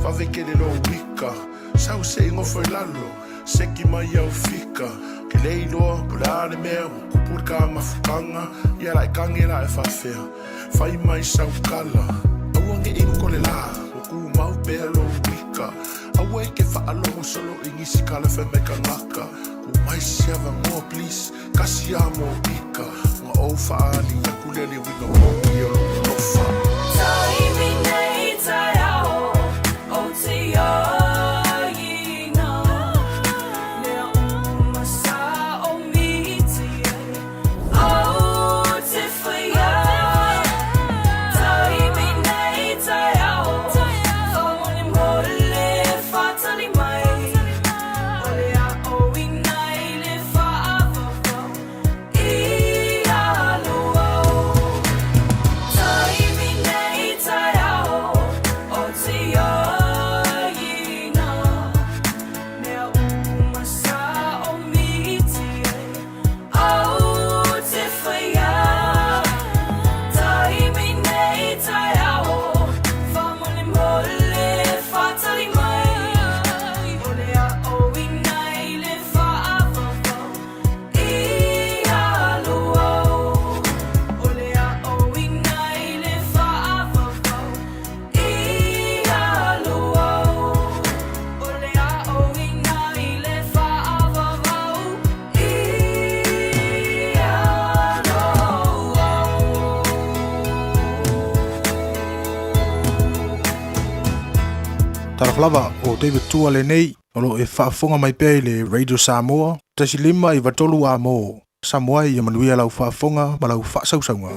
Vave tele lou ika Sau se i nofo i lalo Seki mai au fika Ke le iloa po o le a le mea ua tupu i le ta mafutaga Ia la e tagi la e faafefea Fai mai sau tala Aua ne i loto le la Ua tumau pea lou ika Aua e te faalogo solo i nisi tala fai mai tagata Tuu mai se avanoa please Kasi a mo ika Ona ou faaali atu lea le uiga moni o lou alofa. Taimi nei taeao o te aiga Mea uma sa o miti ai Au te whaia Taimi nei taeao Whamolemole whatali mai O le ao ina i le whaavavau I alo au Taimi nei taeao O te aiga Mea uma sa o miti ai Au te whaia Taimi nei taeao Whamolemole whatali mai O le ao ina i le whaavavau I alo au O le ao ina i le whaavavau I alo au O le ao ina i le whaavavau I alo au. Talofa lava, o David Tua lenei, o lo o e faafofoga mai pea i le Radio Samoa, 1.5 93 a mo Samoa ia manuia lau faafofoga ma lau faasausauga.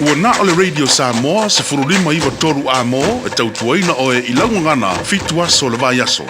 Ua na o le Radio Samoa 15 9 3 A mo e tautuaina oe i lau gagana fitu aso o le vaiaso.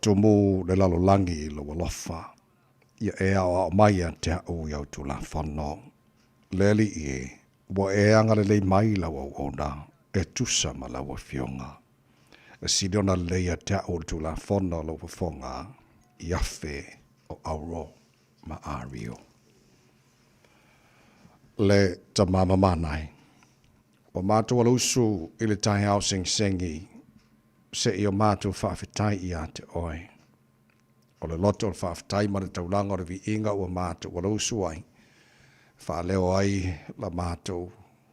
tumu le lalolagi i lou alofa, ia e aoao mai ia te a'u i au Tulafono. Le Alii e, ua e agalelei mai i lau auauna e tusa ma lau Afioga. E sili ona lelei ia te a'u le Tulafono a lou fofoga i afe o auro ma ario. Le Tama Mamanae. Ua matou alusu i le taeao segisegi se i o matou faafetai ia te oe. O le loto o le faafetai ma le taulaga o le viiga ua matou alusu ai, faaleo ai la matou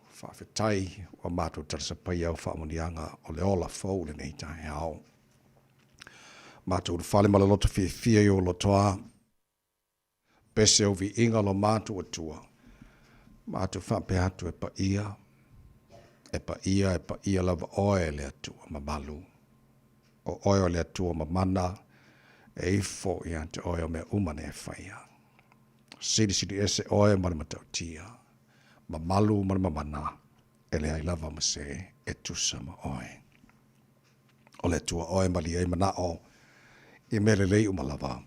faafetai ua matou talasapaia au faamanuiaga o le ola fou lenei taeao. Matou ulufale ma le loto fiafia i ou lotoa. Pese ou viiga lo matou Atua. Matou faapea atu e paia, e paia, e paia lava oe e le Atua mamalu. O oe o le Atua mamana, e ifo ia te oe o mea uma na e faia. Silisili ese oe ma le matautia, mamalu ma le mamana, e leai lava ma se e tusa ma oe. O le Atua oe e malie ai manao i mea lelei uma lava.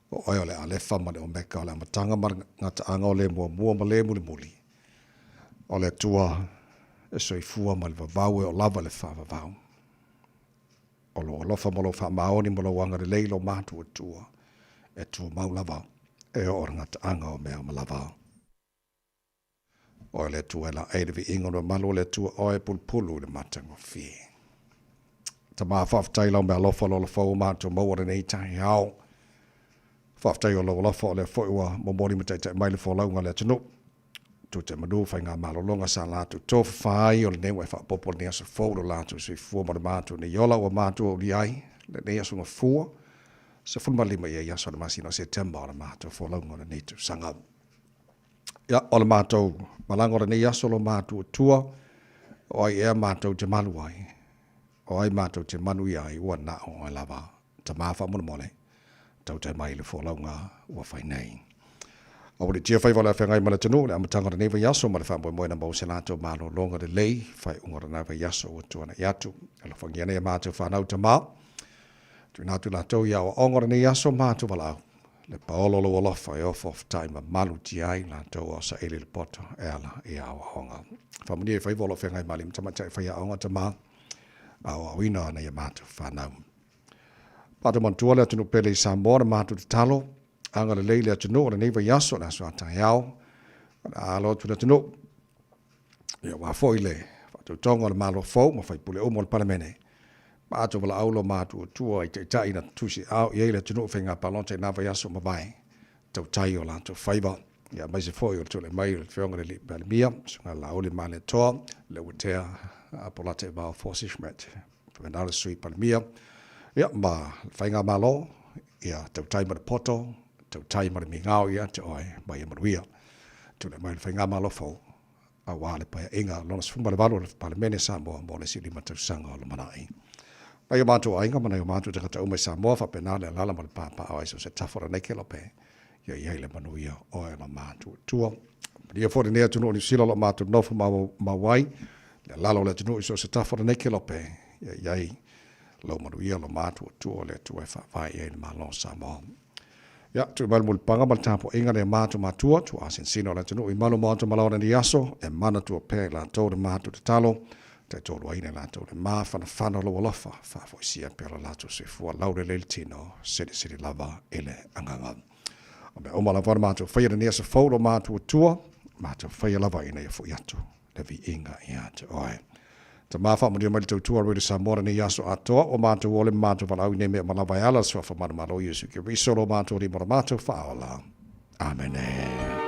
O oe o le Alefa ma le Omeka, o le amataga ma le gataaga o le muamua ma le mulimuli. O le Atua e soifua mai le vavau e oo lava i le faavavau. O lou alofa ma lou faamaoni ma lou agalelei i lo matou Atua, e tumau lava e oo i le gataaga o mea uma lava. Oe le Atua e laei le viiga o le mamalu o le Atua oe e pulupulu i le matagofie. Tama, faafetai i lau meaalofa lo lafau o matou maua lenei taeao. Faafetai o lou alofa o lea foi ua momoli ma taitai mai le folauga a le atunuu. Tute manu faiga malologa sa latou tofafa ai o lenei ua e faaopoopo lenei aso fou lo latou soifua ma le matou nei ola ua matou aulia ai lenei aso gafua 15 i ai aso o le masina o Setema o le matou folauga o lenei tausaga. Ia, o le matou malaga o lenei aso lo matou Atua, o ai ea matou te malu ai, o ai matou te manuia ai, ua na o oe lava. Tama faamolemole, tautai mai i le folauga ua fai nei. Aua le tia faiva o le afeagai ma le atunuu, le amataga o lenei vaiaso ma le faamoemoe na maua se latou malologa lelei, faaiuga o lena vaiaso ua tuanai atu. Alofagia nei a matou fanau tama, tuuina atu latou i aoaoga o lenei aso matou valaau. Le paolo o lou alofa e ofaofatai ma malutia ai latou a o saili le poto e ala i aoaoga. Faamanuia i faiva o lo o feagai ma alii ma tamaitai faiaoga tama aoaoina ana ia matou fanau. Matou manatua le atunuu pele i Samoa na matou tatalo, agalelei le atunuu o lenei vaiaso le aso a taeao, o le a alo atu le atunuu. Ia aua foi le faatautoga o le Malo fou ma faipule uma o le Palemene. Matou valaau lo matou Atua i taitai na tusiaao i ai le atunuu faiga palota i na vaiaso ua mavae, tautai o latou faiva. Ia aemaise foi o le tulai mai o le Afioga i le Alii Palemia, Susuga Laauli Malietoa, Leuatea Polataivao Fosi Schmidt, faapena le Sui Palemia, ia ma le Faigamalo, ia tautai ma le poto, tautai ma le migao ia te oe ma ia manuia. Tulai mai le Faigamalo fou aua le Paeaiga lona 18 o le Palemene Samoa mo le isi 5 tausaga o lumanai. Nai o matou aiga ma nai o matou tagata uma i Samoa faapena le alaala ma le pāpaa o ai so se tafa o lenei kelope, ia i ai le manuia oe ma matou Atua. Manuia foi lenei atunuu o Niu Sila o lo o matou nofo mau ai, le alaala o le atunuu i so o se tafa o lenei kelope, ia i ai lou manuia lo matou Atua o le Atua e faavae i ai le Malo o Samoa. Ia, tui mai le mulipaga ma le tapuaiga nai o matou matua, tuaasinsina o le atunuu i malu maota ma lao lenei aso, e manatua pea i latou le matou tatalo, taitoluaina i latou le mafanafana o lou alofa, faafoisia pea lo latou soifua laulelei le tino, silisili lava i le agaga. O mea uma lava na matou faia lenei aso fou lo matou Atua, matou faia lava ina ia foi atu le viiga ia te oe. Tama faamanuia mai le tautua Radio Samoa lenei aso atoa, ua matou ole ma matou valaau i nei mea uma lava e ala le suafa manumalo o Iesu Keriso lo matou Alii ma lo matou Faaola. Amene.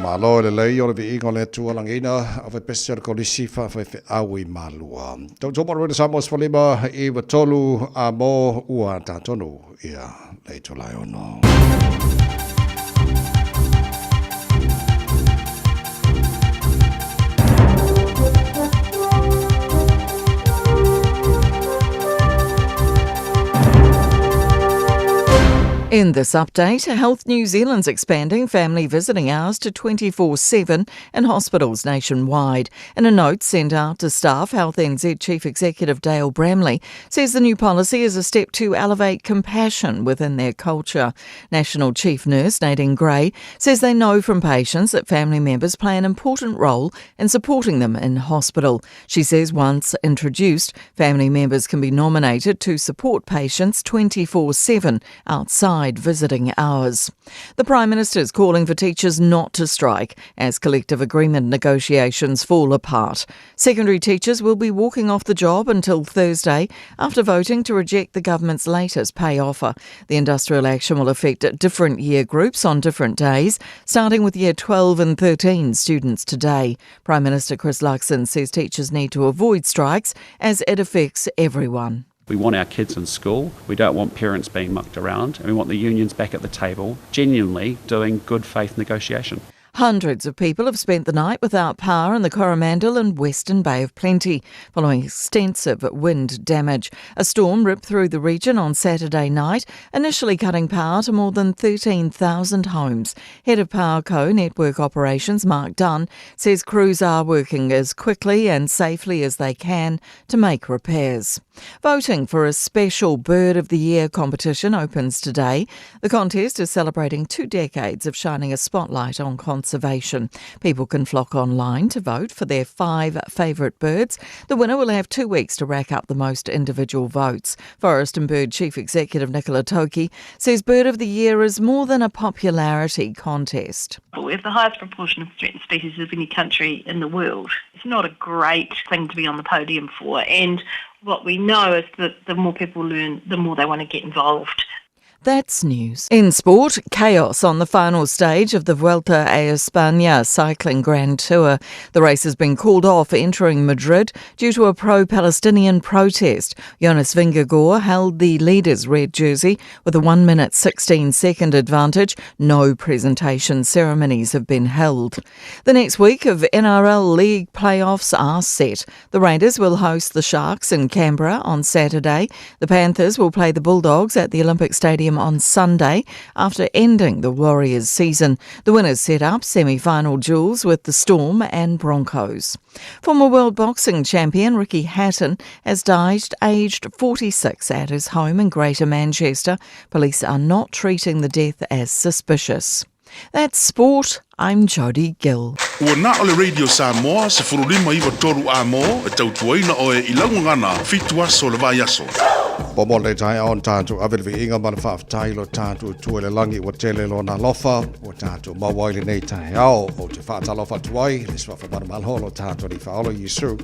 Faamalo i le lei o le viiga o le Atua lagiina, aufaipese o le Kolisi faafaifeau i Malua. Tautau mai le Samoa 15 93 a mo ua tatonu ia le itula e ono. In this update, Health New Zealand's expanding family visiting hours to 24 7 in hospitals nationwide. In a note sent out to staff, Health NZ Chief Executive Dale Bramley says the new policy is a step to elevate compassion within their culture. National Chief Nurse Nadine Gray says they know from patients that family members play an important role in supporting them in hospital. She says once introduced, family members can be nominated to support patients 24 7 outside visiting hours. The Prime Minister is calling for teachers not to strike as collective agreement negotiations fall apart. Secondary teachers will be walking off the job until Thursday after voting to reject the government's latest pay offer. The industrial action will affect different year groups on different days, starting with year 12 and 13 students today. Prime Minister Chris Luxon says teachers need to avoid strikes as it affects everyone. We want our kids in school. We don't want parents being mucked around. And we want the unions back at the table, genuinely doing good faith negotiation. Hundreds of people have spent the night without power in the Coromandel and Western Bay of Plenty following extensive wind damage. A storm ripped through the region on Saturday night, initially cutting power to more than 13,000 homes. Head of Powerco Network Operations Mark Dunn says crews are working as quickly and safely as they can to make repairs. Voting for a special Bird of the Year competition opens today. The contest is celebrating two decades of shining a spotlight on conservation. People can flock online to vote for their five favourite birds. The winner will have two weeks to rack up the most individual votes. Forest and Bird Chief Executive Nicola Toki says Bird of the Year is more than a popularity contest. We have the highest proportion of threatened species of any country in the world. It's not a great thing to be on the podium for and what we know is that the more people learn, the more they want to get involved. That's news. In sport, chaos on the final stage of the Vuelta a España cycling Grand Tour. The race has been called off entering Madrid due to a pro-Palestinian protest. Jonas Vingegaard held the leader's red jersey with a 1 minute 16 second advantage. No presentation ceremonies have been held. The next week of NRL League playoffs are set. The Raiders will host the Sharks in Canberra on Saturday. The Panthers will play the Bulldogs at the Olympic Stadium on Sunday after ending the Warriors season. The winners set up semi final duels with the Storm and Broncos. Former world boxing champion Ricky Hatton has died aged 46 at his home in Greater Manchester. Police are not treating the death as suspicious. That's sport. I'm Jodie Gill. Ua na o le Radio Samoa, 1593 a mo, e tautuaina oe i lau gagana, fitu aso o le vaiaso. Po mo le taeao ona tatou ave le viiga ma le faafetai i lo tatou Atua i le lagi ua tele lona alofa ua tatou maua ai lenei taeao. Ou te faatalofa atu ai i le suafa manumalo o lo tatou Alii Faaola Iesu.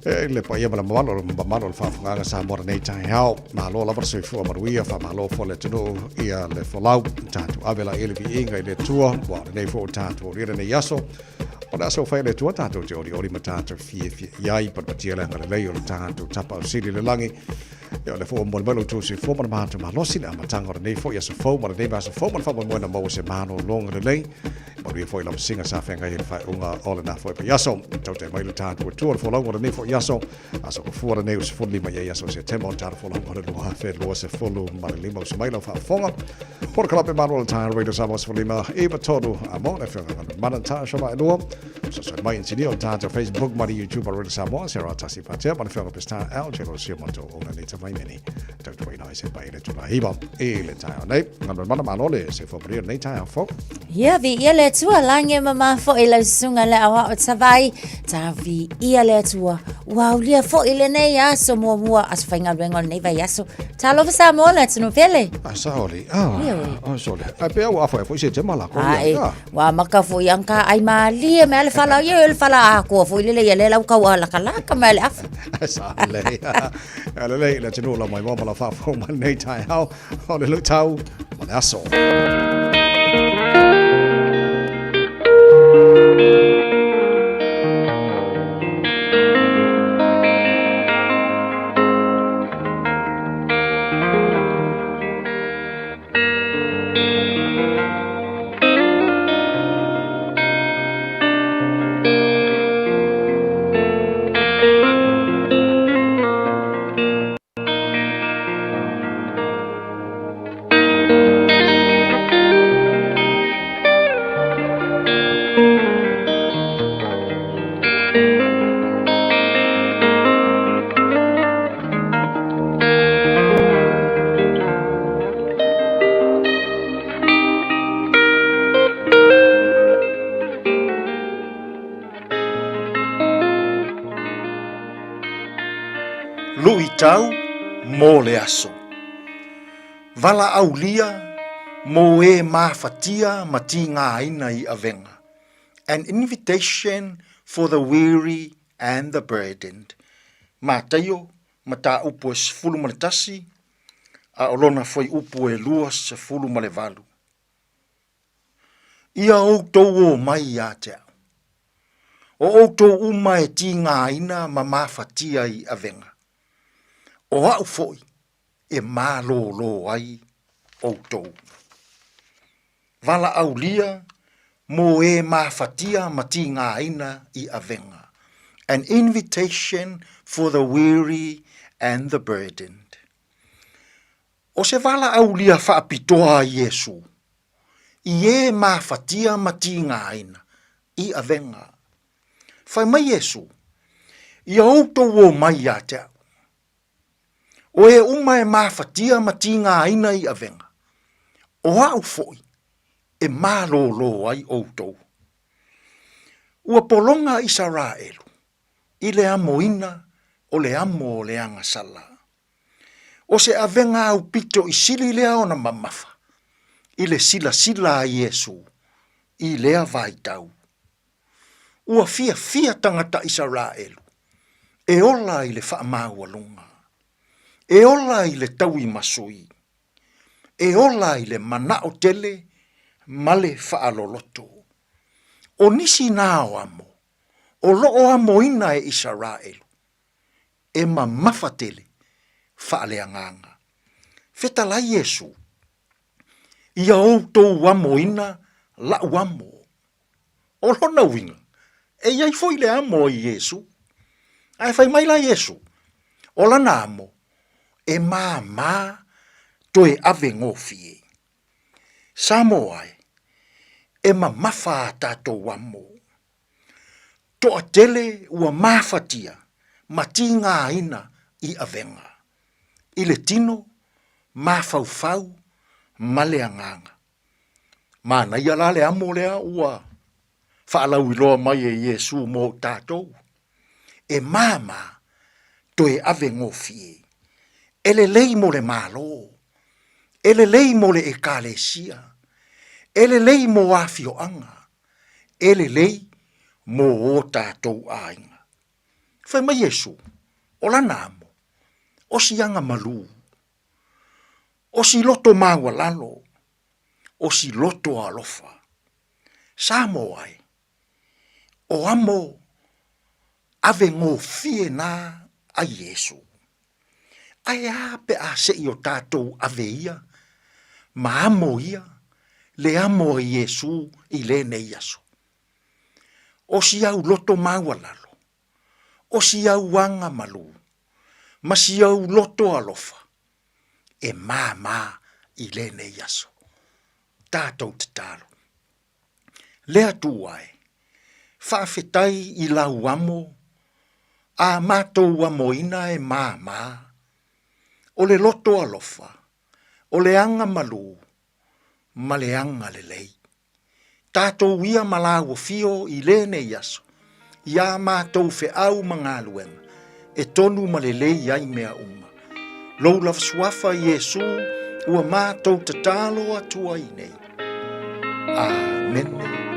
E le paia ma le mamalu o le mamalu o le faafofogaaga Samoa lenei taeao. Malo lava le soifua manuia, faamalo foi le atunuu ia le folau. Tatou ave la i le viiga i le Atua, ua o lenei foi ua tatou aulia lenei aso. O le aso ua fai e le Atua tatou te olioli ma tatou fiafia i ai, patepatia le agalelei o le tatou Tapaau Sili i le lagi. Ia o lea foi ua momoli mai lo outou soifua ma le matou malosi i le amataga o lenei foi aso fou ma lenei vaiaso fou ma le faamoemoe na maua se malologa lelei. Manuia foi lau masina sa feagai ai le faaiuga o lena foi vaiaso. Tautai mai le tatou Atua le folauga o lenei foi aso. Aso gafua lenei o 15 i ai aso o Setema o le tatou folauga o le 2025. Usu mai lau faafofoga. Polokalame Malo o le Taeao Radio Samoa 15 93 a mo le afioga Galumalemana Natasha Vaelua. Fesoasoani mai inisinia o le tatou Facebook ma le YouTube a Radio Samoa, Sarah Tasi Patea ma le afioga Pestar Al Jelo Sia Moto o lenei tavaimeni. Tautuaina ai se pai le tula hiva i le taeao nei. Galumalemana malo le se fua maria lenei taeao fou. Ia, viia le Atua, lagi e mamā foʻi lau susuga le aoao Tavai, ta viia le Atua, ua aulia foʻi lenei aso muamua, aso faigaluega o lenei vaiaso. Talofa Samoa le atunuu pele. A saole, ah, Ioe. ah, sole. Ai pea ua afa e foi se tema la ko Ae, ia. ua amaka foʻi anga ai malie mai le fala, ia le fala atoa foʻi lele ia le lau kau lakalaka mai le afa. Saole. A lelei le atunuu la mai moa ma la faafofoga mai lenei taeao o le luitau ma le aso. Faitau mo le aso. Valaaulia mo e mafatia ma tigaina i avega. An invitation for the weary and the burdened. Mataio, mataupu e 11, a o lona fuaiupu e 28. Ia outou o mai ia te au. O outou uma e tigaina ma mafatia i avega. O au foi e malōlō ai outou. Valaaulia mō e mafatia ma tigaina i avega. An invitation for the weary and the burdened. O se valaaulia faapitoa a Iesū i ē mafatia ma tigaina i avega. Fai mai Iesū, Ia outou o mai ia te au. O e uma e mafatia ma tigaina i avega, o au foi e malōlō ai outou. Ua pologa Isaraelu i le amoina o le amo o le agasala. O se avega aupito i sili lea ona mamafa i le silasila a Iesū i lea vaitau. Ua fiafia tagata Isaraelu e ola i le faamaualuga, e ola i le tauimasui, e ola i le manao tele ma le faaloloto. O nisi na o amo o lo o amoina e Isaraelu e mamafa tele faaleagaga. Fetalai Iesu, Ia outou amoina la'u amo. O lona uiga, e i ai foi le amo a Iesu. Ae fai mai la Iesu, o lana amo, e māmā toe ave gofie. Samoa e, e mamafa a tatou amo. Toatele ua mafatia ma tigaina i avega, i le tino, mafaufau ma le agaga. Manaia la le amo lea ua faalauiloa mai e Iesu mo tatou, e māmā toe ave gofie, e lelei mo le Malo, e lelei mo le Ekalesia, e lelei mo afioaga, e lelei mo o tatou aiga. Fai mai Iesu, o lana amo, o si aga malū, o si loto maualalo, o si loto alofa. Samoa e, o amo ave gofie na a Iesu. Ae a pe a seʻi o tatou ave ia ma amo ia le amo a Iesū i lenei aso? O si au loto maualalo, o si au aga malū, ma si au loto alofa e māmā i lenei aso. Tatou tatalo. Le Atua e, faafetai i lau amo, a matou amoina e māmā, o le loto alofa, o le aga malū, ma le aga lelei. Tatou ia ma lāua fio i lenei aso, i ā matou feau ma galuega, e tonu ma lelei ai mea uma. Lou lava suafa Iesū ua matou tatalo atu ai nei. Amene.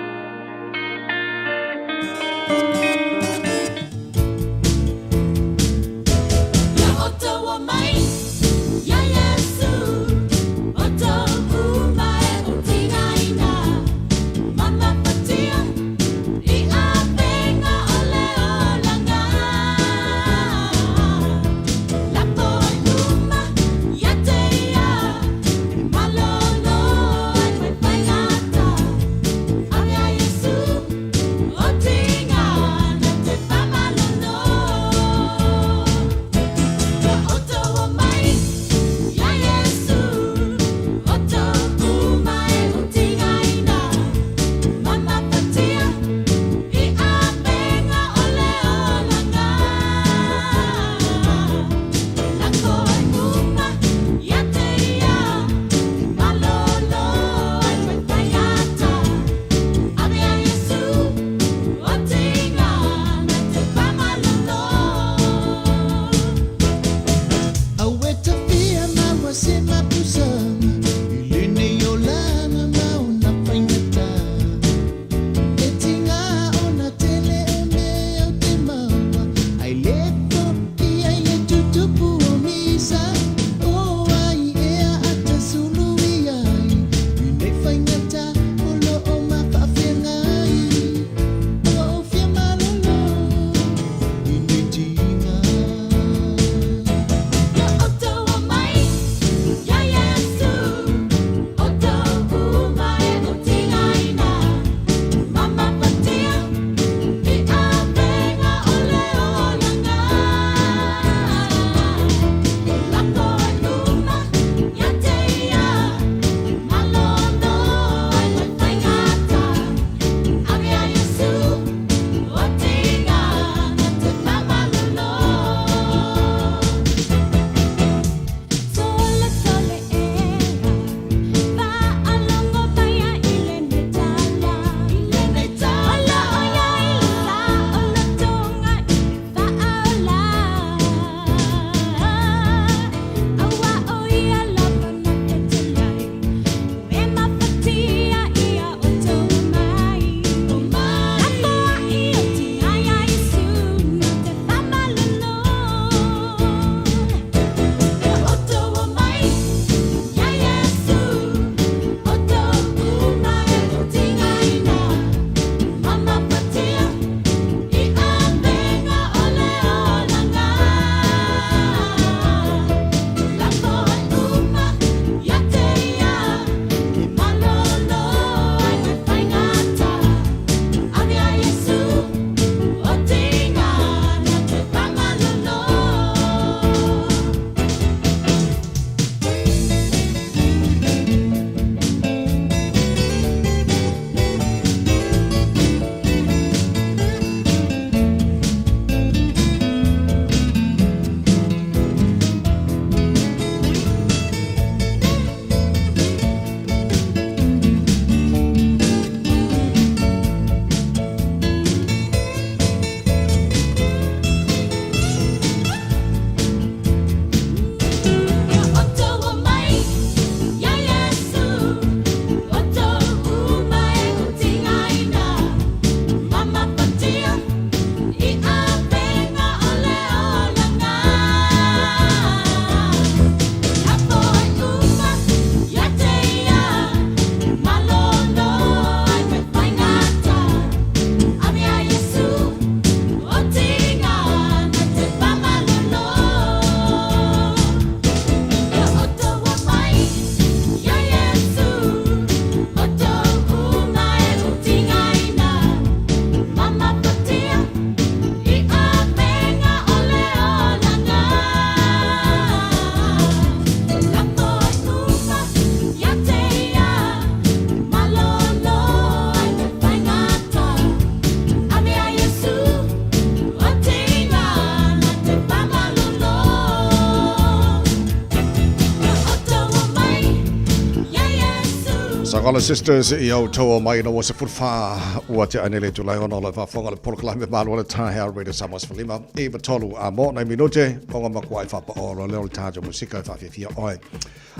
Sagala Sisters i au tau mai na ua se furfa ua te ane le tulai ona o le faafofoga le polokalame malo le taeao Radio Samoa 15 i tolu a mo nai minute o ngā makua i whapa o leo le tājo musika i whawhiwhia oe.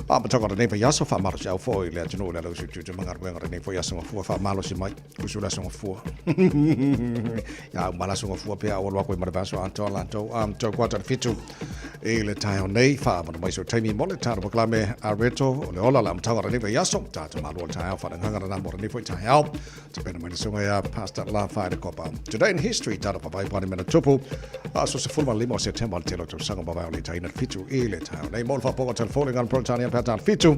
A matanga re nei whai aso whamalo si au fo i le atunu le lausu tutu manga ruenga re nei fo aso ngafua whamalo si mai usu le aso ngafua. Ia umala aso ngafua pea o lua koe mara vaso anto lanto am tau kwata le fitu i le taeao nei wha mana mai so taimi mo le tāro pakalame a reto o le ola la matanga re nei whai aso tātou malo le taeao whananganga na mo re nei fo i taeao te pena mai le sunga ia Pastor La Whaere Kopa. Today in history, tātou papai pane mena tupu, a so se fulma lima o September le telo tausaga mavae o le taina fitu i le taeao nei. Mo le whaponga telefone ngana Britania pea tāna fitu,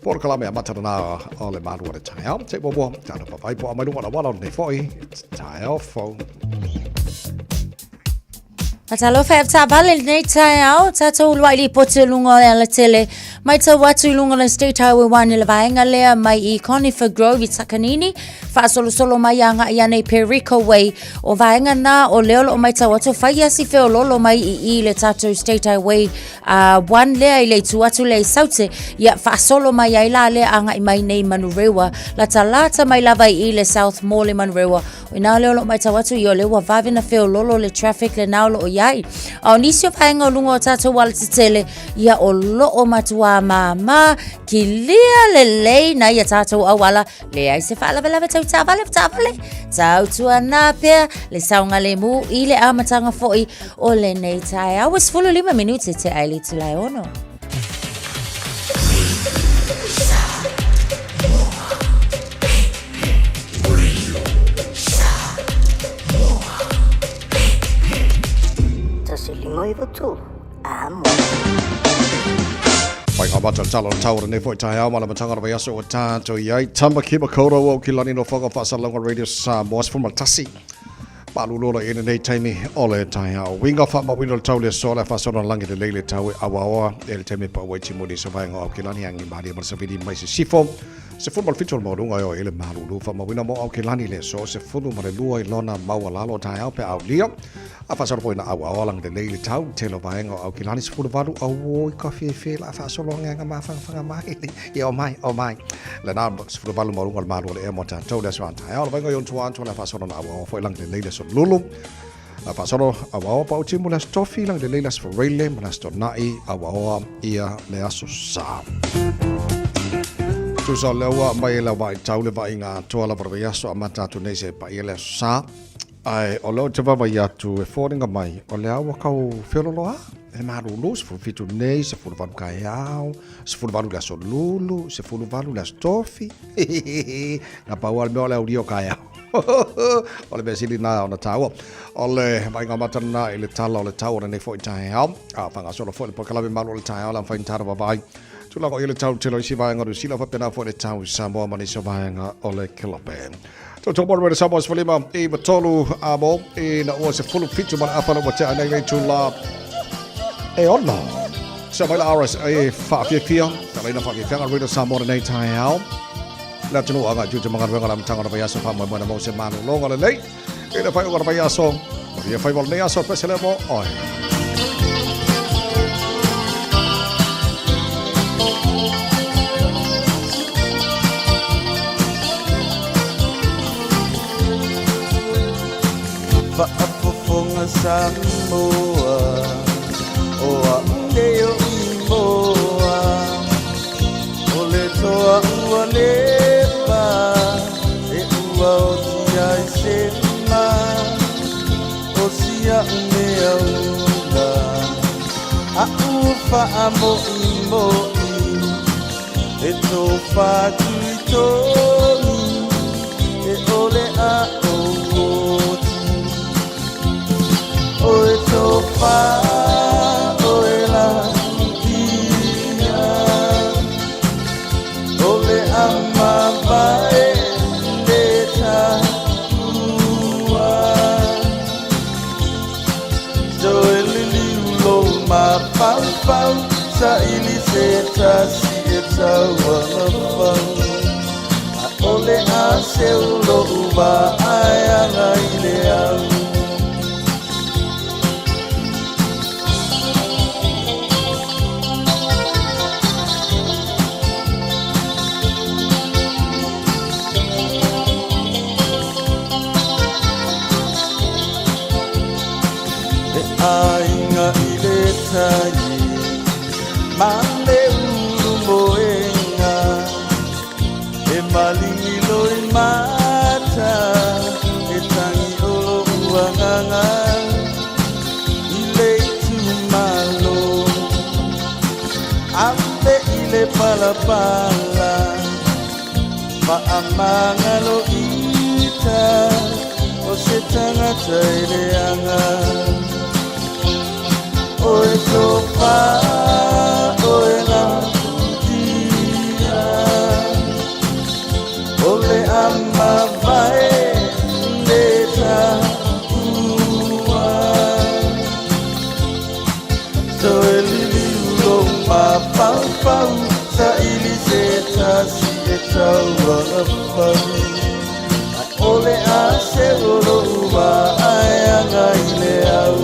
po le kalame a matana o le malu o le taeao. Te mua, tātou papai po a mai lunga na wala o nei foi, taeao fou. Talofa e taavale lenei taeao, tatou uluai lipoti o luga o le alatele. Matau atu i luga o le State Highway 1 i le vaega lea mai i Conifer Grove i Takanini, faasolosolo mai agai ane i Perico Way. O vaega na o lea o loo matau atu, fai asi feololo mai i i le tatou State Highway 1 lea i le itu atu lea i Saute, ia faasolo mai ai la lea agai mai nei Manurewa, latalata mai lava i i le South Mall i Manurewa. O ina lea o loo matau atu i o lea ua vave na feololo le traffic lenā o loo iai. A o nisi o vaega o luga o tatou alatetele, ia o loo matuā māmā, kilia lelei na ia tatou auala, leai se faalavelave tau taavale taavale, tautuanā pea le saogalemu i le amataga foi o lenei taeao. Ua 15 minute te ai le itula e ono. Pai ngā mata tala o taura nei foi taeao ma le matanga o aso o tātou i ai. Tamaki Makaurau o Kilani no whanga whaasalauga Radio Samoa 11. Malulu i lenei taimi o le taeao. Winga whaamauina o le tau le aso le whaasona langi le leile tau e awaoa e le taimi pa ua i timoni sa vaenga o Aukilani angi maria ma le savili mai se sifo. 17 o le maualuga e o i le malulu whaamauina mo Aukilani le aso 12 i lona maualalo o taeao pe aulia. A faasolo foi na auaoa langi lelei le tau tele o vaega o Aukilani 18 auo i ka fefe la faasolo agaga mafagafaga mai ia o mai o mai lena 18 maualuga o le malu o le ea mo tatou le aso a taeao le vaega i ona tua atu le faasolo na auaoa foi langi lelei le aso lulu a faasolo auaoa pa utimu le aso tofi langi lelei le aso Freile ma le aso Tona'i auaoa ia le aso Sa. Tusa o lea ua mai le vaitau le vaaiga atoa lava o le vaiaso amata atu nei se paia le aso Sa. Ae o lea ou te vaavaai atu e foliga mai, o lea ua kau feololoa, e malulu, 17 nei, 18 kaeao, 18 le aso lulu, 18 le aso tofi. Na pau lava le mea o le aulia o kaeao. O le mea sili lena ona taua. O le vaaiga mata lena i le tala o le tau o lenei foi taeao. A faagasolo foi le polokalame malu o le taeao le mafai ona tala vaavaai. Tulaga o i le tau tele o isi vaega o Niu Sila faapena foi le tau i Samoa ma nisi o vaega o le Kelope. Tautua mo le Samoa 15 i matolu a mo i na ua 17 ma le afa na ua tea nei le itula e ono. Sa mai la RSA e whaafiafia, ka leina whaafiafianga Radio Samoa lenei taeao. Le atunuu agai tū te mangaruenga la matanga o le vaiaso whaamoemoe na mau se malologa lelei. I le whai o le vaiaso, maria whai wale nei aso pesele mo oe. Faafofoga Samoa o a'u nei o Imoa O le toa ua lepa e ua oti ai se ma O sia'u mea ula a'u faamo'imo'i E tofa atu i togi e ʻole a ou oti O e tofa ʻoe la ia O le a mavae le taua Toe liliu lou mafaufau Saili se tasi e taualafau ʻAʻole a seu loʻu vaai ana i le au. Aiga i le tai ma le ulu moega E malingi loi mata E tangi o lo'u agaga I le itumalo Ave i le palapala Faamagalo ita O se tagata e leaga Oe tofa oe lafutia O le amavae le taua Toe liliu lou mafaufau Saili se tasi e tauagafau Ae ʻole a seu o loʻu waa e aga i le au.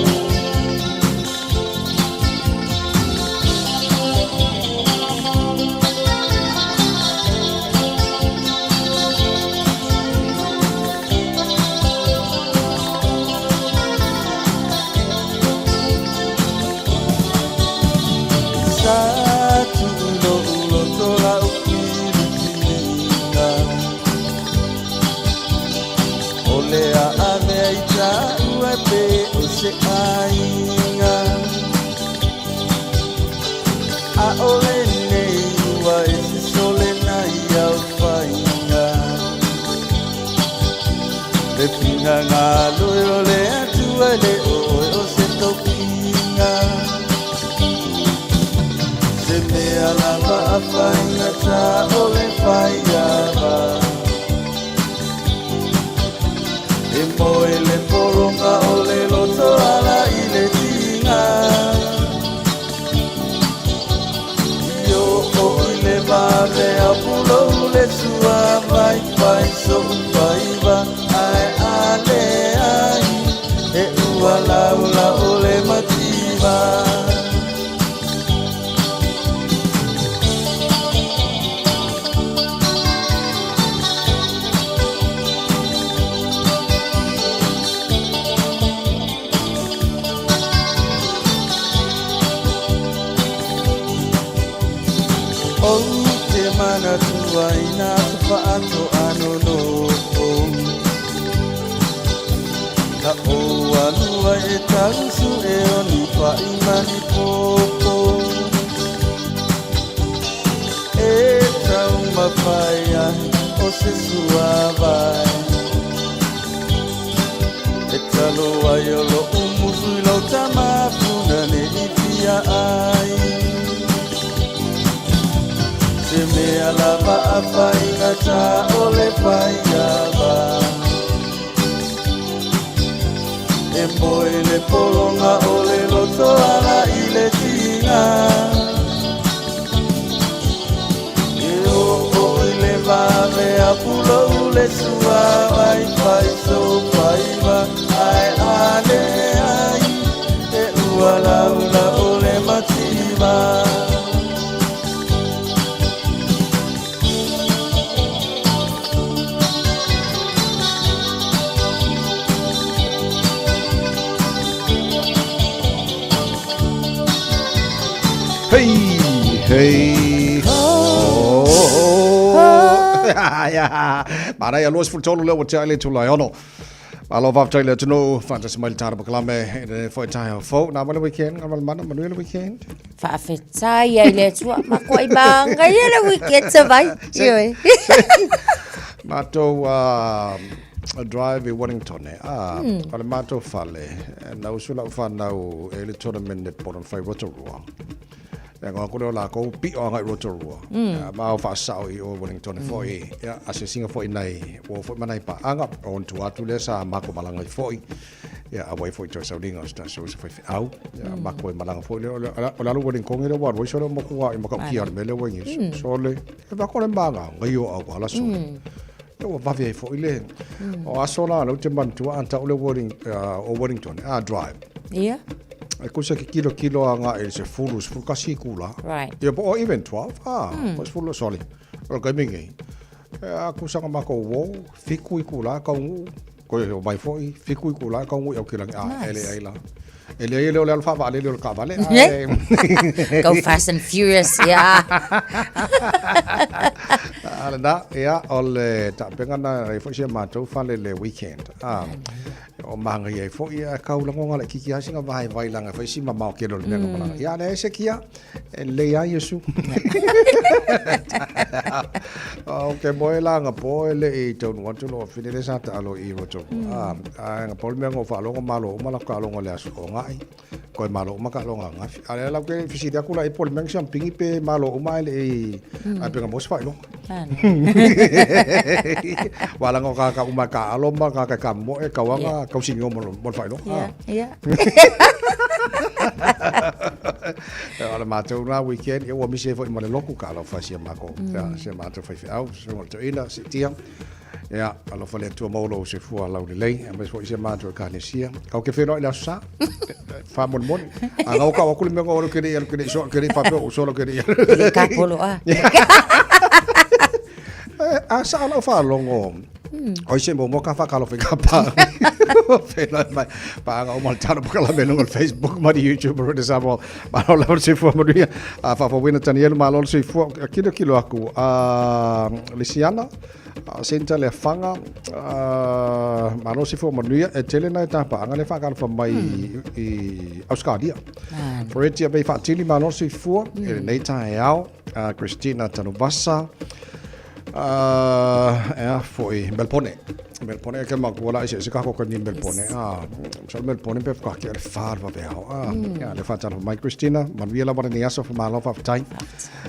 Sa tuu loʻu loto lau filifiliga O le a avea i taua pe o se aiga ʻAʻole nei ua e se sole nai au faiga Le finagalo o le Atua e le o oe o se tofiga Se mea lava a faigata o le faiava E moe le pologa o le loto ala i le tiga I oo i le vave a pulou le sua vaivai soʻu faiva ae a leai e ua laula ʻole mativa. Ou te manatua i nā whaatoa nonofo Ka ou alua e tausu e o ni paʻi ma ni pōpō E taumafai ai o se suāwai E talo ai o loʻu musu i lau tama puna ne i fia ai Se mea lava a faigata o le faiava E moe le pologa o le loto ala i le tiga E oo i le vave a pulou le sua vaivai sou faiva ae a leai e ua laula ʻole mativa. Hei, hei, ho, Manaia 23 lea ua tea i le itula e ono. Malo faafetai le atunuu, faatasi mai le tala pakalame i le foi taeao fou. Nā mai le weekend, ngā mana, manuia le weekend. Faafetai ai le Atua, makuai māngaia le weekend sa vai. Ioe. Mātou drive i Wellington e. Ah, o le mātou fale, na usu lau whanau e le tournament netball na whai Rotorua. Ia ngā kore o lākou piʻo agai Rotorua. Ia, ma o whaasao i o Wellington e foi. Ia, a se singa foi nei, o foi manai paanga, o ontu atu lea sa mako malanga i foi. Ia, a wai foi toi saulinga o se taso se foi whiau. Ia, mako e malanga foi lea, o le alu Wellington le waru, sole mo kua i maka ukia le mele wengi. Sole, e wako le manga, ngai o au ala sole. Ia, ua vave ai foi le. O aso la, lau te manatua, a tau le o Wellington, a drive. Ia. E kusa ke kilo kilo a ngā e se fulu, se fulu kasi kula. Right. Ia, or even 12, ah, mm. se fulu, sorry. O le kaimi ngei. E a kusa nga mako wo, fiku i kula, ka ungu. Koe o mai foi, fiku itula e taunuu i Aukilani, a e leai la. E leai e le o le alu faavaalele o le taavale, ae... Go fast and furious, yeah. A lena, ia, o le taapega na e foi si a matou fale le weekend. Ah, o manaia ai foi, e tau lagona laitiiti lava sina vaivai leaga e fai si mamao tele o le mea na malaga. Ia, a leai se kia, E lelei lava Iesu. Ou te moe la anapo e le i taunuu atu lou afine lea sa taalo i Rotorua. Ae anapo le mea na ou faalogo malo uma latou taaloga i le aso Toonai, toe malo uma taaloga ananafi. A o lea la ou te fesili atu la i ai po o le mea na siamupini pe malo uma ae le i, ae pe na maua se faailoga. Aua leaga o tagata uma e taaalo ma tagata e tamomoe e tatau lava ona tausinio mo le faailoga. O le matou na weekend, ia ua misi ai foi ma le lotu talofa i si a matou, si a matou faifeau, susuga i le toeaina, siitia. Ia, alofa le Atua maua lou soifua laulelei, aemaise foi si a matou ekalesia. Tatou te feiloai i le Aso Sa, faamolemole. A na ua tau atu le mea na ou alu ke le i alu ke le i sola, ke le i faapea ua ou sola ke le i alu. E le kapolo a. A sao lau faalogo, O i se mo mo ka whakalofa i ka pā. Whenua mai. Pāanga o Maltano Pakalame lunga o le Facebook ma le YouTube o Rita Samoa. Malo lava le soifua manuia. A faafouina Tanielu, malo le soifua. Kilo kilo aku. A Lisiana, Senta le Afaga, malo le soifua manuia. E tele nai ta paaga le whakalofa mai i Australia. Foretia Bay Whaatili, malo le soifua. E lenei taeao. Christina Tanuvasa, e a foi, Melpone. Melpone e ke makua la ese ese ka ko ni Melpone. Ah, so Melpone pe ka ke le fa va ve ao. Ah, ya le fa talo mai Christina, manuia lava lenei aso fa malo faafetai.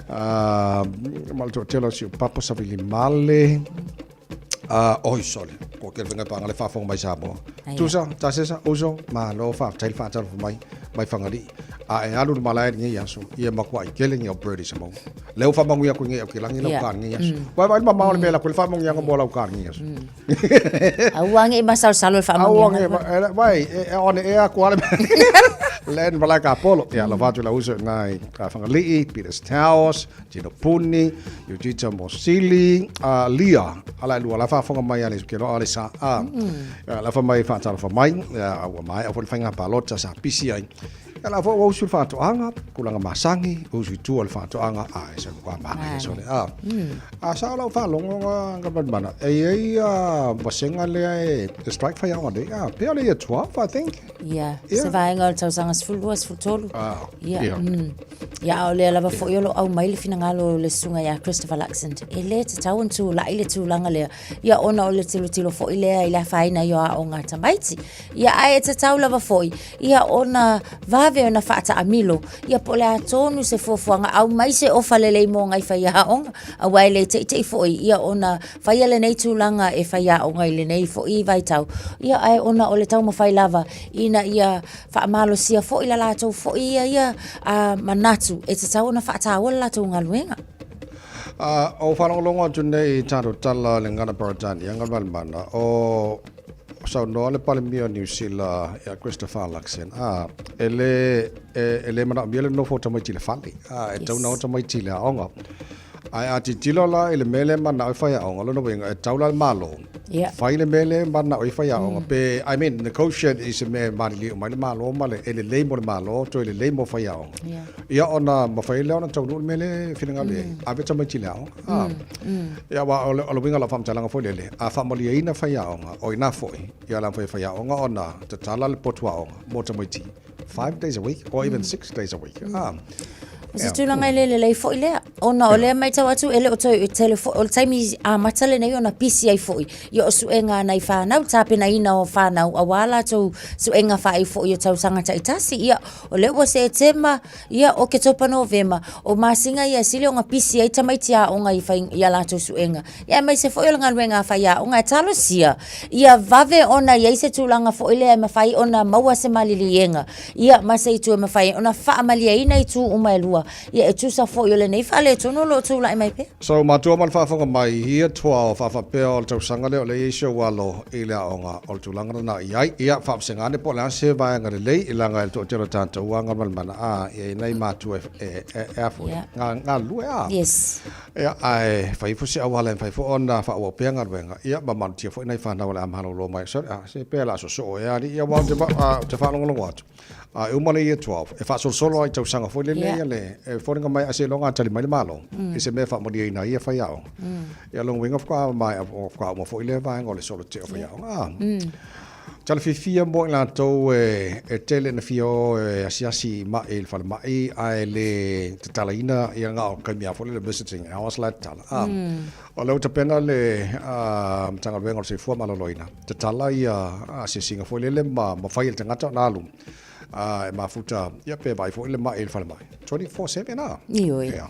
Ah, ma le toatele o si ou papa Savili Male. Ah, oi sole, ko ke venga panga le faafofoga mai Samoa. Tusa, tasesa, uso, malo faafetai le faatalofa mai, mai Fagalii. A e alu le malae lenei aso, ia matuai tele ni au birdies e maua. Lea ua faamanuia atu i nei Aukilani lau ka lenei aso. Vaai le mamao o le mea lako i le faamanuiaga mo lau ka lenei aso. Aua ne i masalosalo le faamanuiaga. Aua ne i, vai, e one e aku ale. Len malae ka polo. Ia, alofa atu i lau uso i ina i Fagalii, Peters Towers, Tino Puni, Yutita Mosili, Lia, ala e lua la faafofoga mai ale ke loa ale sa a. La fa mai faatalofa mai, a ua maea foi le faiga palota sa pisi ai. Ia la foi ua usu le faatoaga, tulaga masani, usu i tua le faatoaga, a e sa matua manaia sole a. A sa o lau faalogo nga manumana, e i ai a vasega lea e strike faiaoga nei, a pe o le year 12 I think. Ia, se vaega o le tausaga 12, 13. Ia. Ia, a o lea lava foi o lo o aumai le finagalo o le susuga ia Christopher Luxon, e le tatau ona tulai le tulaga lea, ia ona o le tilotilo foi lea i le afaina ai o aoga a tamaiti. Ia, ae e tatau lava foi, ia ona vave ona faataamilo, ia po o le a tonu se fuafuaga, aumai se ofa lelei mo nai faiaoga, aua e le teitei foi, ia ona faia lenei tulaga e faiaoga i lenei foi vaitau, ia ae ona o le taumafai lava ina ia faamalosia foi la latou foi ia ia a manatu e tatau ona faataua le latou galuega. Ou faalogologo atu nei i tatou tala le gagana Peretania Galumalemana o saunoa le Palemia o Niu Sila ia Christopher Luxon a e le e le manaomia le nofo o tamaiti i le fale a e tatau ona o tamaiti i le aoga. Ae a tilotilo la i le mea lea e mananao e fai aoga, lona uiga e tatau la le Malo fai le mea lea e mananao e fai aoga pe, I mean, negotiate i se mea e malilie uma ai le Malo ma le, e lelei mo le Malo, toe lelei mo faiaoga. Ia ona mafai lea ona taunuu le mea lea e finagalo i ai, ave tamaiti i le aoga. A. Ia aua o le, o le uiga o lau faamatalaga foi lele, a faamalieina faiaoga, o i ina foi, ia o le a mafai e faiaoga ona tatala le potu aoga mo tamaiti 5 days a week or even 6 days a week. Ah. O se tulaga e le lelei foi lea, ona o lea matau atu e le o toe tele foi, o le taimi amata lenei ona pisi ai foi ia o suega a nai fanau, tapenaina o fanau aua latou suega faaiu foi o tausaga taitasi. Ia, o lea ua Setema, ia Oketopa, Novema, o masina ia e sili ona pisi ai tamaiti aoga i fai, i a latou suega. Ia aemaise foi o le galuega a faiaoga e talosia ia vave ona i ai se tulaga foi lea e mafai ona maua se maliliega, ia ma se itu e mafai ai ona faamalieina itu uma e lua. matua, ia e tusa foi o lenei faaletonu o lo o tulai mai pea. So matua ma le faafofoga mai, ia 12 a faapea o le tausaga lea o lea e i ai si ou alo i le aoga, o le tulaga lena i ai. Ia, faavasega ane po o le a se vaega lelei, leaga e le toatele o tatou a galumalemana, a, e i ai nai matua e, e, e, e a foi, yeah. Ga, galulue a. Yes. Ia, ae fai ifo se auala e mafai foi ona faaauau pea galuega, ia, ma malutia foi nai fanau o le a malolo mai. So, a, se pea o le a soosoo ea alii, ia, aua ou te, a, ou te faalogologo atu. A e uma le Year 12, e faasolosolo lava i tausaga foi lele ia le, e foliga mai a seiloga a tali mai le Malo i se mea e faamalieina ai ia faiaoga. Ia lona uiga faatoa maea, faatoa uma foi lea vaega o le solotea o faiaoga. A tala fiafia mo i latou e tele ina fia o e asiasi i mai i le falemai ae le tatalaina ia na o taimi lava foi lele visiting hours la e tatala. A o lea ua tapena le Matagaluega o le Soifua Maloloina tatala ia asiasiga foi lele ma mafai e le tagata ona alu e mafuta ia pe vaai foi le mai i le falemai 24/7 a. Ioe. Yeah.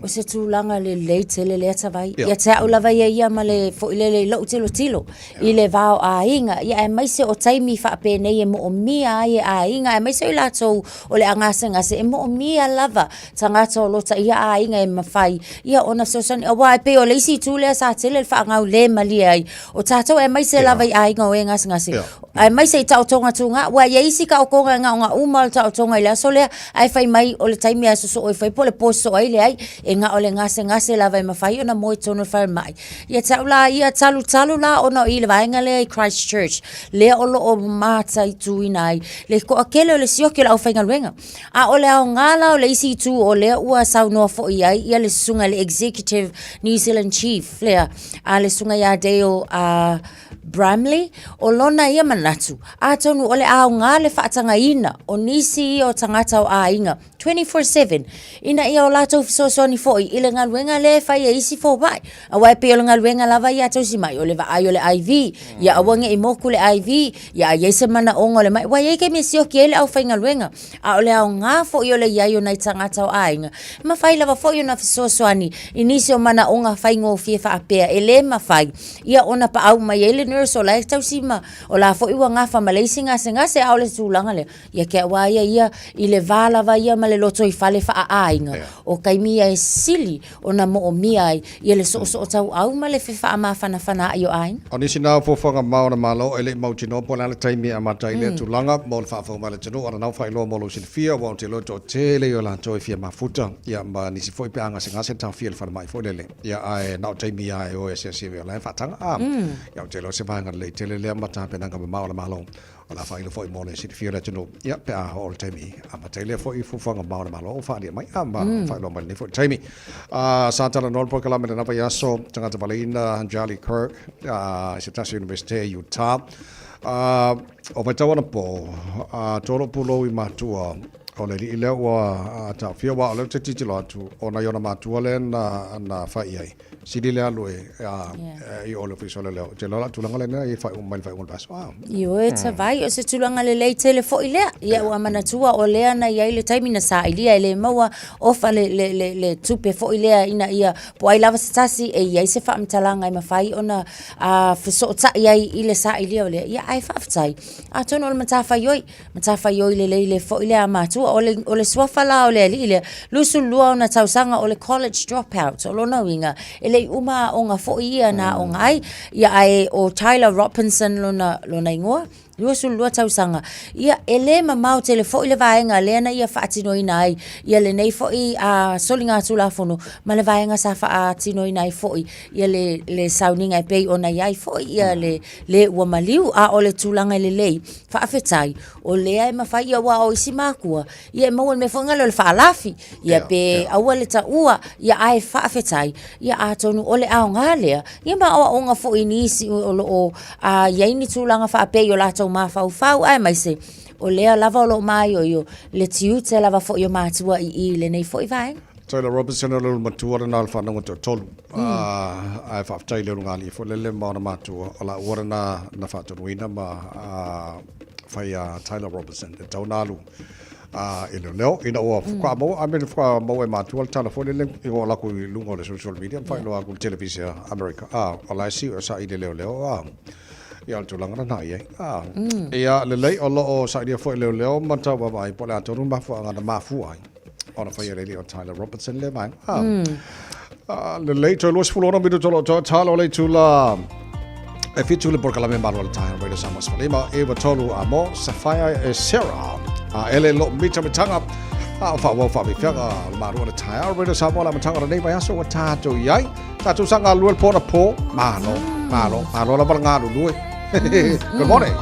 O se tulaga lelei tele lea Tavai. Ia te au lava ia ia ma le foi lele i lou tilotilo i le va o aiga, ia aemaise o taimi faapenei e moomia ai e aiga, aemaise o i latou o le a gasegase e moomia lava tagata o lo o ia aiga e mafai ia ona fesoasoani. Aua e pei o le isi itu lea sa tele le faagaule malie ai o tatou aemaise lava i aiga o e gasegase, aemaise i taotoga tuga, aua e i ai isi taotoga e gaoga uma le taotoga i le aso lea, ae fai mai o le taimi lava e sosoo ifo ai po o le po e sosoo ai, leai, e na o le gasegase lava e mafai ona moe i totonu o le falemai. Ia te au la ia, talutalu la ona o i le vaega lea i Christchurch, lea o lo o mataituina ai le toatele o le sioki o le aufaigaluega. A o le aoga la o le isi itu o lea ua saunoa foi i ai ia le susuga i le Executive New Zealand Chief lea, a le susuga ia Dale Bramley, o lona ia manatu, atonu o le aoga le faatagaina o nisi ia o tagata o aiga 24/7 ina ia o latou fesoasoani foi i le galuega lea e fai e isi fomai. Aua e pei o le galuega lava ia a tausimai, o le vaai o le IV, ia aua ne i moku le IV, ia a i ai se manaoga o le mai, aua e i ai taimi e sioki ai le aufaigaluega. A o le aoga foi o le i ai o nai tagata o aiga, e mafai lava foi ona fesoasoani i nisi o manaoga faigofie faapea e le mafai ia ona paau mai ai le nurse o la e tausi ma o la foi ua gafa ma le isi gasegase, a o le tulaga lea, ia te au lava ia ia i le va lava ia ma le lotoifale faaaiga, o taimi ia e sili ona moomia ai ia le soosootauau ma le fefaamafanafanaai o aiga. O nisi na o fuafuaga mamao a le Malo e le i mautinoa po o le a le taimi e amata ai lea tulaga mo le faafofoga mai a le atunuu. O lena ua faailoa mo lou silafia, aua ou te iloa e toatele i o latou e fia mafuta, ia ma nisi foi pe a gasegase le taofia i le falemai foi lele. Ia ae na o taimi lava e o e asiasi ai o la e faataga. Ia ou te iloa se vaega lelei tele lea ma tapenaga mamao a le Malo. O le a faailoa foi mo le silafia o le atunuu, ia, pe a oo le taimi, amata ai lea foi fuafuaga mamao a le Malo ua faaalia mai, a, ma faailoa mai lenei foi taimi. Sa talanoa le polokalame i lena vaiaso, tagata valeina Charlie Kirk, i se tasi o Iunivesite i Utah. O vaitau anapo, tolo pulou i matua o le alii lea ua taofia, aua o lea ou te tilotilo atu, o nai ona matua lea na fai i ai. Sili le alu e i o le ofisa o leoleo. Ou te iloa la tulaga lena e faaiu mai le faaiuga o le vaiaso. Ah. Ioe, Tavai, o se tulaga lelei tele foi lea. Ia ua manatua o lea na i ai le taimi na sailia e le maua ofa le, le, le, le tupe foi lea ina ia po ai lava se tasi e i ai se faamatalaga e mafai ona fesootai ai i le sailia o lea. Ia ae faafetai. Atonu o le matafaioi, matafaioi lelei le foi lea a matua. O le, o le suafa la o le alii lea, 22 ona tausaga o le college dropout. O lona uiga, e le i uma aoga foi ia na aoga ai. Ia ae o Tyler Robinson lona, lona igoa, 22 tausaga. Ia, e le mamao tele foi le vaega lea na ia faatinoina ai ia lenei foi soligatulafono ma le vaega sa faatinoina ai foi ia le, le sauniga e pei ona i ai foi ia le, le ua maliu, a o le tulaga e lelei, faafetai, o lea e mafai, ia aua o isi makua, ia e maua i le mea foi lea o le faalafi, ia pe aua le taua, ia ae faafetai, ia atonu o le aoga lea, ia ma aoaoga foi i nisi o lo o i ai ni tulaga faapea i o latou mafaufau, aemaise o lea lava o lo o maioio le tiute lava foi o matua i i lenei foi vaega. Taylor Robinson o le ulumatua lena o le whanau toatolu. Ae faafetai i le ulugalii foi lele ma ona matua, o laua lena na faatonuina ma fai a Tyler Robinson e tau na alu i leoleo ina ua faatoa maua, I mean faatoa maua e matua le tala foi lele ina ua alu atu i luga o le social media ma faailoa atu i le televise a Amerika, o la e siu e saili e leoleo ia o le tulaga lena i ai. Ia lelei o lo o sailia foi e leoleo ma tau vaavaai po o le a tonu le mafuaaga na mafua ai. Ona faia le o Tyler Robinson le vaega. Ah. Ah, lelei toe 26 minuto o lo o toa talo le itula e fitu le polokalame malo le taeao Radio Samoa 15 e tolu a mo Sapphire e Sarah a ele lo mita mitaga a o whaawau whaawhiwhianga o le maru o le taeao Radio Samoa la mataga o lenei vaiaso ua tātou i ai tātou sa ngā lue le pōna pō malo malo malo lava le ngā lulue Good morning.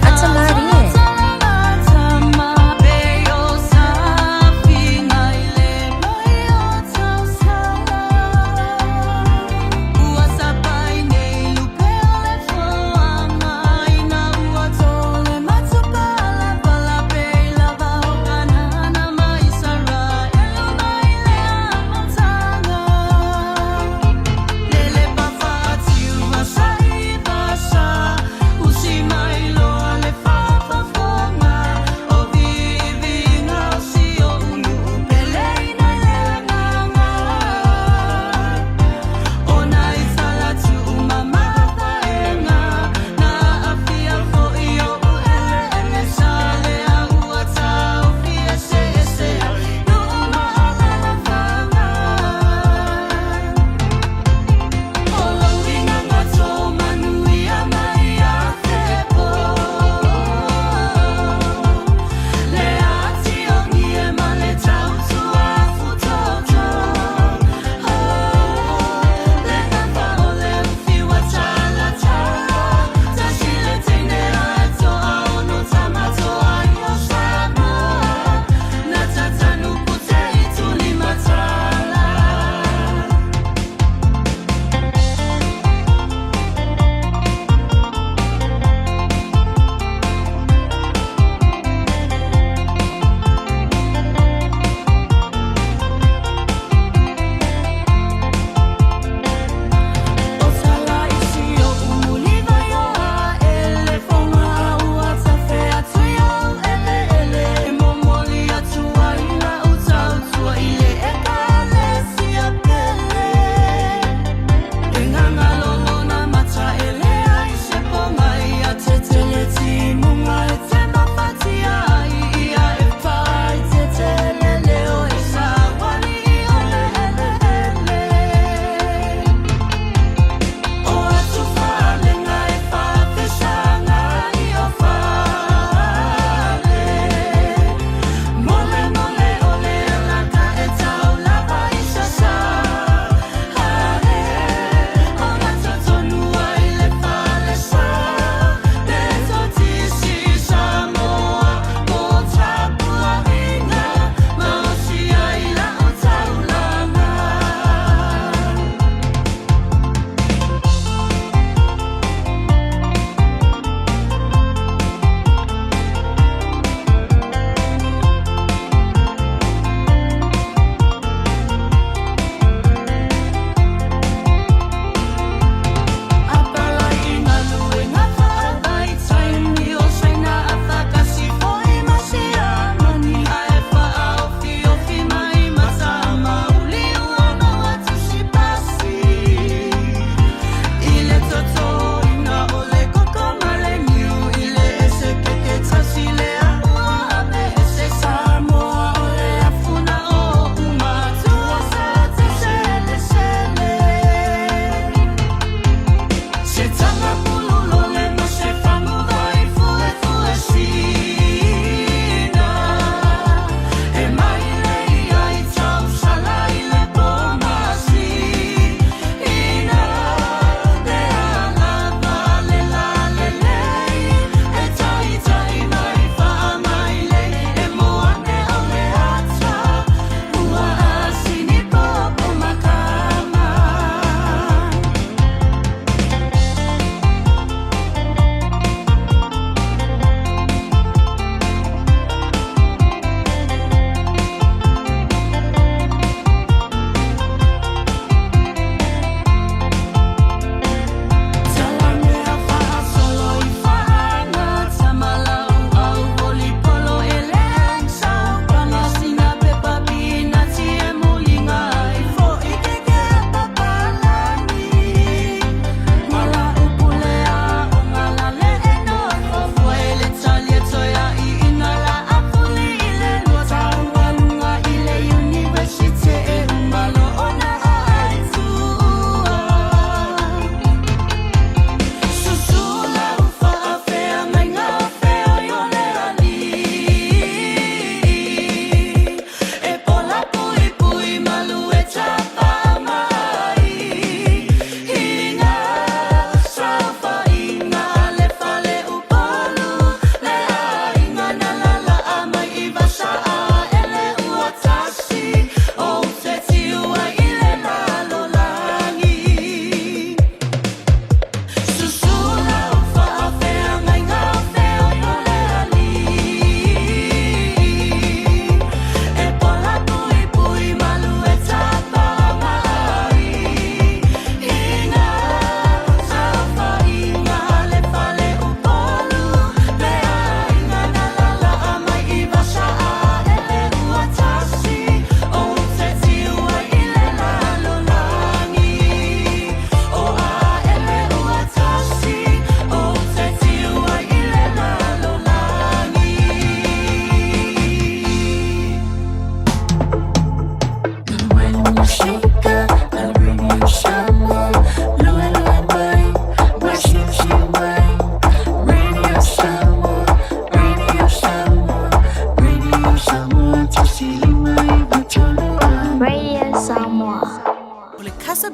Ata marie.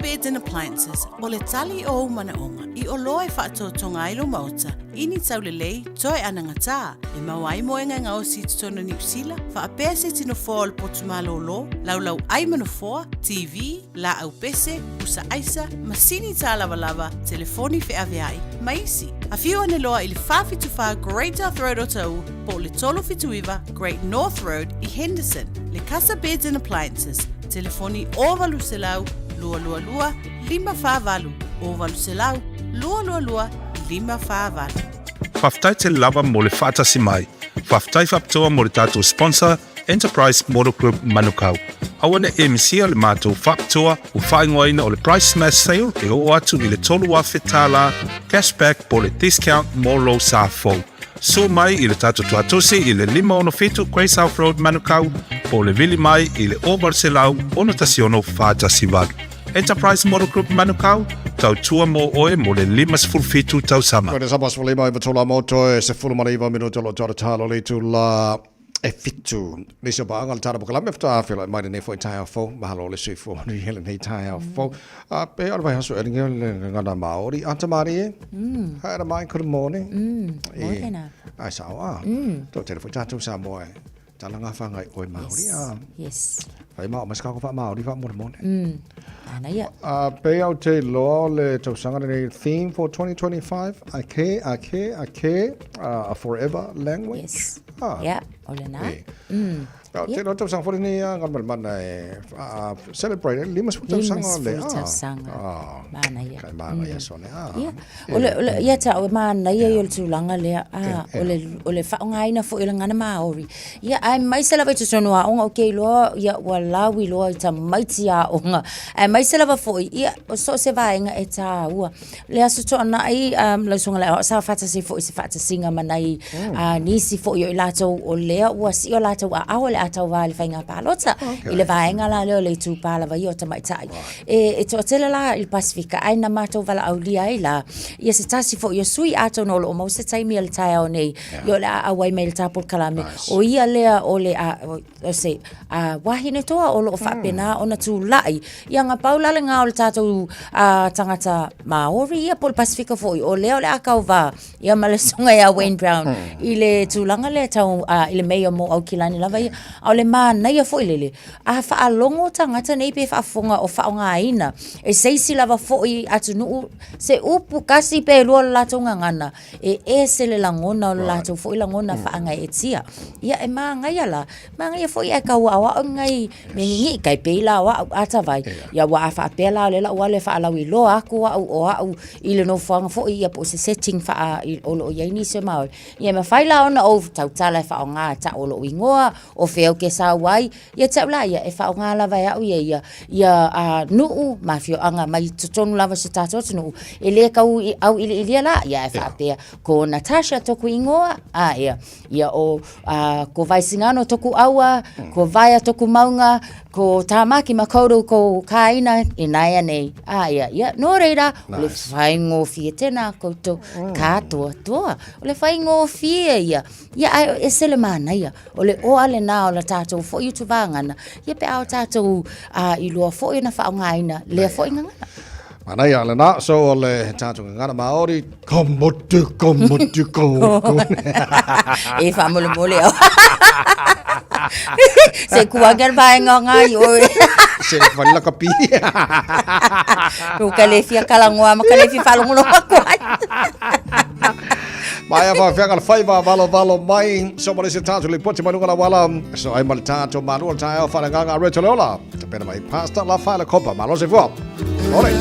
Beds and Appliances, o le tali o ou manaoga i oloa e faatotoga ai lou maota i ni taulelei toe anagatā e maua ai moega e gaosi i totonu o Niu Sila, faapea se iti nofoa o le potu malōlō, laulau ai ma nofoa, TV, laau pese, pusa aisa, masini tālavalava, telefoni feaveai, ma isi. Afio ane loa i le 474 Great South Road Otahuhu po o le 379 Great North Road i Henderson. Le Casa Beds and Appliances, telefoni 0800 222 548, 0800 222 548. Faafetai tele lava mo le faatasi mai. Faafetai faapitoa mo le tatou sponsor Enterprise Motor Group Manukau. Aua ne i misia le matou faapitoa ua faaigoaina o le Price Smash Sale e oo atu i le $3,000 cashback po o le discount mo lou sa fou. Sue mai i le tatou tuatosi i le 567 Grey South Road Manukau po o le vili mai i le 0800 61 418. Enterprise Motor Group Manukau, tautua mō oe mo le 57 tausama. Koe te sapa sefulima iva tolu a moto e 19 minuta o lo tau talo le itula e fitu. Nisi o paaga le tala pokalame faatoa feiloai mai lenei foi taeao fou. Mahalo le soifua manuia lenei taeao fou. A pe o le vaiaso e le le gagana Māori. A tamari e. Haere mai good morning. Morena. Ai sao a. Tō tele foi tātou Samoa e. Tala ngā whāngai oe Māori. Yes. Yes. Whai mao, mas kako wha Māori wha more mone. Ana ia. A pe au te loa o le tausaga lenei theme for 2025, I care, I care, I care, a forever language. Yes. Ah. Yeah, o lena. E. Au te loa tausaga fo lenei a ngā mana e celebrate 50 tausaga o le. 50 tausaga. Ah. Mana ia. Kai mānga ia sone. Ah. Ia. O le, o le, ia ta o mānaia i o le tulaga lea. Ah, o le, o le faaaogaina foi o le gagana Māori. Ia, aemaise lava i totonu o aoga, ou te iloa, ia, ua lauiloa i tamaiti aoga. Aemaise lava foi, ia, o so o se vaega e tāua. Le Aso Toonai, lau Susuga i le Aoao, sa faatasi foi i se faatasiga ma nai nisi foi o i latou o lea ua sii o latou aao o le a tauva i le faiga palota. I le vaega la lea o le itupa lava ia o tamaitai. E toatele la i le Pasefika, ae na matou valaaulia ai la, ia se tasi foi o sui atonu o lo o maua se taimi o le taeao nei, ia o le a auai mai i le ta polokalame. O ia lea o le a, o se a, wahine toa o lo o faapena ona tulai. Ia na pau la lena o le tatou a, tagata Māori ia po o le Pasefika foi, o lea o le a kauvā ia ma le susuga ia Wayne Brown i le tulaga lea tau a, i le Mayor mo Aukilani lava ia. A o le manaia foi lele, a faalogo tagata nei pe faafofoga o faaaogaina e se isi lava foi atunuu se upu tasi pe lua o le latou gagana, e ese le lagona o le latou foi lagona faagaeetia. Ia e manaia la, manaia foi ae tau aoao ni nai mea nini'i tai pei la o a'u atavai, ia aua a faapea la o lea la ua alu e faalauiloa atu a'u o a'u i le nofoaga foi ia po o se setting faa o lo o i ai nisi o Māori. Ia e mafai la ona ou tautala e faaaoga e ta'u o lo'u igoa, o fea ou te sau ai, ia te au la ia, e faaaoga lava e a'u ia ia ia nuu ma afioaga mai totonu lava o si o tatou atunuu, e le tau auiliilia la, ia ae faapea, ko Natasha toku ingoa, a ia, ia o ko Vaisigano toku aua, ko Vaea toku maunga, ko Tāmaki Makaurau ko kāina ināianei, a ia, ia, nō reira, o le whaingōwhie tēnā koutou katoatoa, o le whaingōwhie ia. Ia ae ese le manaia, o le oa lena o la tatou foi utuvagana, ia pe a o tatou iloa foi ona faaaogaina lea foi gagana. Manaia lena, so o le tatou gagana Maori, ka motu, ka motu, ka motu. E faamolemole au. Se kua ke vaenga o ngā i oe. Se whare laka pi. Ko ka le fia kalangoa ma ka le fia whaalongolongo aku ai. Mai a whawhianga le whaiva valo valo mai. So ma le se tātou le poti mai lunga la wala. So ai ma le tātou malu o le taeo whananganga a Rachel Ola. Te pena mai pasta la whaela kopa. Malo se fua. Ole.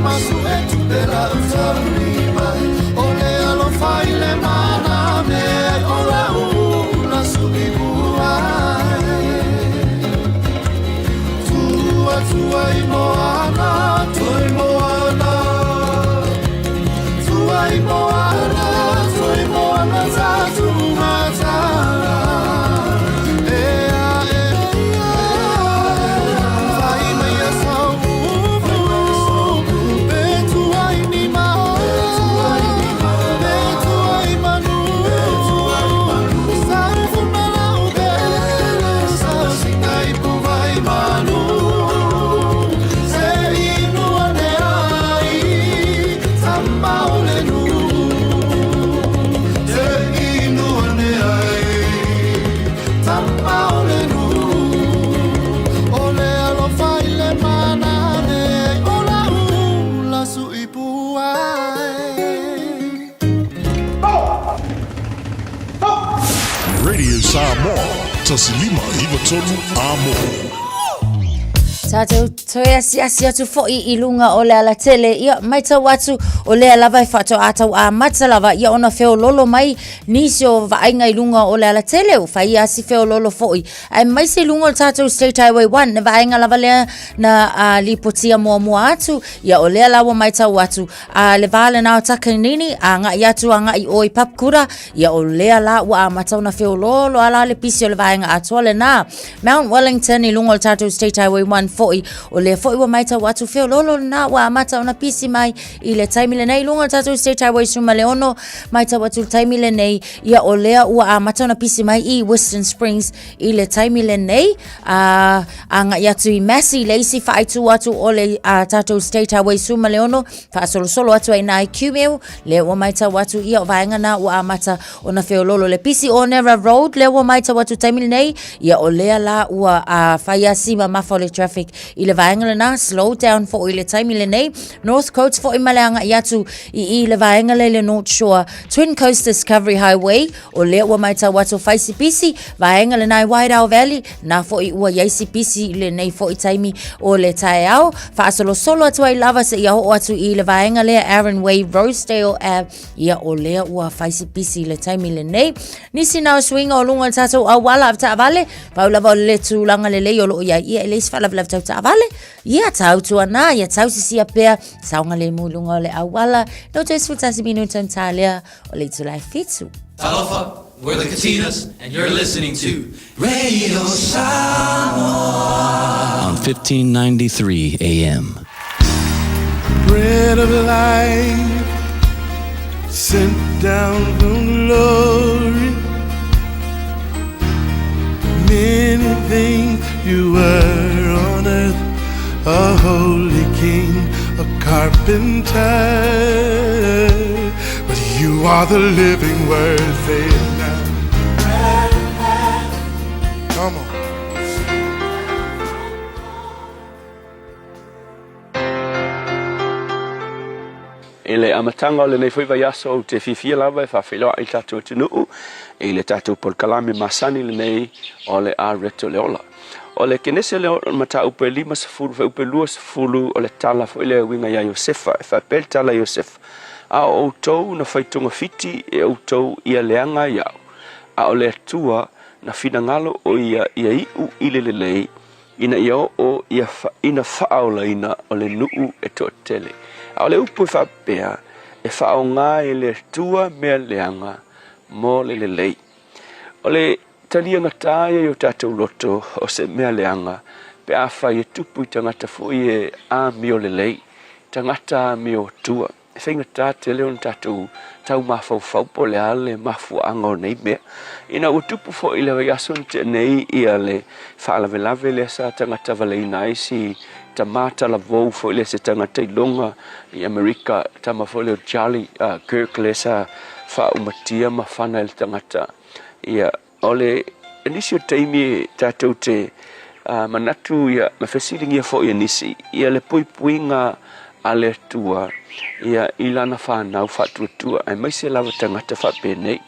Ma suʻe tupe lau taulima O le alofa i le maname O lau ula suʻi puai Tua tua i moana Toi moana Tua i moana Toi moana Tatu matala E a e a Fai mai a sau upu Pe tua i ni mao Pe tua i manu Sau funa lau pele Sau sika i puvai manu Se inu ane ai Tama o le nu Se inu ane ai Tama o le nu O le alofa i le manane O la ula sui puai Radio Samoa, tasilima iva tolu amo. Tātou toe asiasi atu fo'i i luga o le alatele, ia, maitau atu o lea lava e faatoa tau amata lava ia ona feololo mai nisi o vaaiga i luga o le alatele, ua fai lava si feololo fo'i aemaise i luga o le tatou State Highway 1, le vaega lava lea na uh, lipotia muamua atu, ia o lea la ua maitau atu a le va lena o Takanini, agai atu agai i o i Papakura, ia o lea la ua amata ona feoloolo a la le pisi o le vaega atoa lena. Mount Wellington i luga o le tatou State Highway 1 fo'i, o lea fo'i ua maitau atu feoloolo lena ua amata ona pisi mai i le taimi lenei i luga o le tatou State Highway 16, maitau atu i le taimi lenei, ia o lea ua amata ona pisi mai i Western Springs i le taimi lenei, a agai atu i Massey le isi faaitu atu o le a, tatou State Highway 16, faasolosolo atu ai nā i Kumeu, lea ua maitau atu ia o vaega na ua amata ona feololo le pisi Onera Road, lea ua maitau atu taimi lenei, ia o lea la ua a, fai a si mamafa o le traffic i le vaega lena, slow down fo'i i le taimi lenei, North Coast fo'i ma le agai atu i i le vaega lea i le North Shore, Twin Coast Discovery Highway, O lea ua maitau atu fai si pisi, vaega lena i Wairau Valley, na fo'i ua iai si pisi i lenei fo'i taimi o le taeao. Faasolosolo atu ai lava seia oo atu i le vaega lea Aaron Way Rosedale Ave, ia o lea ua fai si pisi i le taimi lenei. Nisi na o suiga o luga o le tatou auala avetaavale, pau lava o le tulaga lelei o loo iai ia e leai se faalavelave tau taavale. Ia tautuana, ia tausisia pea, saogalemu i luga o le auala. No toe 11 minuta na lea o le itula e fitu. Talofa, we're the Katinas, and you're listening to Radio Samoa on 1593 AM. Bread of life sent down from glory. Many things you were on earth, a holy king, a carpenter. But you are the living word, say it now. Come on. I le amataga o lenei foi vaiaso ou te fiafia lava e faafeiloai i le tatou atunuu i le tatou polokalame masani lenei o le Areto le Ola. O le Kenese o le mataupu e 50 fuaiupu e 20 o le tala foi lea e uiga ia Iosefa, e faapea le tala a Iosefa, A o outou na fai togafiti e outou ia leaga ai au, a o le Atua na finagalo o ia ia iu i le lelei, ina ia oo ia ina faaolaina o le nuu e toatele. A o le upu e faapea, e faaaoga e le Atua mea leaga mo le lelei. O le talia gata ia i o tatou loto o se mea leaga pe afai e tupu i tagata foi e amio lelei, tagata amio tua. E faigata tele ona tatou tau mafaufau po o le a le mafuaaga o nei mea. Ina ua tupu foi i le vaiaso na tea nei ia le faalavelave lea sa tagata valeina ai si tama talavou foi lea se tagata iloga i Amerika, tama foi lea o Charlie uh, Kirk lea sa faaumatia ma fana e le tagata. Ia, o le nisi o taimi tatou te uh, manatu ia, ma fesiligia foi e nisi, ia le puipuiga a le Atua ia i lana whanau faatuatua, aemaise lava tagata faapenei.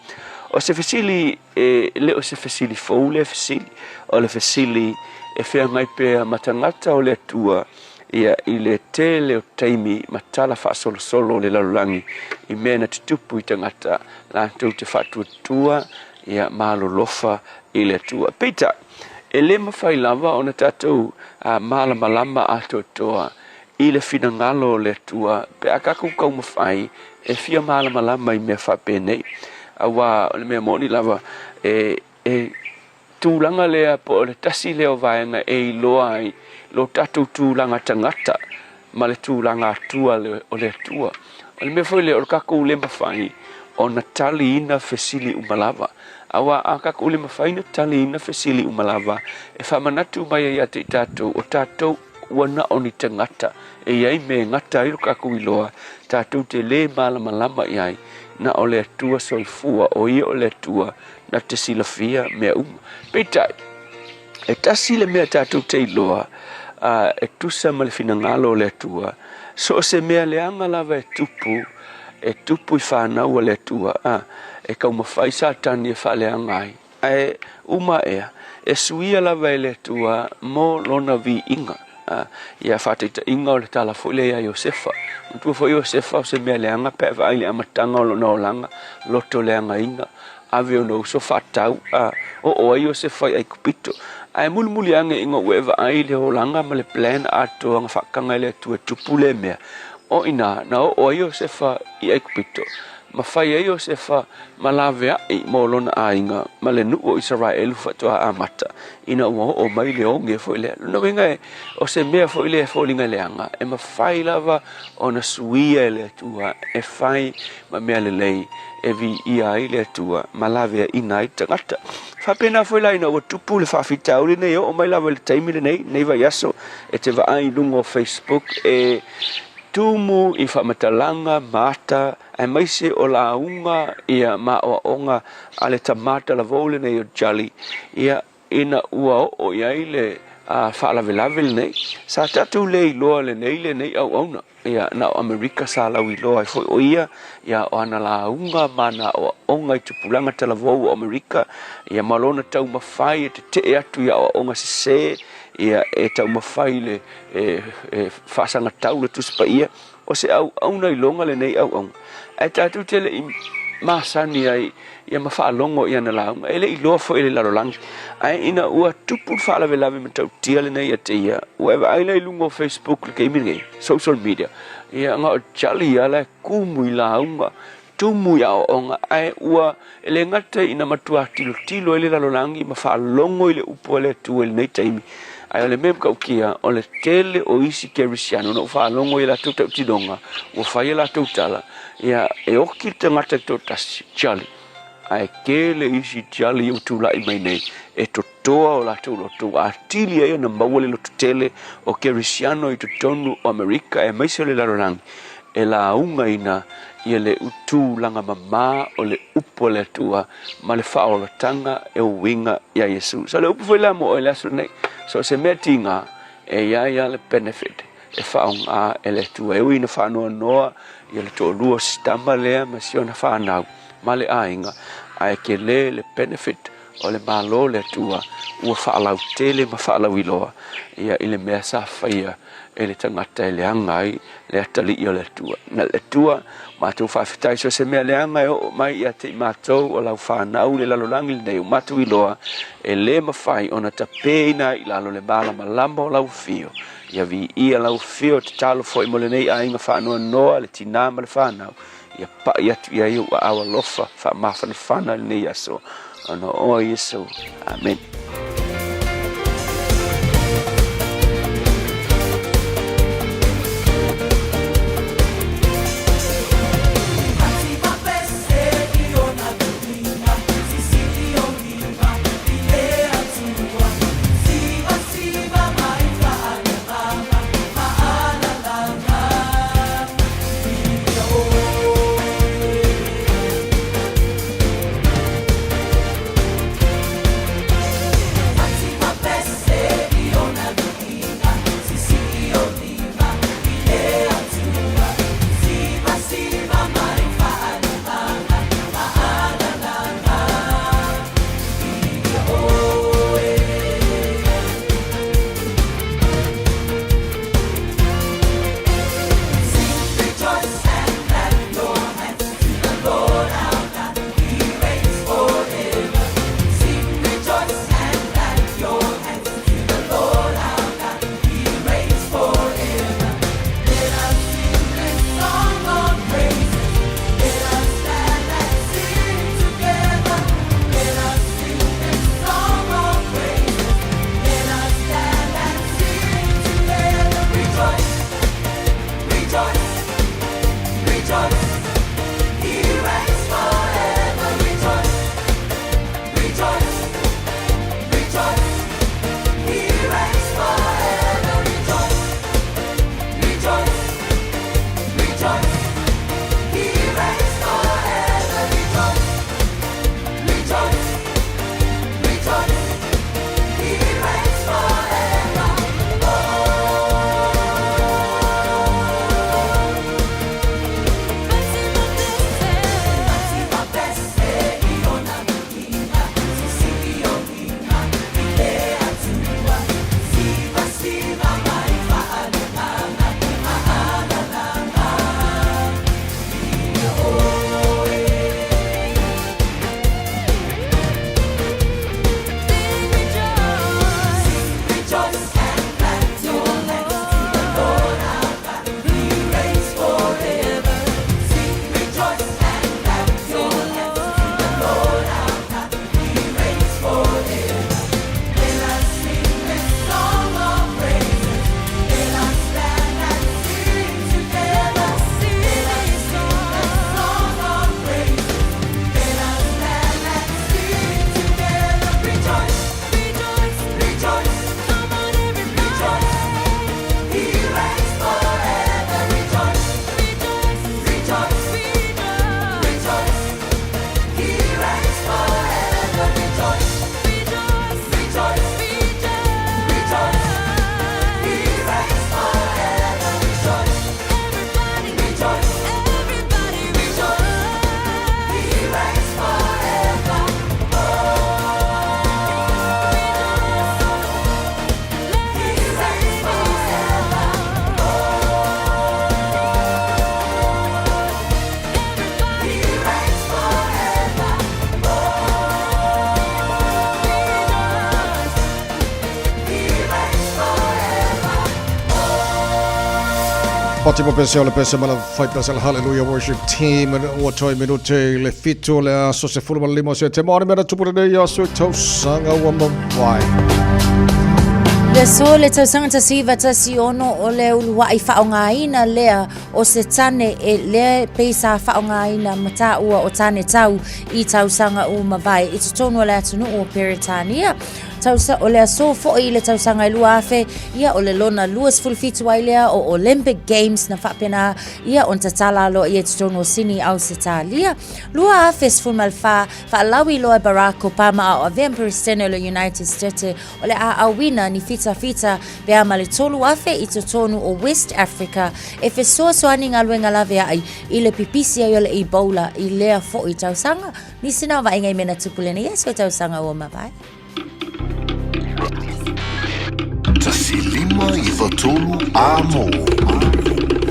O se fesili e le o se fesili fou lea fesili, o le fesili e feagai pea ma tagata o le Atua. Ia, i le tele o taimi ma tala faasolosolo o le lalolagi i mea na tutupu i tagata latou te faatuatua ia ma alolofa i le Atua. Peitai, e le mafai lava ona tatou malamalama atoatoa i le finagalo o le Atua pe a tatou taumafai e fia malamalama i mea faapenei. Aua o le mea moni lava, e, e tulaga lea po o le tasi lea o vaega e iloa ai lo tatou tulaga tagata ma le tulaga atua o le Atua. O le mea foi lea o le tatou le mafai ona taliina fesili uma lava. Aua a tatou le mafai ona taliina fesili uma lava, e faamanatu mai ai ia te i tatou, o tatou ua na o ni tagata e i ai mea e gata ai lo tatou iloa, tatou te le malamalama i ai, na o le Atua soifua, o Ia o le Atua na te silafia mea uma. Peitai, e tasi le mea tatou te iloa, a, e tusa ma le finagalo o le Atua, so o se mea leaga lava e tupu, e tupu i fanau a le Atua, a, e taumafai Satani e faaleaga ai. Ae uma ea, e suia lava e le Atua mo lona viiga. A, ia faataitaiga o le tala foi lea ia Iosefa. Manatua foi Iosefa o se mea leaga pe a vaai i le amataga o lona olaga, loto leagaina, ave ona uso faatau, a, oo ai Iosefa i Aikupito. Ae mulimuli ane ina ua e vaai i le olaga ma le plan atoa na faataga e le Atua e tupu lea mea, o i ina na oo ai Iosefa i Aikupito, ma fai ai Iosefa ma laveai mo lona aiga ma le nuu o Isaraelu faatoa amata ina ua oo mai le oge foi lea. Lona uiga e, o se mea foi lea e foliga leaga, e mafai lava ona suia e le Atua e fai ma mea lelei e viia ai le Atua ma laveaiina ai tagata. Faapena foi la ina ua tupu le faafitauli lenei, e oo mai lava i le taimi lenei, lenei vaiaso, e te vaai i luga o Facebook e tumu i faamatalaga ma ata aemaise o lauga ia ma aoaoga a le tama talavou lenei o Jali, ia, ina ua oo i ai le faalavelave lenei, sa tatou le iloa lenei lenei auauna, ia, na o Amerika sa lauiloa ai foi o ia, ia, o ana lauga ma ana aoaoga i tupulaga talavou o Amerika, ia, ma lona taumafai e tetee atu i aoaoga sese, ia, e taumafai le, e, e faasagatau le Tusi Paia. O se auauna iloga lenei auauna, ae tatou te le i masani ai ia ma faalogo i ana lauga, e le i iloa foi e le lalolagi. Ae ina ua tupu le faalavelave matautia lenei ia te ia, ua e vaai la i luga o Facebook i le taimi lenei, social media, ia na o jali lava la e tumu i lauga, tumu i aoaoga, ae ua e le gata ina matua tilotilo ai le lalolagi ma faalogo i le upu a le Atua i lenei taimi, ae o le mea matautia, o le tele o isi Kerisiano na ou faalogo i a latou tautinoga, ua fai a latou tala, ia, e oki le tagata e toatasi, jali, ae tele isi jali ua tulai mai nei e totoa o latou loto, ua atili ai ona maua le lototele o Kerisiano i totonu o Amerika aemaise o le lalolagi e laugaina ia le tulaga mama o le upu a le Atua ma le faaolataga e uiga iā Iesu. So le upu foi lea mo oe i le aso lenei, so o se mea tiga, e i ai lava le benefit e faaaoga e le Atua. E ui ina faanoanoa ia le toalua o si tama lea ma si ona fanau ma le aiga, ae tele le benefit o le Malo o le Atua ua faalautele ma faalauiloa ia i le mea sa faia e le tagata e leaga ai le atalii o le Atua. Na le Atua, matou faafetai so se mea leaga e oo mai ia te i matou o lau fanau i le lalolagi lenei ua matou iloa e le mafai ona tapeina ai i lalo le malamalama o lau afio. Ia viia lau afio, tatalo foi mo lenei aiga faanoanoa, le tinā ma le fanau, ia pai atu i ai ou aao alofa faamafanafana i lenei aso, ona o oe Iesu. Amene. Pati mo pese o le pese ma la fai pese la Hallelujah Worship Team ua toi minute i le fitu o le aso se fulu ma le lima o se te maori mea na tupu lenei aso i tausaga ua mavae. Le aso le tausaga 1916 o le uluaʻi faaaogaina lea o se tane e lea pei sa faaaogaina ma taua o tane tau i tausaga ua mavae i totonu o le atunuu o Peretania. Tausa, o le aso foi i le tausaga e 2000, ia o le lona 27 ai lea o Olympic Games na faapena ia ona tatala aloaia i totonu o Sini Ausetalia. 2014, faalauiloa e Barack Obama a o avea ma Peresetene o le United Stete o le a auina ni fitafita pe a ma le 3,000 i totonu o West Africa e fesoasoani galuega laveai i le pipisi ai o le Ebola i lea foi tausaga. Nisi na o vaaiga i mea na tupu lenei aso i tausaga ua mavae. 1593 A mo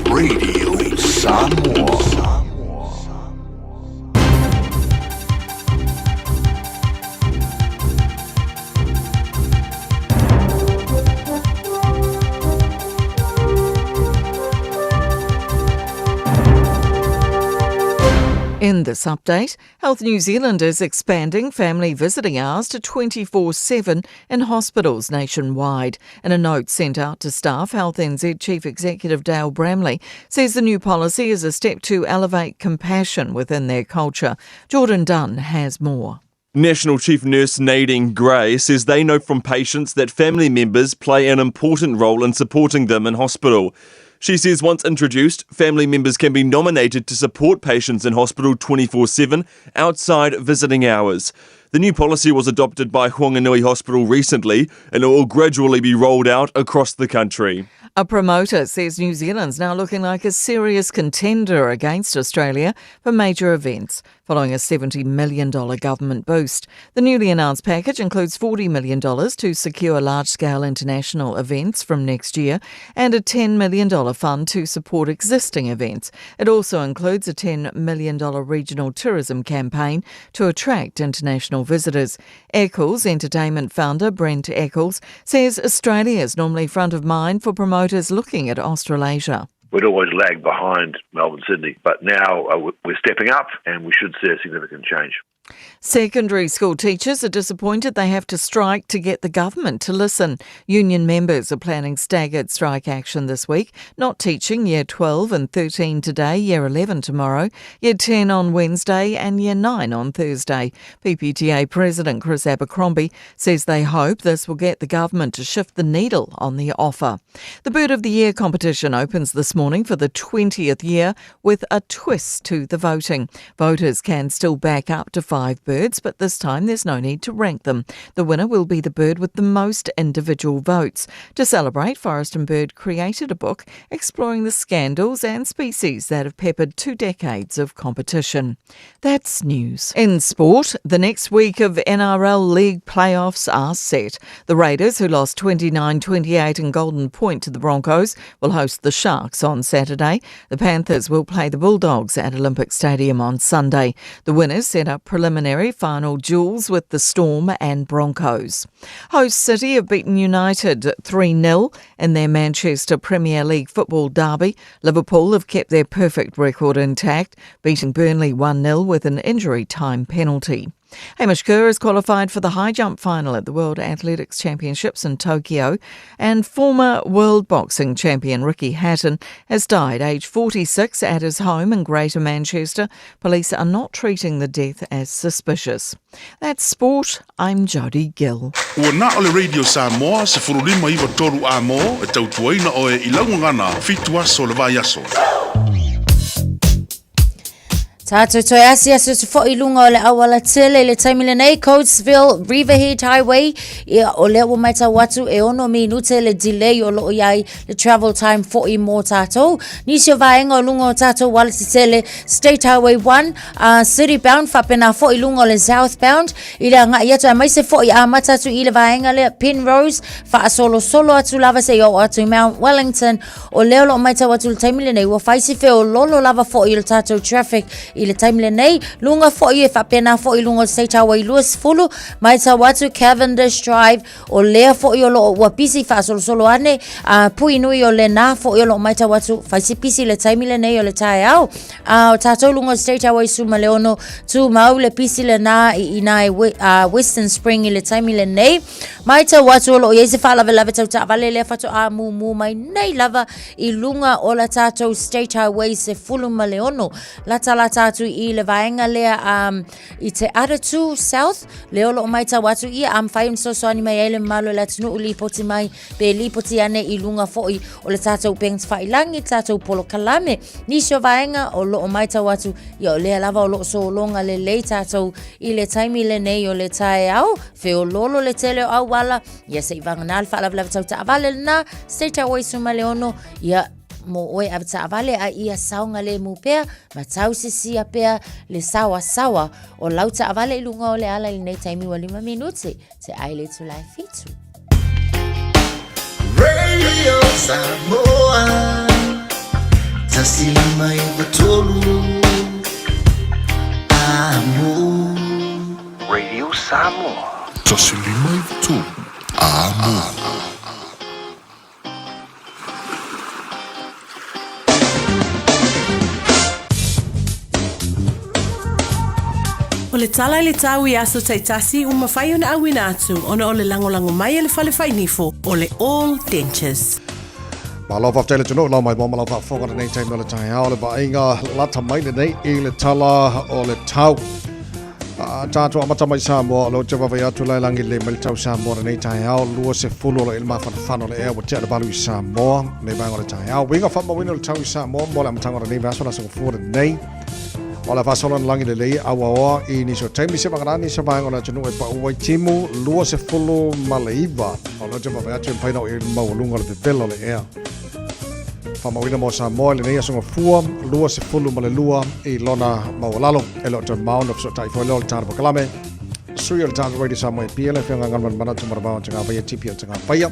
Radio Samoa. In this update, Health New Zealand is expanding family visiting hours to 24 7 in hospitals nationwide. In a note sent out to staff, Health NZ Chief Executive Dale Bramley says the new policy is a step to elevate compassion within their culture. Jordan Dunn has more. National Chief Nurse Nadine Gray says they know from patients that family members play an important role in supporting them in hospital. She says once introduced, family members can be nominated to support patients in hospital 24 7 outside visiting hours. The new policy was adopted by Whanganui Hospital recently and it will gradually be rolled out across the country. A promoter says New Zealand's now looking like a serious contender against Australia for major events following a $70 million government boost. The newly announced package includes $40 million to secure large scale international events from next year and a $10 million fund to support existing events. It also includes a $10 million regional tourism campaign to attract international visitors. Eccles Entertainment founder Brent Eccles says Australia is normally front of mind for promoters looking at Australasia. We'd always lag behind Melbourne, Sydney, but now uh, we're stepping up and we should see a significant change. Secondary school teachers are disappointed they have to strike to get the government to listen. Union members are planning staggered strike action this week, not teaching year 12 and 13 today, year 11 tomorrow, year 10 on Wednesday, and year 9 on Thursday. PPTA President Chris Abercrombie says they hope this will get the government to shift the needle on the offer. The Bird of the Year competition opens this morning for the 20th year with a twist to the voting. Voters can still back up to five birds, but this time there's no need to rank them. The winner will be the bird with the most individual votes. To celebrate, Forest and Bird created a book exploring the scandals and species that have peppered two decades of competition. That's news. In sport, the next week of NRL League playoffs are set. The Raiders, who lost 29 28 in Golden Point to the Broncos, will host the Sharks on Saturday. The Panthers will play the Bulldogs at Olympic Stadium on Sunday. The winners set up preliminary final duels with the Storm and Broncos. Host City have beaten United 3 0 in their Manchester Premier League football derby. Liverpool have kept their perfect record intact, beating Burnley 1 0 with an injury time penalty. Hamish Kerr is qualified for the high jump final at the World Athletics Championships in Tokyo, and former world boxing champion Ricky Hatton has died aged 46 at his home in Greater Manchester. Police are not treating the death as suspicious. That's sport. I'm Jodie Gill. Ua na o le Radio Samoa 1593 a mo e tautuaina oe i laugagana fitu aso le vaiaso. Tātou toe asiasi atu foi i lunga o le auala tele i le taimi lenei, Coatesville Riverhead Highway, ia, o lea ua matau atu e ono minute le delay o loo iai le travel time foi mō tātou. Nisi o vaenga o lunga o tātou wala tetele, State Highway 1, uh, city bound, whapena foi lunga o le southbound, i le angai atu, aemaise foi amata atu i le vaenga lea, Penrose, faasolosolo atu lava seia oo atu i Mount Wellington, O lea o lo o matau atu i le taimi lenei, ua fai si feololo lava foi o le tatou traffic i I le taimi lenei, luga foi e faapena foi i luga o le State Highway 20, matau atu Cavendish Drive, o lea foi o loo ua pisi faasolosolo ane, a pui nui o lena foi o loo matau atu fai si pisi le taimi lenei o le taeao. A o tatou luga o le State Highway 16, tumau le pisi lena i ina i Western Spring i le taimi lenei. Matau atu o loo i ai se faalavelave tau taavale lea faatoa mumu mai nei lava i luga o la tatou State Highway 16, latalata atu i le vaega lea i Te Atatū South, lea o loo matau atu ia a mafai ona fesoasoani mai ai le mamalu o le atunuu lipoti mai pe lipoti ane i luga foi o le tatou upega tafailagi, le tatou polokalame. Nisi o vaega o loo matau atu ia o lea lava o loo sologa lelei tatou i le taimi lenei o le taeao, feololo le tele o auala, ia se i vagana le faalavelave tau taavale lena, State Highway 16, ia mo oe avetaavale a ia saogalemu pea ma tausisia pea le saoasaoa o lau taavale i luga o le ala i lenei taimi ua 5 minute te ai le itula e 7. Radio Samoa 153 Amo. Radio Samoa. 153 Amo. O le tala i le tau i aso taitasi ua mafai ona auina atu ona o le lagolago mai a le Fale Fainifo o le All Dentures. Malo faafetai le atunuu lau mai mo ma lau faafofoga lenei taimi o le taeao le vaaiga lata mai lenei i le tala o le tau. A tatou amata mai Samoa, o lea ou te vaavaai atu la e lagi lelei mai le tau Samoa lenei taeao, 20 o lo o i le mafanafana o le ea ua tea le valu i Samoa lenei vaega o le taeao. Uiga faamauina o le tau i Samoa mo le amataga o lenei vaiaso le aso gafua lenei. O le a faasolo ona lagi lelei auaoa i nisi o taimi se vagana nisi o vaega o le atunuu e pau ai timu 29. O lea ou te vaavaai atu e mafai ona oo i ai le maualuga o le vevela o le ea. Faamauina mo Samoa i lenei aso Gafua, 22 i lona maualalo. E le o toe mao ona fesootai foi lea o le Tala Pakalame. Sui o le Tala Radio Samoa e pia le afioga Galman Manatu Maravao o Tagavaia Tipi o Tagavaia. O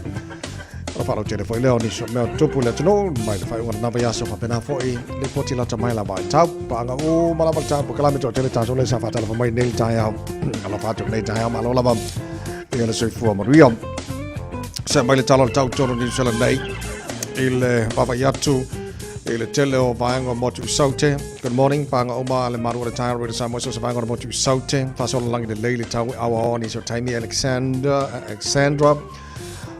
le faalautele foi lea o nisi o mea o tupu i le atunuu mai le faaiuga o lena vaiaso faapena foi lipoti lata mai la vaitau. Paaga uma lava le Tala Pakalame toatele tatou lea sa faatalofa mai nei le taeao. Alofa atu nei taeao malo lava ia le soifua manuia. Se mai le tala o le tau tonu Niu Sela nei i le vaavaai atu i le tele o vaega o motu i Saute. Good morning, pānga uma le maru o le taeao Radio Samoa so se vaega o le motu i Saute. Faasola lagi lelei le tau e aoaoa nisi o taimi Alexander, Alexandra.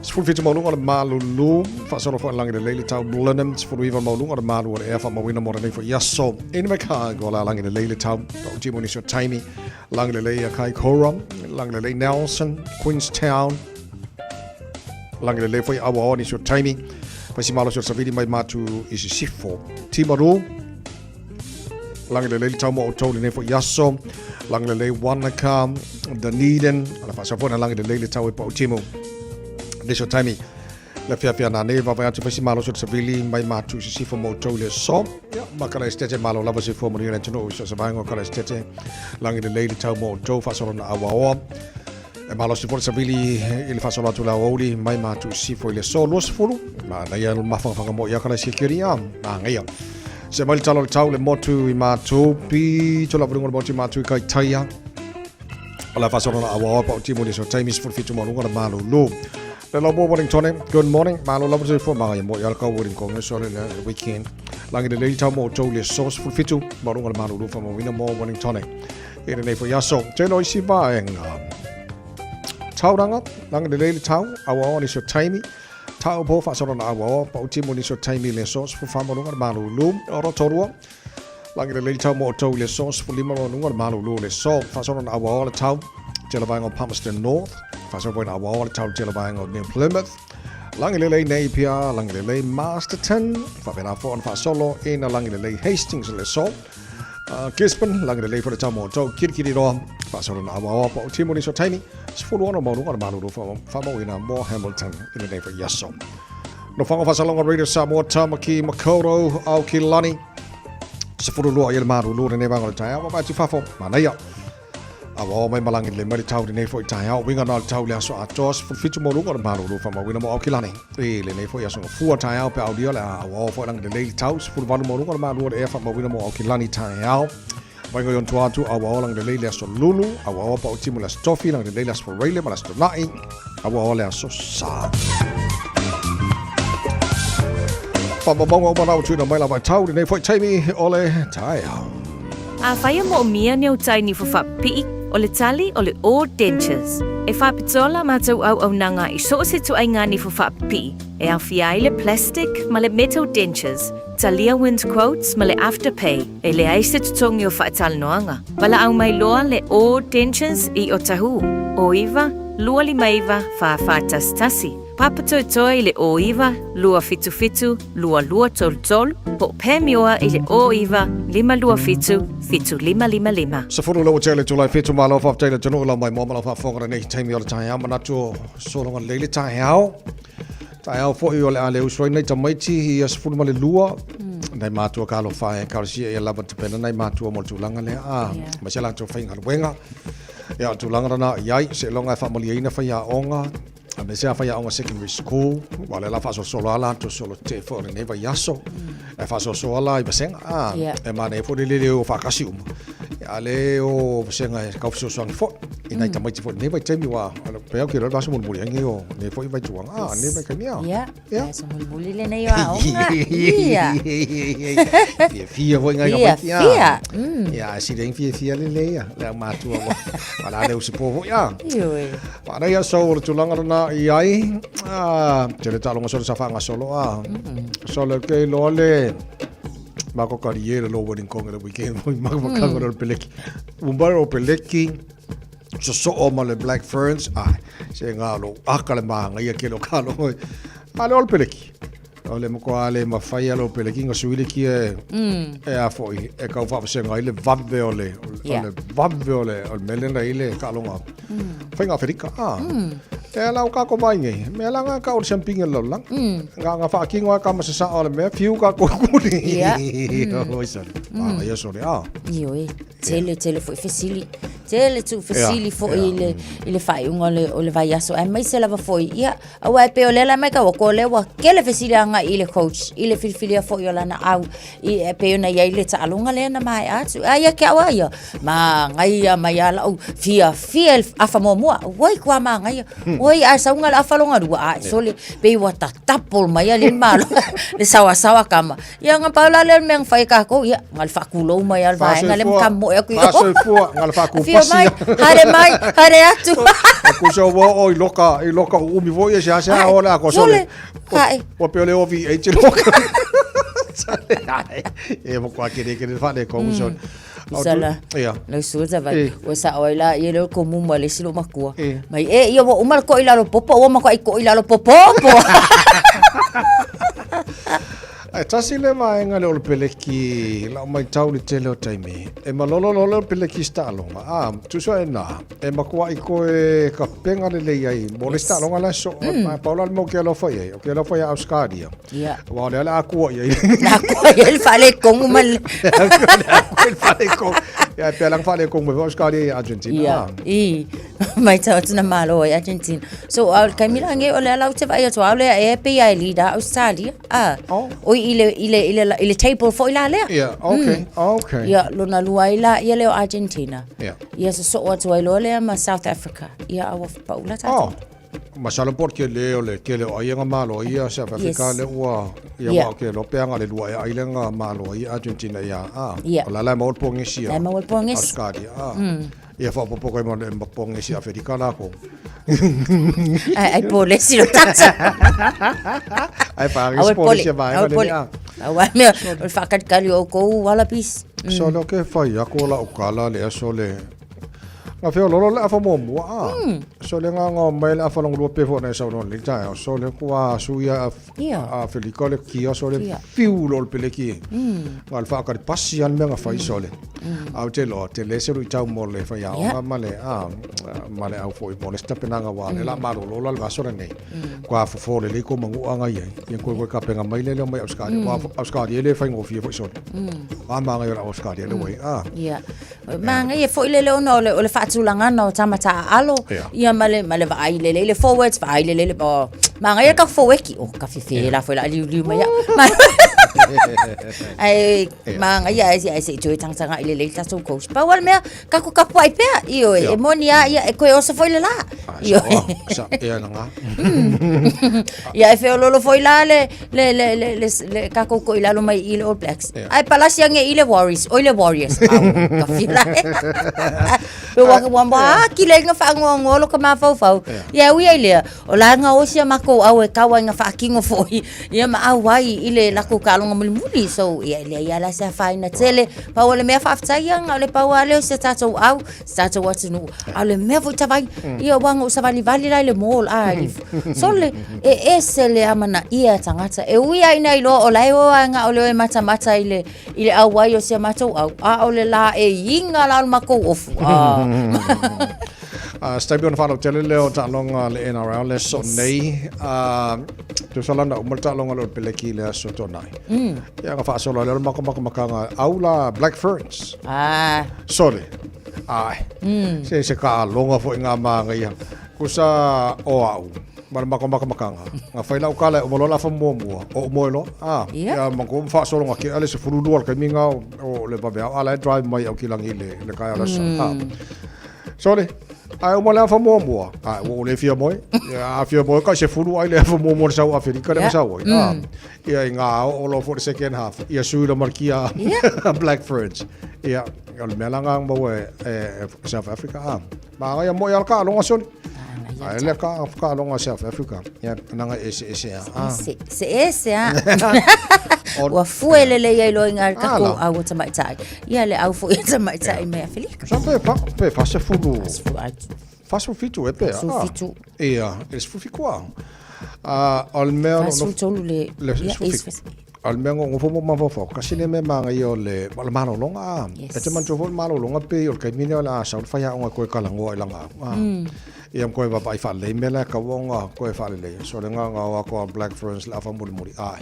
17 maualuga o le malulu, faasolo foi lagi lelei le tau Blenheim, 19 maualuga o le malu o le ea faamauina mo lenei foi aso. Invercargill, o le lagi lelei le tau, pautimu nisi o taimi, lagi lelei a Kaikoura, lagi lelei Nelson, Queenstown, Lagi lelei foi aua o nisi o taimi. Fai si malosi o le savili mai matu i sisifo. Timaru. Lagi lelei le tau mo outou lenei foi aso. Lagi lelei Wanaka, Dunedin. Ala faasau foi na lagi lelei le tau e pau timu. Nisi o taimi. Le fiafia nā nei vaavaai atu fai si malosi o le savili mai matu i sisifo mo outou i le aso. Ia, ma kala estete malo lava se fua manuia le atunuu i so o se vaega o kala estete. Lagi lelei le tau mo outou faasolo na auaoa. E malosi foi le savili i le faasolo atu i le aoauli mai matu i sisifo i le aso 20. Manaia le mafangafaga mo ia kala sikiria. Manaia. Se mai le tala o le tau le motu i Matu, pito lava luga o le motu i Matu i Kaitaia. O le faasolo na auaoa pa o timu le so taimi 17 mo luga le malulu. Le lau mo Wellington, good morning. Malo lava se fua manga ia mo ia le kau Wellington so le le weekend. Langi le lei tau mo tau le so 17 mo luga le malulu fa mo wina mo Wellington. I lenei foi aso, tēnō isi vaenga. Tauranga, langa le lei le tau, auaoa nisi o taimi, tau pō whaasoro na auaoa, pa uti mo nisi o taimi le so, sfu whamolunga le malulu, o Rotorua, langa le lei le tau mo o tau le so, sfu lima molunga le malulu le so, whaasoro na auaoa le tau, tela vaenga o Palmerston North, whaasoro foi na auaoa le tau tela vaenga o New Plymouth, Langi lelei Napier, langi lelei Masterton, whapena fo ona whaasolo, ina langi lelei Hastings le so, Gisborne, lagi lelei foi le tau mo outou, kirikiri roa, faasolo na awaoa po o timu nisi o taimi, 16 maualuga o le malulu faamauina mo Hamilton i lenei foi aso. Nofoaga Faasalonga Radio Samoa, Tamaki Makaurau, Aokilani, 12 i le malulu lenei vaega o le taeao, vaavaai atu i fafo, manaia. Awaoa mai ma lagi lelei mai le tau lenei foi taeao, uiga na o le tau le aso atoa, 17 maualuga o le malulu faamauina mo Aokilani. I lenei foi aso gafua taeao pe aulia o le a awaoa foi lagi lelei le tau, 18 maualuga o le malu o le ea faamauina mo Aokilani taeao. Vainga i on tua atu, aua aoa lagi lelei le aso Lulu, aua aoa pau timu le aso Tofi, lagi lelei le aso Foreile ma le aso Tona'i, aua aoa le aso Sa. Whamamauga o mana o tuina mai la vai tau, lenei foi taimi o le taeao. Afai e moomia ni au tai nifo faapipii, o le tali o le All Dentures. E faapitoa la matou auaunaga i so o se ituaiga nifo faapipii, e aofia ai le plastic ma le metal dentures, talia wind quotes ma le afterpay, e leai se totogi o faatalanoaga. Valaau mai loa le All Dentures i Otahuhu, 09 259 4411. Papatoetoe i le 09 277 2233 po o Pamioa i le 09 527 7555. Sefulu le ua tele Tulai fitu malo faafetai le atunuu lau mai moa ma lau faafofoga lenei taimi o le taeao manatu o sologa lelei le taeao taeao foi o le a le uso ai nai tamaiti ia 12 nai matua ka alofa e ekalesia ia lava tapena nai matua mo le tulaga lea a ma se latou faigaluega ia o le tulaga lena i ai seiloga e faamalieina faiaoga Aemaise lava faiaoga secondary school, aua o lea la faasolosolo lava latou solo tetee foi o lenei vaiaso. E faasoasoa la i vasega, a, e manaia foi le lele o faatasi uma, a o le o vasega e tau fesoasoani foi i nai tamaiti foi i lenei vaitaimi, aua pei lava ou te iloa le vaiaso mulimuli ai lenei o lenei foi vaituaga, a, lenei vaitaimi, a. Ia, vaiaso mulimuli lenei o aoga. Ia. Fiafia foi nai tamaiti, a. Fiafia. Ia, ae sili ai ona fiafia lelei ia le aumatua ua o le a le usipo foi, a. Ioe. Manaia so o le tulaga lena i ai, a, tele taaloga solo sa faagasolo a. Solo ke iloa le mako kari e le lo wedding kong le weekend foi mako makanga le peleki. Umbai o peleki sosoo ma le Black Ferns, ai, se ngā lo aka le maanga ia ke lo ka lo. A le o le peleki. O le matua le mafai a lo peleki nga sui le kia e, e a foi, e kau whaavasenga ai le vave o le, o le vave o le, o le mele na i le kaaloga. Whainga Awherika, a. E ala o kako mai nei, me ala ngā ka o le champinga le laulang. Ngā ngā whaakingo a ka masa o le mea, whiu ka kukuri. Oi sole. Ah, ia sole, a. Ioe, tele, tele foi fesili. Tele tu fesili foi i le, i le faaiuga o le, o le vaiaso. Aemaise lava foi, ia, Aua e pei o lea la mai ka ua ko lea ua kele fesili agai i le coach i le filifilia foi o lana au i e pei ona i ai le taaloga lea na maea atu. A ia ke au a ia, magaia mai a lau fiafia i le afa muamua. Oi kua magaia. Oi a sauga le afa longa lua, a sole pei ua tatapo mai a le malo le sawasawa kama. Ia nga pau la lea o le mea na fai e kākou, ia, nga le faakulou mai a le vaega lea ma kamoe atu i o. Faasoifua, nga le faakupasi. Afio mai, haere mai, haere atu. Kusa ua oo i loka, i loka uumi foi e seasea o le a ko sole. Hae. Ua peo le o V8 i loka. E mo kua kere kere whaale ko sole. Sala. Ia. Lau sua ta vai. Ua sao ai la ia leo ko mumu a le isi lou makua. Mai e ia ua uma le koʻi lalo popo ua makuaʻi koʻi lalo popopo. Ae tasi le vaega lea o le peleki, lau matau i le tele o taimi, e malolo loa lea o le peleki i se taaloga, a, tusa e nā, e matuai koe kapenga lelei ai mo le isi taaloga la e soo, mm. pau la le mau ke alofa i ai, o ke alofa ia Australia. Yeah. Aua o lea o le a kua i ai. Na kua i ai le faaletonu ma le... Le faaletonu. Ia, e pea langa faaletonu mai foi Australia i Argentina. Ia, i. Matau atu na malo ai Argentina. So, a o le taimi la nei, o lea la ou te vaai atu, aole e pei lava e lead a Australia. Ah, oh. Oi, i le, i le, i le, i le table foi la lea. Yeah, okay, okay. Ia, lona lua ai la, ia lea o Argentina. Yeah. Ia sosoo atu ai loa lea ma South Africa. Ia, a ua paula tatou. Oh. Masalo po o le tele o le tele o ai nga malo ia South Africa Yes. le ua ia Yeah. wa ke lo pe anga le lua e ai le nga malo ia Argentina ia a. Yeah. O la la e maua le pogesi La e maua le pogesi. Australia a. Ia faaopoopo kai ma le pogesi Aferika lākou. Ai, ai polesi lo tata. Ai whaangi Aua e pole, polesi a vaega aua e le pole. a. Aua mea, o le whaakalikali o kou wallabies. So leo ke whai ako la ukala le aso le Nga whio lolo le afa muamua a. So le nga nga mai le afa longa lua pe fo na e saunoa le taeao. So le kua su ia a Ia. a Felika le kia so le Kia. fiu lo le pele ki. Nga le whaakari pasi an mea nga whai so le. Au te loa, te le se tau mo le whai a Ia. onga ma le, a, ma le au foi mo le stapenanga wā le la malo lola le vaso nei. Kua fofo le le ko mangu anga ia. Ia koe koe kapenga mai le leo mai Australia. Kua Australia le whai ngofie foi so le. A manga ia la Australia le wai. A. Ia. Magaia foi le leo ona o le, o le faatulagana o tama taaalo, Ia. ia ma le, ma le vaai lelei le forwards, vaai lelei le, oh, magaia ka forweki, oh, ka fefe la foi la liuliu mai au. Ma- Ae māngaia ae ae se i toe tagatagai lelei le tatou coach. Pau lava le mea, tatou tapuai pea, ioe, e moni lava, ia, e toe oso foi le la. Ioe. Sa, ia na ngā. Ia, e feoloolo foi la le, le, le, le, le, le tatou toilalo mai i le All Blacks. Ae palasi ane i le Warriors, oi le Warriors. Au, ka fila. Pe ua ua ua akili ai na faanoanoa lo ka mafaufau. Ia ui ai lea, o la e gaosi a makou au e kau ai na faatino foi, ia ma auai i le latou taaloga mulimuli. So, ia e leai lava la se afaina tele. Pau o le mea faafetai ia, na o le pau lava lea o si a tatou au, si tatou atunuu. A o le mea foi tavai, ia aua na ou savalivali la i le mall, a sole, e ese le amanaia e tagata. E ui lava ina iloa o la e o lava na o le o e matamata i le i le auai o si a matou au, a o le la e iga la o le matou ofu. Ah. Uh, se taimi ona faalautele lea o taaloga le NRL le aso nei. Uh, tusa la na uma le taaloga le o le peleki le aso tuanai. Ia na faasolo ai lea o le makamakamakanga au la Black Ferns. Ah. Sole. Ai. Se se taaloga foi ngā māngaia. Kusa o au ma le makamakamakanga. Nga whai lau kala e uma loa la whamuamua. O umoe loa. Ah. Ia. Ia ma ko whaasolo nga ke ale se furulua le kaimi ngā o, o le vave au. Ala e drive mai au ki langi le, le kai ala sa. Ah. Sorry. Ai uma le afa muamua. Ai ua ou le fia moe. Ia a fia moe kai se fulu ai le afa muamua le sau Aferika le sau ai. Ah. Ia i ngā o lo for the second half. Ia sui la markia Black Ferns. Ia o le mea la ngā mau e, e, e South Africa. Ah. Ma ngai mo ia ka longa soli. Ai le ka ka longa South Africa. Ia nanga ese ese a. Ah. Se, se ese a. Ua fue lelei ai loa i ngā takou au o tamaitai. Ia le au foi o tamaitai mai Afelika. Sa pe pa pe fa se fulu. Fa se fitu e pe. Fa fitu. Ia, e se fitu a. A o le mea no. tolu le. Le O le mea ngofo mo mafaufau, kasi le mea māngaia o le, o le malologa a. Yes. E te manatua foi le malologa pei o le taimi lea o le a sau le faiaoga e koe kalagoa i langa au. A. Ia ma koe vaavaai faalelei mea la e taua ona koe faalelei. So le gaga o ako a Black Ferns le afa mulimuli. Ae.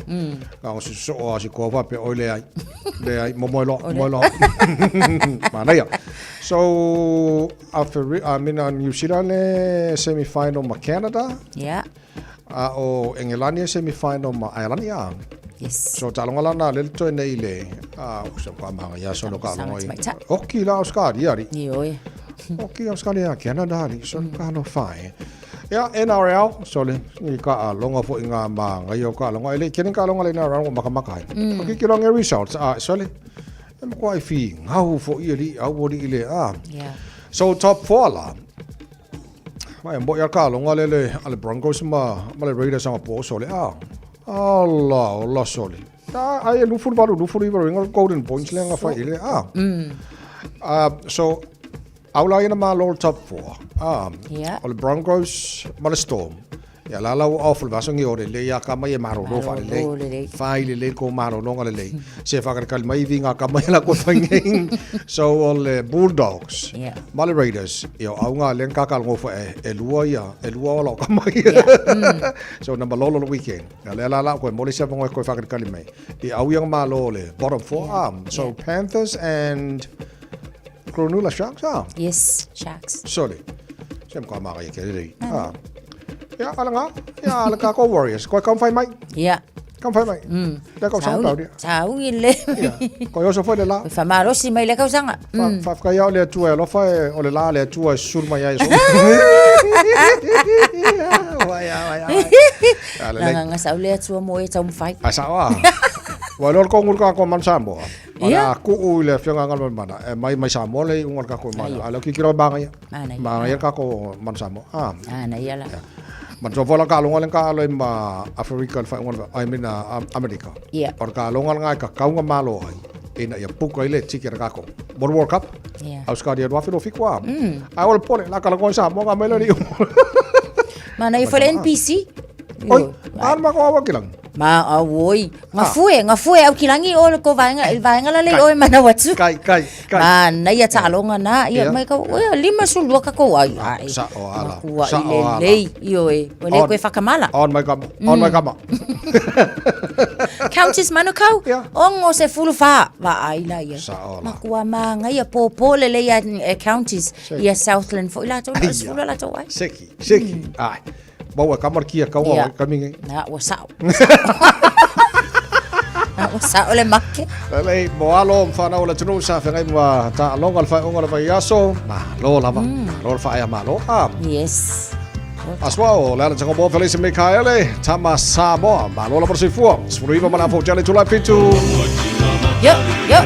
Gaga sosoo a si koa faapea oi leai. Leai, momoe loa, momoe loa. Manaia. So, after, I mean, New Zealand le semi-final ma Canada. Yeah. A o Engelani e semi-final ma Aelani a. Yes. So taaloga lana le le toe nei le a o se ka manga ia so ka longa i. Sanga Oki la Australia ri. Ioe. Oki Australia Canada ri so ka no fai. Ia NRL so le i ka a longa fo i ngā manga i o ka longa ele kene ka longa le NRL o maka maka ai. Oki ki longa results a so le e mo kwa i fi ngau fo i li au o li le a. Yeah. So top 4 la. Mai mo ia ka longa le le ale Broncos ma ma le Raiders anga po sole a. Ala ola sole. Ta ai e lufu valu lufu i valu golden points le anga fai ile a. So au la ina ma lo top 4. Ah. Yeah. O le Broncos ma le Storm. Ia la lau off le vaso ngi ore le ia ka mai e marolo fa le lelei. Fa i le le ko marolo nga le le. Se fa ka mai vi nga ka mai la ko fa ngi. So o le Bulldogs. Yeah. Ma le Raiders. Ia au nga le ka ka ngo fa e e lua ia e lua o la ka mai. So na malolo le weekend. Ia le la la ko mo le se ngo ko fa ka mai. I au ia malo le bottom four arm. So Panthers and Cronulla Sharks ah. Yes, Sharks. Sorry. Se mo ka mara ia ke le. Ah. Ia, ala ngā. Ia, ala ka ko Warriors. Koe kam whai mai. Ia. Kam whai mai. Le kau sanga tau dia. Saungi le. Koe oso foi le la. Koe whamalosi mai le kausanga. Fa whakai au le atua e alofa e, o le la le atua e susulu mai ai so. Wai a, wai a. Ala le. Nanga sau le atua mo e taumawhai. Ai sao a. Wai lor ko ngul ka ko man Samoa. Ia. Ala ku u le afioga ngal mana. E mai mai Samoa le ungal ka ko mana. Ala ki kiro banga ia. Mana ia. Banga ia ka ko man Samoa. Ah. Ana ia la. Man so vola ka longa le ka alo i ma Afrika le whainga I mean Amerika. Ia. O ka longa ngai ka kaunga malo ai. Ina ia puka i le tiki ra kako. Mo World Cup. Ia. Australia no afiro fikwa. Ai o le pole la ka longa Samoa nga mele ni. Mana ia fo le NPC. Oi, an ma ko awa kilang. Ma auoi. Ngafue, ngafue au kilangi o le ko vaenga, il vaenga la le oi mana watu. Kai, kai, kai. Ma na ia taaloga na, ia Ia. mai ka, oi, 52 ka kou ai. Ai. Sa o ala. Makua Sa i o ala. lelei, ioe. Ua le On. koe whakamala. On mai kama. On mai kama. Countess Manukau, ongo se fulu wha, wa ai la ia. Sa o ala. Makua mānga ia pōpō lelei ia e Countess, ia Southland foi latou, na o se fulu latou ai. Seki, seki. Ai. Maua kamar kia kaua Ia. o kamingi. Na, ua sao. Na, ua Sa'o le make. Lelei, mo alo ma whanau o le atunuu sa feagai ma taaloga o le faaiuga o le vaiaso. Malo lava. Malo le faaea malo. Ah. Yes. Aso o le ala tango Felisa Mikaele, Tama Samoa. Malo lava le soifua. 19 ma le afa o Jale Tulai Fitu. Yo, yo.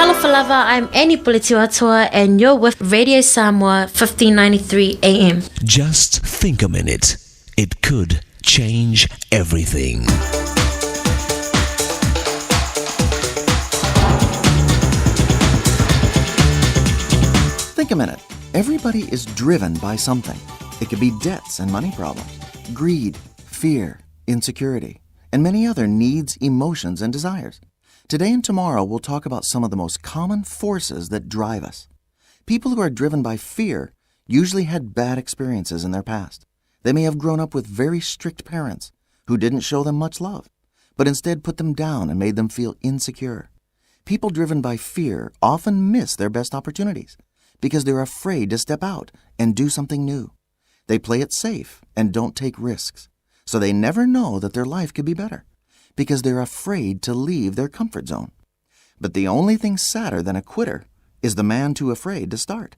Talofa lava, I'm Annie Puletiwatua and you're with Radio Samoa 1593 AM. Just think a minute. It could change everything. Think a minute. Everybody is driven by something. It could be debts and money problems, greed, fear, insecurity, and many other needs, emotions, and desires. Today and tomorrow, we'll talk about some of the most common forces that drive us. People who are driven by fear usually had bad experiences in their past. They may have grown up with very strict parents who didn't show them much love. but instead put them down and made them feel insecure. People driven by fear often miss their best opportunities because they're afraid to step out and do something new. They play it safe and don't take risks, so they never know that their life could be better because they're afraid to leave their comfort zone. But the only thing sadder than a quitter is the man too afraid to start.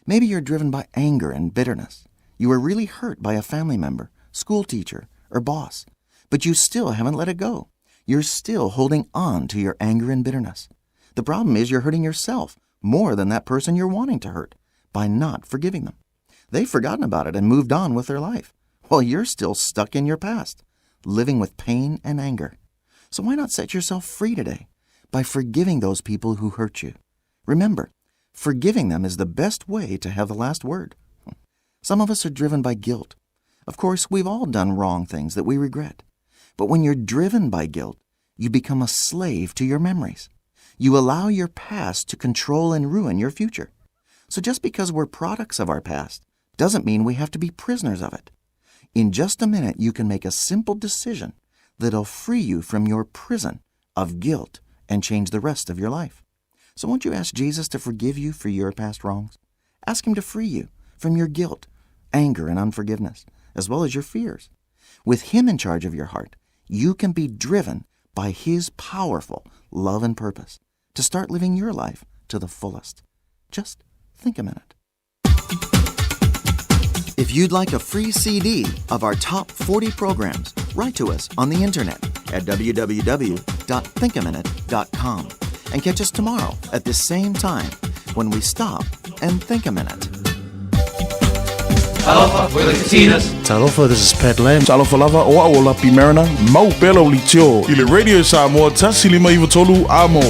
Maybe you're driven by anger and bitterness. You were really hurt by a family member, school teacher, or boss, but you still haven't let it go. You're still holding on to your anger and bitterness. The problem is you're hurting yourself more than that person you're wanting to hurt by not forgiving them. They've forgotten about it and moved on with their life, while you're still stuck in your past, living with pain and anger. So why not set yourself free today by forgiving those people who hurt you? Remember, forgiving them is the best way to have the last word. Some of us are driven by guilt. Of course, we've all done wrong things that we regret. But when you're driven by guilt, you become a slave to your memories. You allow your past to control and ruin your future. So just because we're products of our past doesn't mean we have to be prisoners of it. In just a minute, you can make a simple decision that'll free you from your prison of guilt and change the rest of your life. So won't you ask Jesus to forgive you for your past wrongs? Ask him to free you from your guilt, anger, and unforgiveness, as well as your fears. With him in charge of your heart, you can be driven by his powerful love and purpose to start living your life to the fullest. Just think a minute. If you'd like a free CD of our top 40 programs, write to us on the internet at www.thinkaminute.com and catch us tomorrow at the same time when we stop and think a minute. Talofa, we're the Katinas. Talofa, this is Pat Lam. Talofa lava, o au o Lapi Mariner, mau pea lau litio. I le Radio Samoa, 153 a mo.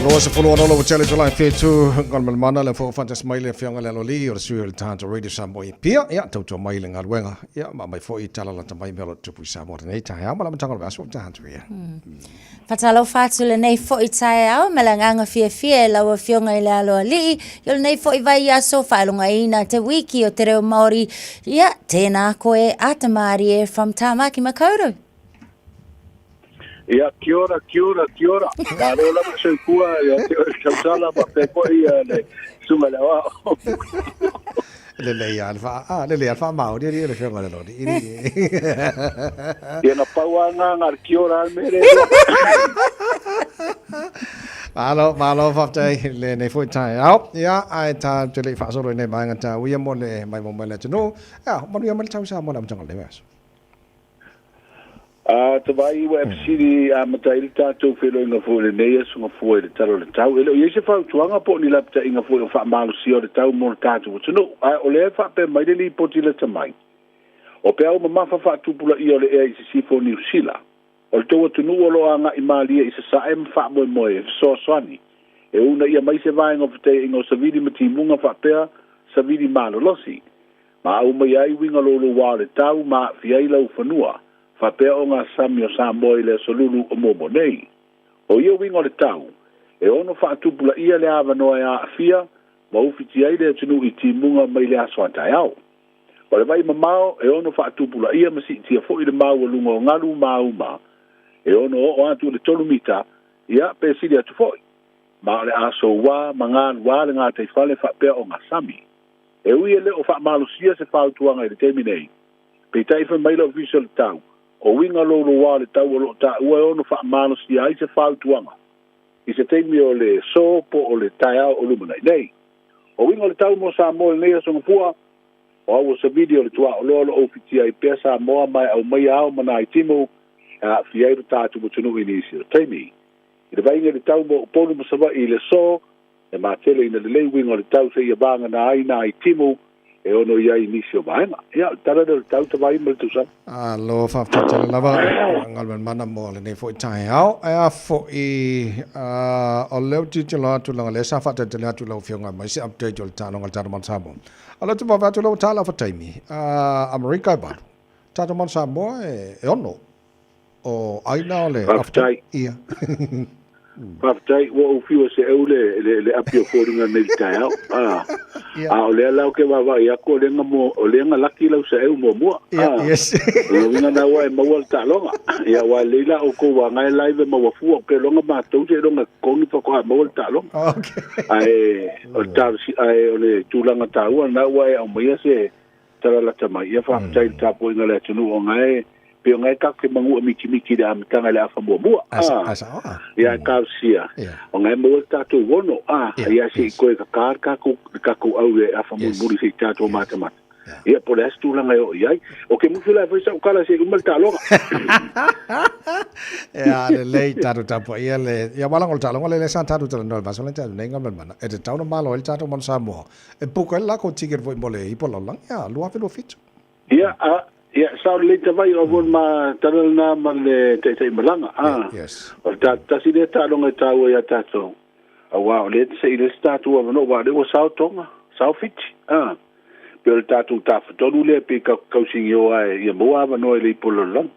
26 tele tolai whetū ngā mana le fo fantas mai le whianga le aloli o le sui o le tānta Radio Samoa i pia ia tautua mai le ngaluenga ia ma mai fo i tala lata mai mea o tupu i Samoa tenei tae au ma la matanga o le aso tānta ia. Faatalofa atu lenei foi taeao ma le agaga fiafia i lau Afioga i le Aloalii i o lenei foi vaiaso faailogaina te wiki o te reo Māori. Ia, tēnā koe a Tamarie from Tāmaki Makaurau. Ia, kia ora, kia ora, kia ora. Ka reo lava soifua ia te oe tautala ma pea foi ia le susuga i le aoao. Lelei a le wha, ah, lelei a le wha Māori, ali le whianga le lori. Ia na pau a ngā ngā ki ora al mere. Malo, malo, whaftai, le nei foi tai au. Ia, ai tā te lei whaasolo i nei maenga tā uia mo le mai mo mai le tunu. Ia, manu ia mai le tau sa mo le amtanga le aso. Ā, te wā i ua fesili amata ai le tātou wheloinga foi i lenei aso gafua i le tala o le tau. E le o i ai se fautuaga po o ni lapitaʻiga foi o faamalosia o le tau mo le tātou atunuu, ae o lea e faapea mai le lipoti lata mai, o peau mamafa faatupulaia o le ea i sisifo o Niu Sila, o le tou atunuu o lo o agaʻi malie i sasae ma faamoemoe e fesoasoani e uunaia mai se vaega o fetaiaiga o savili ma timuga faapea savili malolosi ma aumaia ai uiga loulouā o le tau ma aafia ai laufanua faapea o gasami o Samoa i le aso lulu o muamua nei. O ia uiga o le tau, e ono faatupulaia le avanoa e aafia ma ufiti ai le atunuu i timuga mai le aso a taeao. O le vai mamao e ono faatupulaia ma siitia foi le maualuga o galu ma auma e ono oo atu i le tolu mita, ia, pe sili atu foi. Ma o le a souā ma galuā le gataifale faapea o gasami. E ui e le o faamalosia se fautuaga i le taimi nei, peitai fai mai le Ofisa o le Tau, o uiga loulouā o le tau o lo o taua e ono faamalosia ai se fautuaga i se taimi o le aso po o le taeao o lumanai nei. O uiga o le tau mo Samoa i lenei aso gafua, o aua savili o le tuaoloa o lo o ufitia ai pea Samoa ma e aumaia ao ma nai timu e aafia ai lo tatou atunuu i nisi o taimi. I le vaaiga i le tau mo Upolu ma Savaii i le aso, E matele ina lelei uiga o le tau seia vagana ai nā i timu e ono i ai i nisi o vaega. Ia, o le tala lea o le tau tavaai ma le tausaga. Alo, faafetai tele lava, galuega mana mo lenei foi taeao. Ae a foi, o lea ou tilotilo atu leaga lea sa faatalitali atu i lau Afioga mai se update o le taaloga a le tatou Mount Samoa. O lea ou te vaavaai atu lau tala fataimi, Amerika e valu, tatou Mount Samoa e ono. O aina o le Faafetai. Ia. Faafetai, ua ou fiu e seʻeu le, le, le api o foliga nei i le taeao. Ah. A o lea la ou te vaavaai atu o lea na mo, o lea na laki lau seʻeu muamua. Ah. Yes. O lona uiga na ua e maua le taaloga. Ia, aua e lelei la outou aua na e live e maua fua, ou te iloa na matou seiloga e totogi faatoa maua le taaloga. Okay. Ae o le talosi, ae o le tulaga taua lena ua e aumaia se tala lata mai. Ia faafetai i le tapuaiga a le atunuu o na e pei o na e tatou te manua mitimiti i le amataga i le afa muamua. Ah, ia e talosia, o na e maua le tatou ono, ah, ia se i toe kaka le tatou, le tatou au i le afa mulimuli se i tatou matamata. Ia, po o le a se tulaga e oo i ai. O ke musu la e fai sau tala se i uma le taaloga. Ia, lelei tatou tapuaia le, ia aua leaga o le taaloga lea sa tatou talanoa i le vasa lea tatou nei Gamalemana, e tatau ona malo ai le tatou Manu Samoa e buka ai le lakou ticket foi mo le ipu o le lalolagi, ia, 2027. Ia, a, ia, sao lelei tavai o avon ma tala lena ma le taitai malaga. A, o le ta, tasi lea taaloga e taua ia tatou, aua o lea se i le isi tatou avanoa, aua o lea ua sao Tonga, sao Fiti, a. Pei o le tatou tafatolu lea pei tausigio ae ia maua avanoa i le ipu o le lalolagi.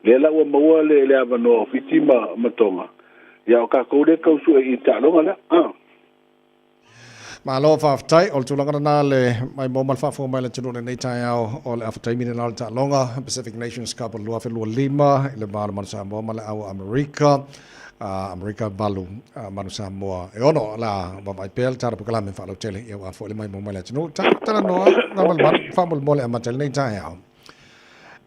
Lea la ua maua le, le avanoa o Fiti ma, ma Tonga, ia o tatou lea e tau sue i le taaloga lea, a. Malo faafetai. O le tulaga lena le maimoa ma le faafofoga mai a le atunuu i lenei taeao o le afa taimi lena o le taaloga Pacific Nations Cup o le 2025 i le va o le Manu Samoa ma le Au Amerika. Amerika 8, Manu Samoa e 6. O le a vaavaai pea le tatou polokalame faalautele ia aua foi le maimoa mai le atunuu. Tatou talanoa Gamalemanu faamolemole amata i lenei taeao.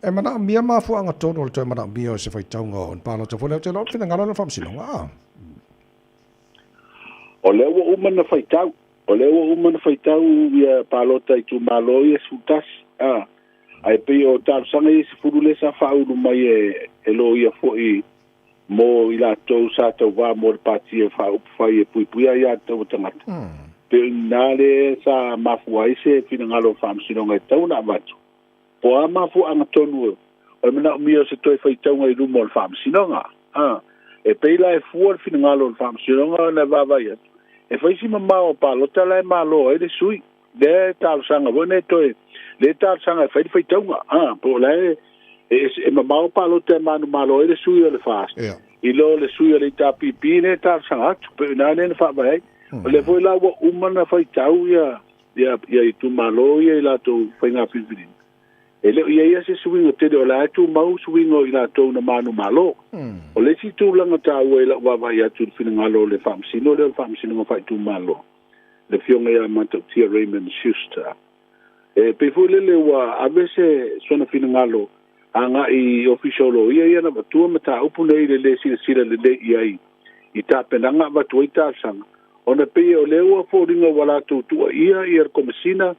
E manaomia mafuaaga tonu o le toe manaomia o se faitauga o ni palota foi lea ou te iloa o le finagalo lea o le Faamasinoga. O lea ua uma ona faitau, o lea ua uma ona faitau ia palota itumalo ia 11, a, ae pei o talosaga ia 10 lea sa faaulu mai e, e loia foi mo i latou sa tauvā mo le pati e faaupufai e puipuia aia tatau a tagata. Pei o ina lea sa mafua ai se finagalo o le Faamasinoga e tatau ona avatu, Po o a mafuaaga tonu o le manaomia o se toe faitauga i luma o le Faamasinoga? A. E pei la e fua le finagalo o le Faamasinoga ona e vaavaai atu, e fai si mamao o palota la e malo ai le sui. Lea e talosaga foi nei toe, lea e talosaga e fai le faitauga. A. Po o la e, e, e mamao palota e manumalo ai le sui o le FAST, i lo le sui o le HRPP lea e talosaga atu. Pei o i ina lea na faavae ai. O lea foi la ua uma ona faitau ia ia, ia itumalo ia i latou faiga filifiliga. E le o i ai lava se suiga tele, o la e tumau suiga o i latou na manumalo. O le isi tulaga taua i lau vaavaai atu i le finagalo o le Faamasino lea o le Faamasinoga Faaitumalo, le Afioga ia Matautia Raymond Schuster, e pei foi lele ua ave se sona finagalo agai i Ofisa o Loia ia na avatua mataupu nei i le le silasila lelei i ai i tapenaga avatu ai talosaga, ona pei o lea ua foliga ua latou tuuaia ia le Komesina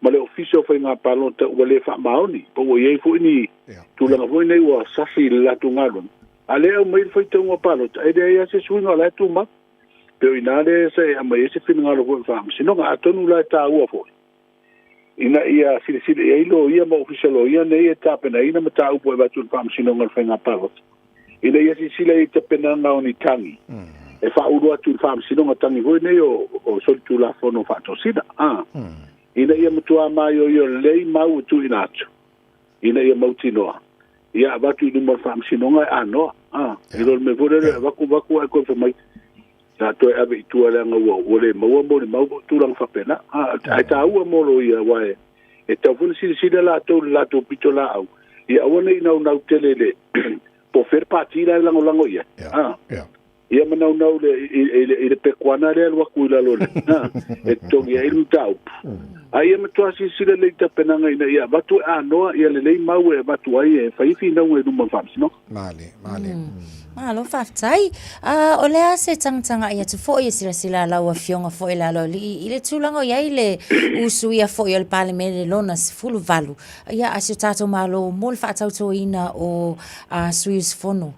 ma le Ofisa o Faiga Palota ua le faamaoni, po ua i ai foi ni tulaga foi nei ua sasi i le latou galuega. A lea e aumai le faitauga o palota, e leai lava se suiga o la e tumau. Pei o i ina lea sa e aumai ai se finagalo foi o le Faamasinoga. Atonu la e taua foi ina ia silasila i ai loia ma ofisa loia nei e tapenaina mataupu e avatu i le Faamasinoga o le Faiga Palota, ina ia silasila i tapenaga o ni tagi e faaulu atu i le Faamasinoga, tagi foi nei o, o solitulafono faatosina, a, ina ia matua maioio lelei mau e tuuina atu, ina ia mautinoa, ia avatu i luma o le Faamasinoga e anoa, a, i lo le mea foi lele, avatu avatu ae toe fai mai, sa toe ave i tua leaga ua, ua le maua molimau po o tulaga faapena. A, ae taua mo loia, aua e, e tatau foi ona silasila latou i le latou pitolaau, ia aua ne i naunau tele i le, po o fea le pati la e lagolago i ai. A, ia ma naunau i le, i, i, le, i le pekuana lea e alu atu i lalo i le, a, e totogi ai le mataupu. A ia matua silasila lelei i tapenaga ina ia avatu e anoa, ia lelei mau e avatu ai e fai finauga i luma o le Faamasinoga. Male, male. Malo faafetai. A o le a se tagatagai atu foi e silasila lau Afioga foi i le aloalii i le tulaga o i ai le usuia foi o le Palemene lona 18 ia a si o tatou Malo mo le faatautoina o a sui usufono?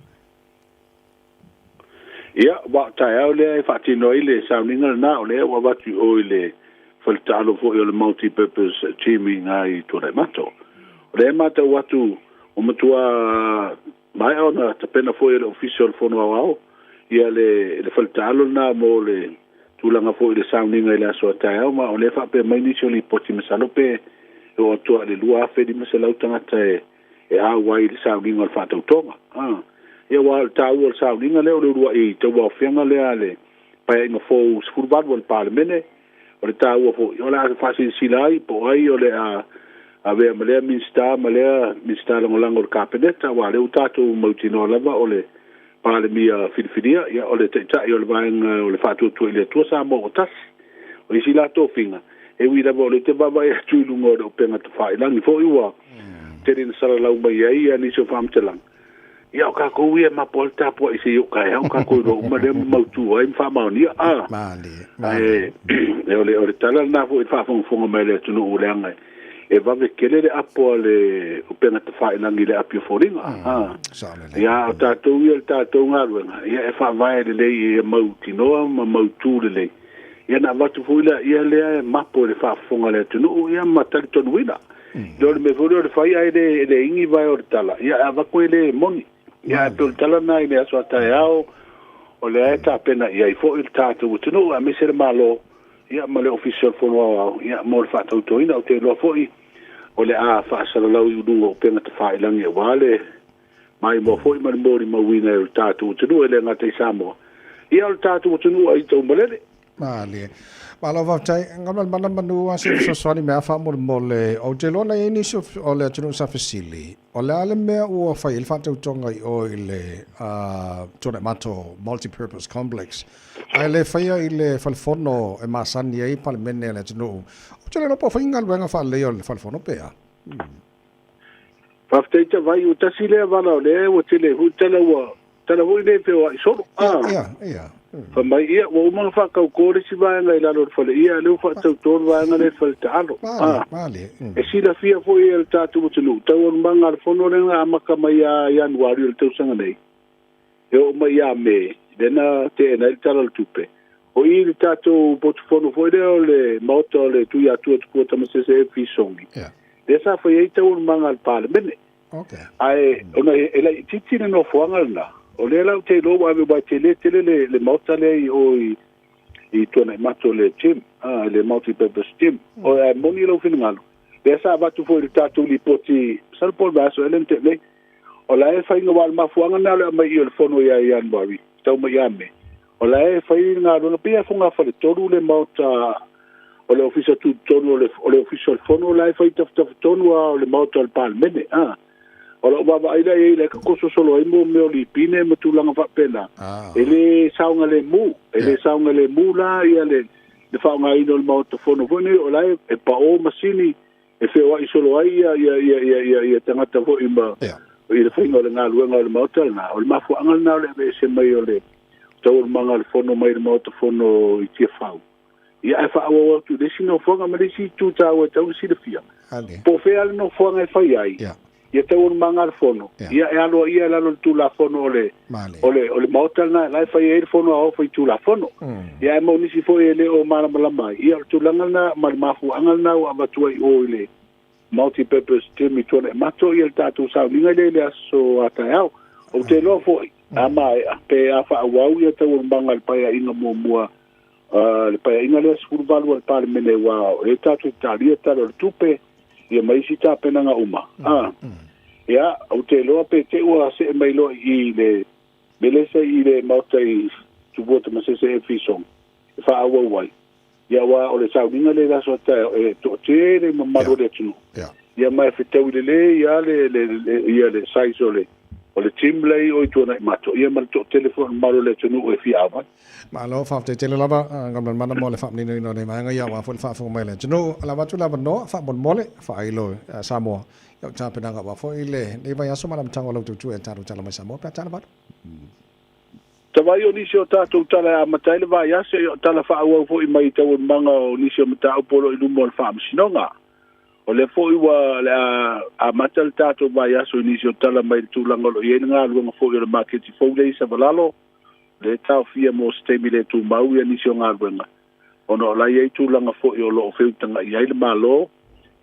Ia, aua o taeao lea e faatino ai le sauniga lena, o lea ua avatu i o i le faletaalo foi o le Multi-Purpose Gym i ina i Tuanaimato. O lea e matau atu ua matua maea ona tapena foi e le Ofisa o le Fono Aoao ia le, le faletaalo lena mo le tulaga foi i le sauniga i le aso a taeao, ma o lea e faapea mai nisi o lipoti masalo pe oo atu i le 2,500 tagata e, e auai i le sauniga o le faatautoga. Ia aua o le taua o le sauniga lea o le ulua'i tauaofiaga lea a le Paeaiga fou 18 o le Palemene. O le taua foi o le a faasilasila ai po o ai o le a avea ma lea Minisita ma lea Minisita Lagolago o le Kapeneta, aua o lea ua tatou mautinoa lava o le Palemia filifilia, ia o le Taitai o le Vaega o le Faatuatua i le Atua Samoa ua Tasi. O isi la tofiga, e ui lava o lea ou te vaavaai atu i luga o le upega tafailagi foi ua tele ina salalau mai ai nisi o faamatalaga, ia o tatou ia e mapo ai le tapuai se i oo taeao tatou iloa uma lea ma mautu ai ma faamaonia. A, ae o le, o le tala lena foi i le faafogafoga mai a le atunuu leaga e vave tele le apo a le upega tafailagi i le api o foliga. A, ia o tatou ia le tatou galuega, ia e faavae lelei ia mautinoa ma mautu lelei. Ia na avatu foi lea ia lea e mapo i le faafofoga a le atunuu ia ma talitonuina. Le o le mea foi lea o le fai ae le, le igi vae o le tala, ia e avatu e le moni. Ia ae pei o le tala lena i le aso a taeao, o lea e tapena i ai foi le tatou atunuu aemaise le Malo, ia ma le Ofisa o le Fono Aoao, ia mo le faatautoina. Ou te iloa foi o le a faasalalau i uluga o upega tafailagi aua le maimoa foi ma le molimauina e o le tatou atunuu, e le gata i Samoa, ia o le tatou atunuu a i taumalele. Malie. Malo faafetai. Galumalemana manu a se fesoasoani mea faamolemole. Ou te iloa na i ai nisi o le atunuu sa fesili, o le a le mea ua fai ai le faatautoga i o i le Tuanaimato Multi-Purpose Complex, ae le faia i le falefono e masani ai Palemene a le atunuu. Ou te le iloa po o fai galuega faaleleia o le falefono pe a. Faafetai Tavai, ua tasi lea vala o lea ua tele ai foi tala ua tala foi nei feoai solo. Ah. Ia, ia. Fai mai, ia, ua uma ona faatautō le isi vaega i lalo o le fale, ia, lea ua faatautō le vaega lea i le fale taalo. Ah. Malie. E silafia foi e le tatou atunuu, taualumaga a le fono lea na amata mai ia Ianuari o le tausaga nei, e oo mai ia Me, lea na teena ai le Tala o le Tupe. O i le tatou potufono foi lea o le Maota o le Tuiatua Tupua Tamasese FV Songi, lea sa fai ai taualumaga a le Palemene. Okay. Ae ona e laitiiti le nofoaga lena, o lea la ou te iloa ua ave aua e tele tele le, le maota lea i o i, i Tuanaimato le gym, le multi-purpose gym. O ae moni lou finagalo, lea sa avatu foi i le tatou lipoti, masalo po o le vaiaso ea lea na tea nei, o la e fai aua o le mafuaaga lena o le aumai i o le fono ia Ianuari, tau mai ia Me, o la e fai le galuega, pei lava e fogafale-tolu le maota o le Ofisa Tutotonu o le, o le Ofisa o le Fono la e fai tafatafa tonu lava o le Maota o le Palemene. A. O lau vaavaai la i ai, la e takoso solo ai mo mea o lipine ma tulaga faapena. E le saogalemu, e le saogalemu la ia le, le faaaogaina o le Maota Fono foi nei, o la e, e paō masini e feoai solo ai ia, ia, ia, ia, ia, ia tagata foi ma, i le faiga o le galuega o le Maota lena. O le mafuaaga lena o le aveese mai o le taualumaga o le Fono mai le Maota Fono i Tiafau. Ia ae faaauau atu i le isi nofoaga ma le isi itu taua e tatau ona silafia. Po o fea le nofoaga e fai ai, ia taualumaga a le Fono, ia e aloaia i lalo o le Tulafono o le, o le, o le Maota lena la e fai ai le Fono Aoao Faitulafono. Ia ae mo nisi foi e le o malamalama ai, ia o le tulaga lena ma le mafuaaga lena ua avatu ai i o i le Multi-Purpose Gym i Tuanaimato ia le tatou sauniga lea i le aso a taeao. Ou te iloa foi, a maea, pe a faaauau ia taualumaga a le Paeaiga muamua le Paeaiga lea 18 a le Palemene aua o lea tatou te talia Tala o le Tupe ia ma isi tapenaga uma. A, ia, ou te iloa pe te i ua see mai loa i i le mea lea sa i le Maota i Tupua Tamasese FV Song e faaauau ai. Ia aua o le sauniga lea i le aso a taeao e toatele mamalu o le atunuu. Ia ma e fetaui lelei lava le, le, le, ia le size o le, o le team lea i o i Tuanaimato, ia ma le toatele foi o le mamalu o le atunuu e fia auai. Malo, faafetai tele lava Galumalemana mo le faamaninoina o nei vaega ia aua foi le faafofoga mai a le atunuu. O le a avatu le avanoa faamolemole faailo Samoa i au tapenaga aua foi lenei vaiaso ma le amataga o lau tautua e tatou tala mai Samoa pe a tala valu. Tavai o nisi o tatou tala e amata ai le vaiaso, ia o tala faaauau foi mai taualumaga o nisi o mataupu o lo o i luma o le Faamasinoga. O lea foi ua le a amata le tatou vaiaso i nisi o tala mai le tulaga o lo o i ai le galuega foi o le maketi fou lea i Savalalo, lea e taofia mo se taimi le tumau ia nisi o galuega, ona o la e i ai tulaga foi o lo o feutaga'i ai le Malo,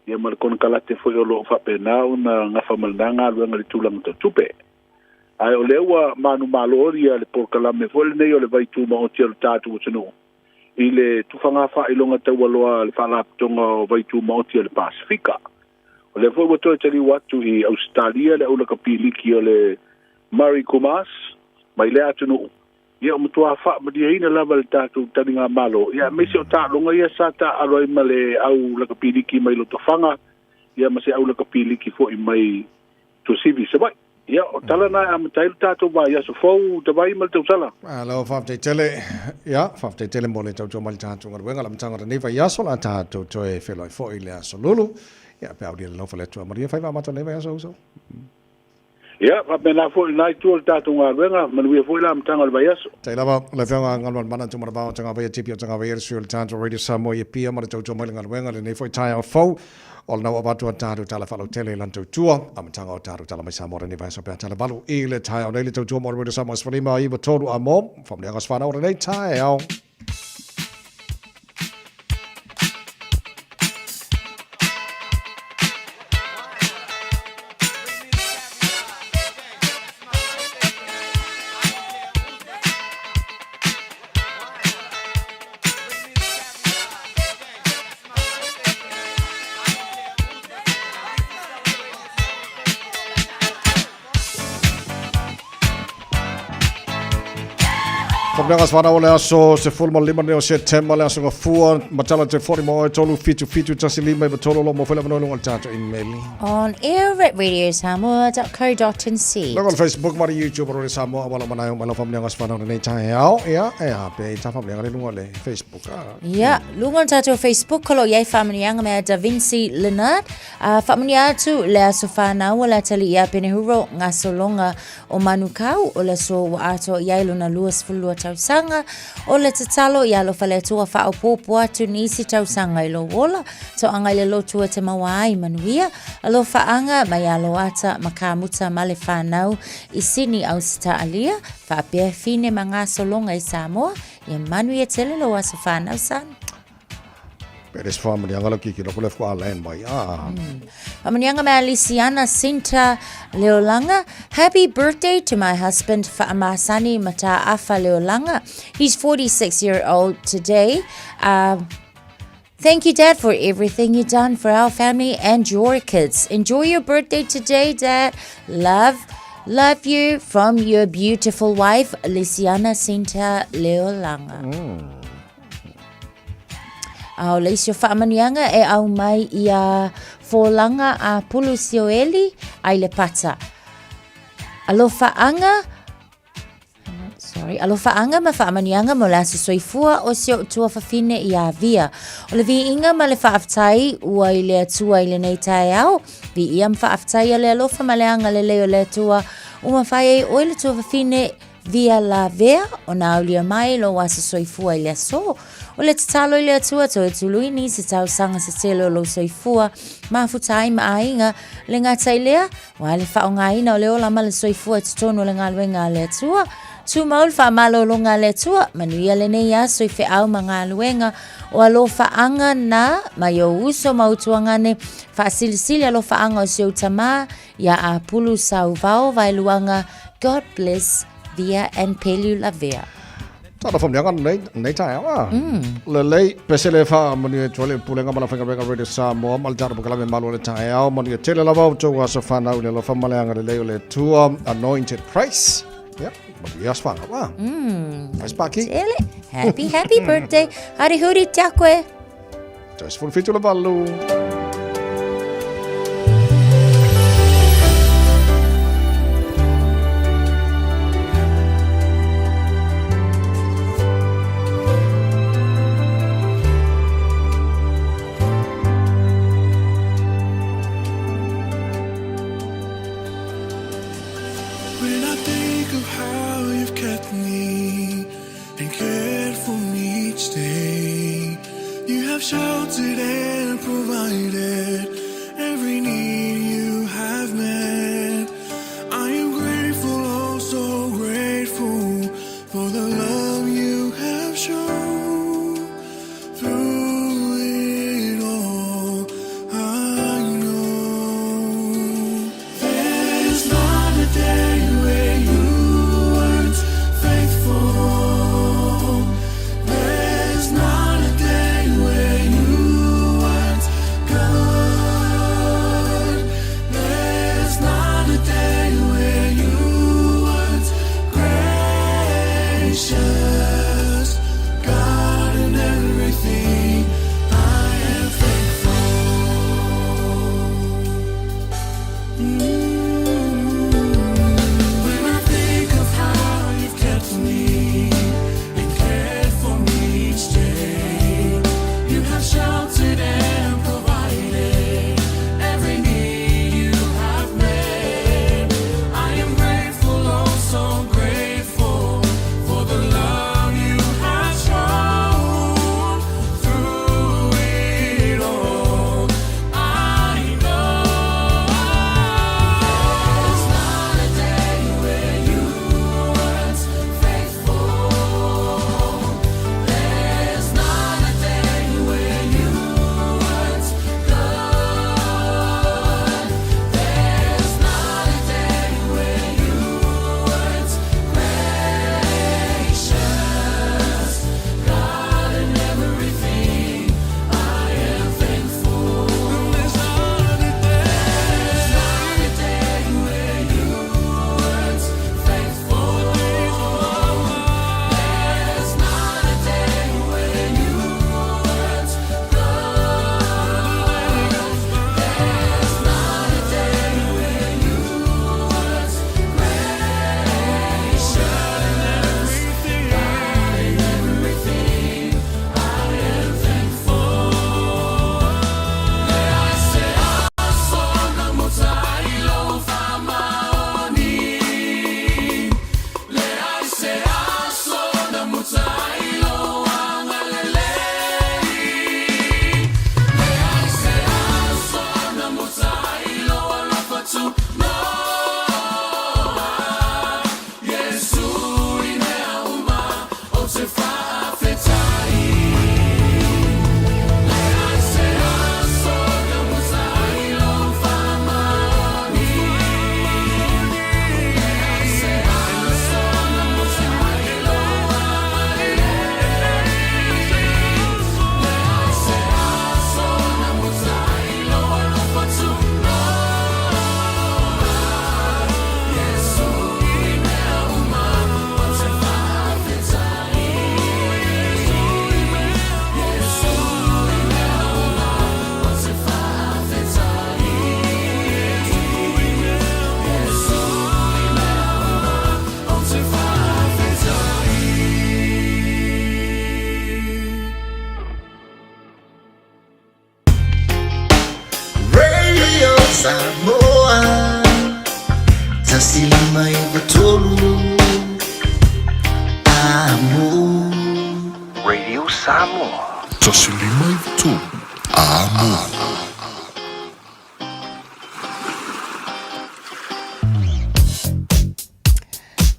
ia ma le konekarate foi o lo o faapena ona gafa ma lena galuega i le tulaga tau tupe. Ae o lea ua manumalo ia le polokalame foi lenei o le vai tumaoti a lo tatou atunuu i le tufaga faailoga taualoa a le Faalapotopotoga o Vai Tumaoti a le Pasefika. O lea foi ua toe taliu atu i Ausetalia le aulakapiliki o le Murray Kumas mai lea atunuu, ia ua matua faamalieina lava i le tatou taligamalo, ia aemaise o taaloga ia sa taaalo ai ma le au lakapiliki mai Lotofaga, ia ma se au lakapiliki foi mai Tuasivi i Savaii. Ia, o tala na e amata ai lo tatou vaiaso fou, Tavai ma le tausala. Malo, faafetai tele. Ia, faafetai tele mo le tautua mai i le tatou galuega i le amataga o lenei vaiaso, o le a tatou toe feiloai foi i le aso Lulu. Ia, pe a aulia le alofa o le Atua. Manuia faiva amata o lenei vaiaso, uso. Ia, faapena foi i lena itu o le tatou galuega, manuia foi le amataga o le vaiaso. Faafetai lava, le Afioga Galumalemana Tumanavao Tagavaia Tipi o Tagavaia, le sui o le tatou Radio Samoa i Apia ma le tautua mai i le galuega i lenei foi taeao fou. O lena ua avatu a tatou tala faalautele i lana tautua, amataga o tatou tala mai Samoa lenei vaiaso pe a tala 8 i le taeao nei le tautua mo le Radio Samoa 15 93 a mo faamanuiaga o se whanau o lenei taeao. Faamanuiaga o se whanau o le aso 15 nei o Setema le aso gafua matala te fori mo oe 3 7 7 1 5 9 3 lo mo whela manoa lunga le tātou email. On air at radiosamoa.co.nz. Lunga le Facebook ma le YouTube o Radio Samoa wala manae o mai lau faamanuiaga o se whanau lenei taeao. Ia, e a pe i tā faamanuiaga le lunga le Facebook. Ia, luga o le tatou Facebook o lo o i ai faamanuiaga mea Da Vinci Leonard. A faamanuia atu le aso whanau o le atalii ia Penehuro Gasologa o Manukau o le aso ua atoa i ai lona 22 tausaga. O le tatalo ia alofa le Atua faaopoopo atu nisi tausaga i lou ola, toaga i le lotu e te maua ai manuia, alofaaga mai Aloata ma Kamuta ma le whanau i Sini Ausetalia, faapea Fine ma Gasologa i Samoa, Ia manuia tele lou aso whanau, son. Peres whaamanianga la kiki loko le wha land mai. Ah. Whaamanianga me Aliciana Sinta Leolanga. Happy birthday to my husband Faamasani Mata'afa Leolanga. He's 46 year old today. Thank you, Dad, for everything you've done for our family and your kids. Enjoy your birthday today, Dad. Love, love you from your beautiful wife, Lisiana Sinta Leolanga. A o le isi o faamanuiaga e au mai ia Folaga a Pulu Sioeli ai le pata. Alofaaga Sorry. Alofaaga ma faamanuiaga mo le aso soifua o si ou tuafafine ia Via. O le viiga ma le faafetai ua i le Atua i lenei taeao. Viia ma faafetai a le alofa ma le agalelei o le Atua ua mafai ai oe le tuafafine Via Lavea ona aulia mai lou aso soifua i le aso. O le tatalo i le Atua toe tului nisi tausaga se tele o lou soifua, mafuta ai ma aiga, le gata i lea, Ua le faaaogaina o le ola ma le soifua i totonu o le galuega a le Atua. Tumau le faamalologa a le Atua, manuia lenei aso i feau ma galuega o alofaaga na mai ou uso ma ou tuagane, faasilisili alofaaga o si ou tamā ia Apulu Sauvao Vaeluaga, God bless Via and Pelu Lavea. Tala whamnianga nei, nei taeao a. Lelei, pesele wha manuia tua le pulenga ma la whainga Radio Samoa ma le taro pakalame malo le taeao manuia tele lava o tau aso whanau le alofa ma le anga lelei o le tua Anointed Praise. Yep, manuia aso whanau a. Nice paki. Tele. Happy, happy birthday. Hari huri tia koe. Tau 17 le valu. When I think of how you've kept me and cared for me each day, you have sheltered and provided every need you have met. I am grateful, oh so grateful for the love you have shown. Through it all, I know there's not a day where you weren't faithful. There's not a day where you weren't good. 1593 Amo. Radio Samoa. 153 Amo.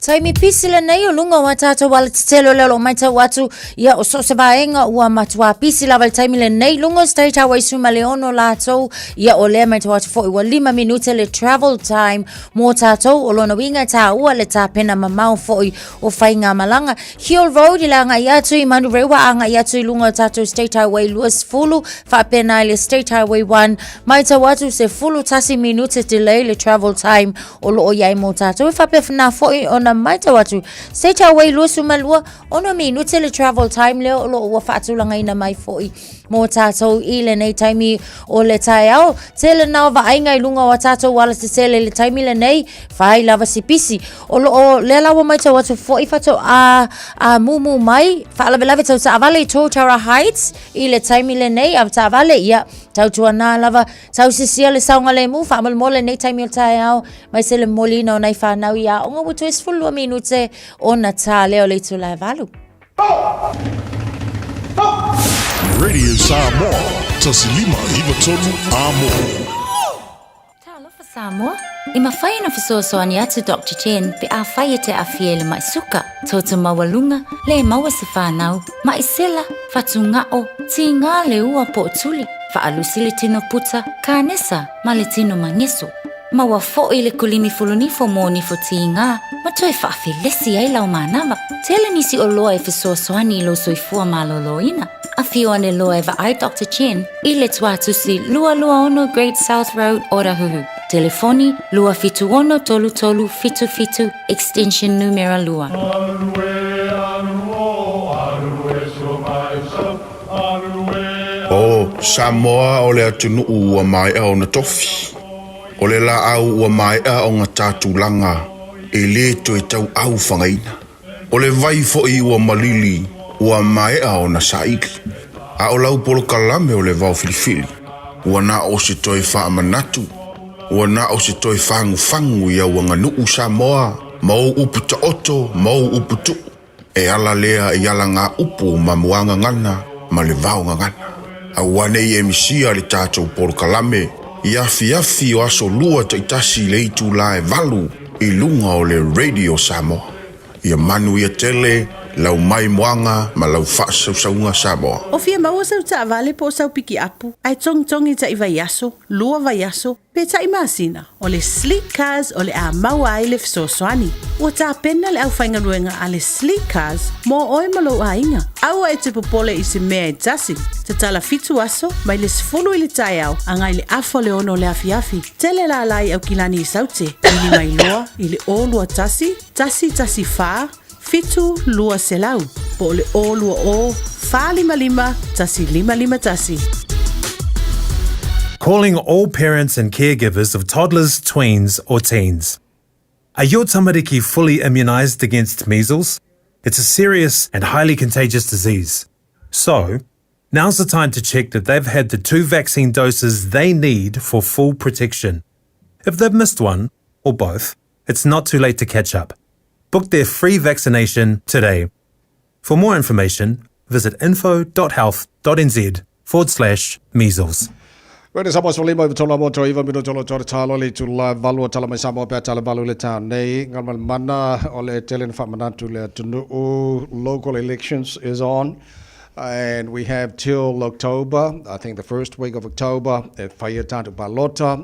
Taimi pisi lenei o luga o a tātou alatetele o lea o lo o matau atu ia o so o se vaega ua matuā pisi lava i le taimi lenei luga o State Highway 16 latou ia o lea matau atu foi ua lima minute le travel time mō tātou o lona uiga e tāua le tapena mamao foi o faigamalaga Hill Road i le agai atu i Manurewa agai atu i luga o tātou State Highway 20 faapena i le State Highway 1 matau atu 11 minute delay le travel time o lo o i ai mō tātou. E faapea foi ona matau atu, State Highway 22, ono minute le travel time lea o lo o ua faatulagaina mai foi mō tātou i lenei taimi o le taeao. Tele nā o vaaiga i luga o a tātou alatetele i le taimi lenei, whai lava si pisi. O lo o lea la ua matau atu foi whato a, a mumu mai, whaalavelave tau taavale i Totara Heights i le taimi lenei, a taavale ia, tautuana lava Tausisia le saogalemu, faamolemole lenei taimi o le taeao, mai se le momoliina o nai fanau i aoga ua toe 12 minute ona tā lea o le itula e valu. Radio Samoa, 1593 Amo. Talofa Samoa, e mafai ona fesoasoani atu Doctor Chen pe afai e te aafia i le mai suka, toto maualuga, le maua se fanau, mai sela, fatugao, tiga le ua po o tuli, faalusi le tino puta, kanesa ma le tino mageso. Maua foi le kulimi fulunifo mo nifo tiga ma toe faafelesi ai lau manava. Tele nisi oloa e fesoasoani i lou soifua malōlōina. Afio ane loa e vaai Doctor Chen i le Tuatusi 226 Great South Road, Otahuhu. Telefoni 276 3377 extension numera 2. O Samoa o le atunuu ua maea ona tofi. O le laau ua maea ona ta tulaga e le toe tauau fagaina. O le vai foi ua malili ua maea ona saili. A o lau polokalame o le vao filifili, ua na o se toe faamanatu, ua na o se toe fagufagu i au aganuu Samoa ma ou upu taoto ma ou upu tuu, e ala lea i alagaupu ma muagagana ma le vaogagana. Aua ne i e misia le tatou polokalame i afiafi o aso lua taitasi i le itula e valu i luga o le Radio Samoa. Ia manuia tele lau maimoaga ma lau faasausauga Samoa. O fia maua sau taavale po o sau pikiapu, ae togitogi taʻi vaiaso, lua vaiaso, pe taʻi masina, o le Sleek Cars o le a maua ai le fesoasoani. Ua tapena le aufaigaluega a le Sleek Cars mo oe ma lou aiga. Aua e te popole i se mea e tasi. Tatala fitu aso, mai le 10 i le taeao agai i le afa o le ono o le afiafi. Tele lala i Aukilani i Saute, vili mai loa i le 021 114 7200 po o le 020 455 1551. Calling all parents and caregivers of toddlers, tweens, or teens. Are your tamariki fully immunised against measles? It's a serious and highly contagious disease. So, now's the time to check that they've had the two vaccine doses they need for full protection. If they've missed one, or both, it's not too late to catch up. Book their free vaccination today. For more information, visit info.health.nz forward slash measles. Rene Samoa sefululima iva tolu a moto iva minute o lo tore talo le itula valu o tala mai Samoa pe a tala valu i le taeao nei. Galumalemana o le tele na faamanatu le atunuu local elections is on and we have till October, I think the first week of October e whai e tātou palota.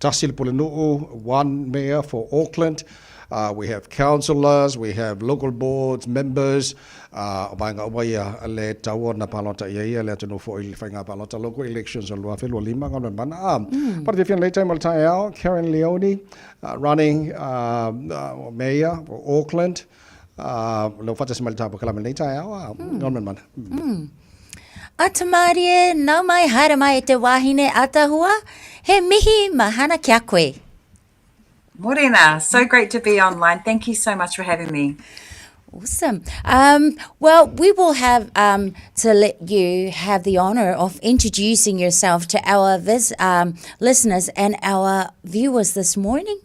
Tasi le Pulenuu, one mayor for Auckland. We have councillors, we have local boards, members, o vaega uma ia le taua na palota ia ia le atunuu foi i le faiga palota local elections o 2025 Galumalemana. But if you late time o le taeao, Kerrin Leoni, running mayor for Auckland, le whatasi mai le tāpua kalama nei taeao, Galumalemana. Ata mārie, nau mai, haere mai e te wahine atahua, he mihi mahana ki a koe. Morena, so great to be online. Thank you so much for having me. Awesome. Well, we will have to let you have the honor of introducing yourself to our listeners and our viewers this morning.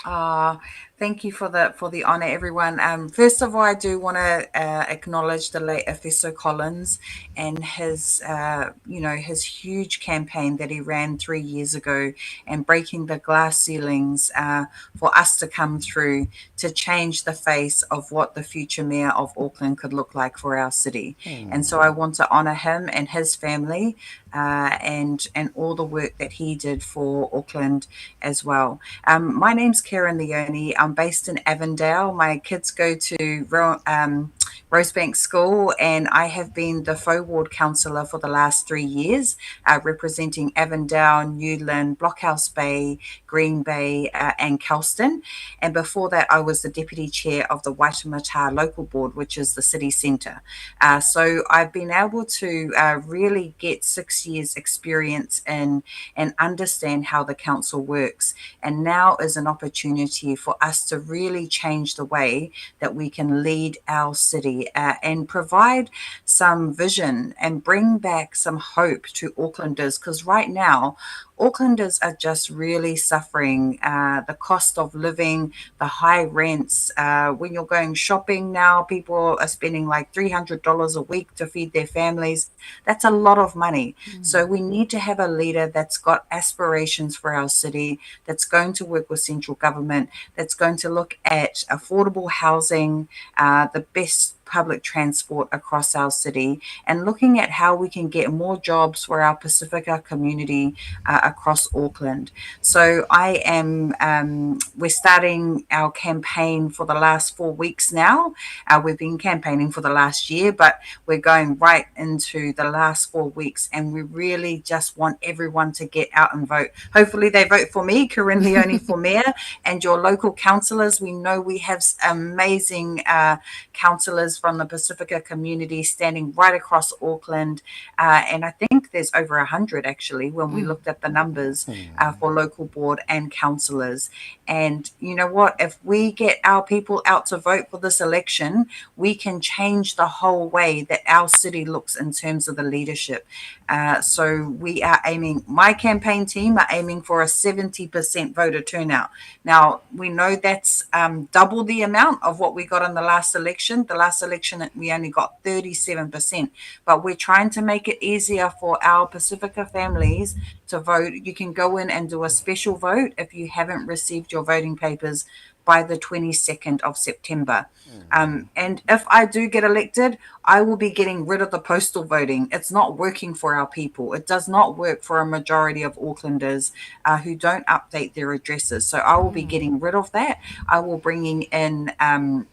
Ah, thank you for the for the honor, everyone. Um, first of all, I do want to uh, acknowledge the late Efeso Collins and his, uh, you know, his huge campaign that he ran three years ago and breaking the glass ceilings uh, for us to come through to change the face of what the future mayor of Auckland could look like for our city. Mm. And so I want to honor him and his family uh, and and all the work that he did for Auckland as well. Um, my name's Kerrin Leoni. I'm based in Avondale. My kids go to um, Rosebank School, and I have been the Whau Ward councillor for the last three years, uh, representing Avondale, New Lynn, Blockhouse Bay, Green Bay, uh, and Kelston. And before that, I was the deputy chair of the Waitemata Local Board, which is the city centre. Uh, so I've been able to uh, really get six years' experience in and understand how the council works. And now is an opportunity for us to really change the way that we can lead our city uh, and provide some vision and bring back some hope to Aucklanders. Because right now, Aucklanders are just really suffering uh, the cost of living, the high rents. Uh, when you're going shopping now, people are spending like $300 a week to feed their families. That's a lot of money. Mm. So we need to have a leader that's got aspirations for our city, that's going to work with central government, that's going to look at affordable housing, uh, the best public transport across our city and looking at how we can get more jobs for our Pacifica community uh, across Auckland. So I am, um, we're starting our campaign for the last four weeks now. Uh, we've been campaigning for the last year, but we're going right into the last four weeks and we really just want everyone to get out and vote. Hopefully they vote for me, Kerrin Leoni for mayor, and your local councillors. We know we have amazing uh, councillors from the Pacifica community standing right across Auckland. Uh, and I think there's over 100 actually when we mm. looked at the numbers mm. uh, for local board and councillors. And you know what? If we get our people out to vote for this election, we can change the whole way that our city looks in terms of the leadership. Uh, so we are aiming, my campaign team are aiming for a 70% voter turnout. Now, we know that's um, double the amount of what we got in the last election. The last election, we only got 37%. But we're trying to make it easier for our Pacifica families to vote. You can go in and do a special vote if you haven't received your voting papers by the 22nd of September. Mm. Um, and if I do get elected, I will be getting rid of the postal voting. It's not working for our people. It does not work for a majority of Aucklanders uh, who don't update their addresses. So I will be mm. getting rid of that. I will bringing in um,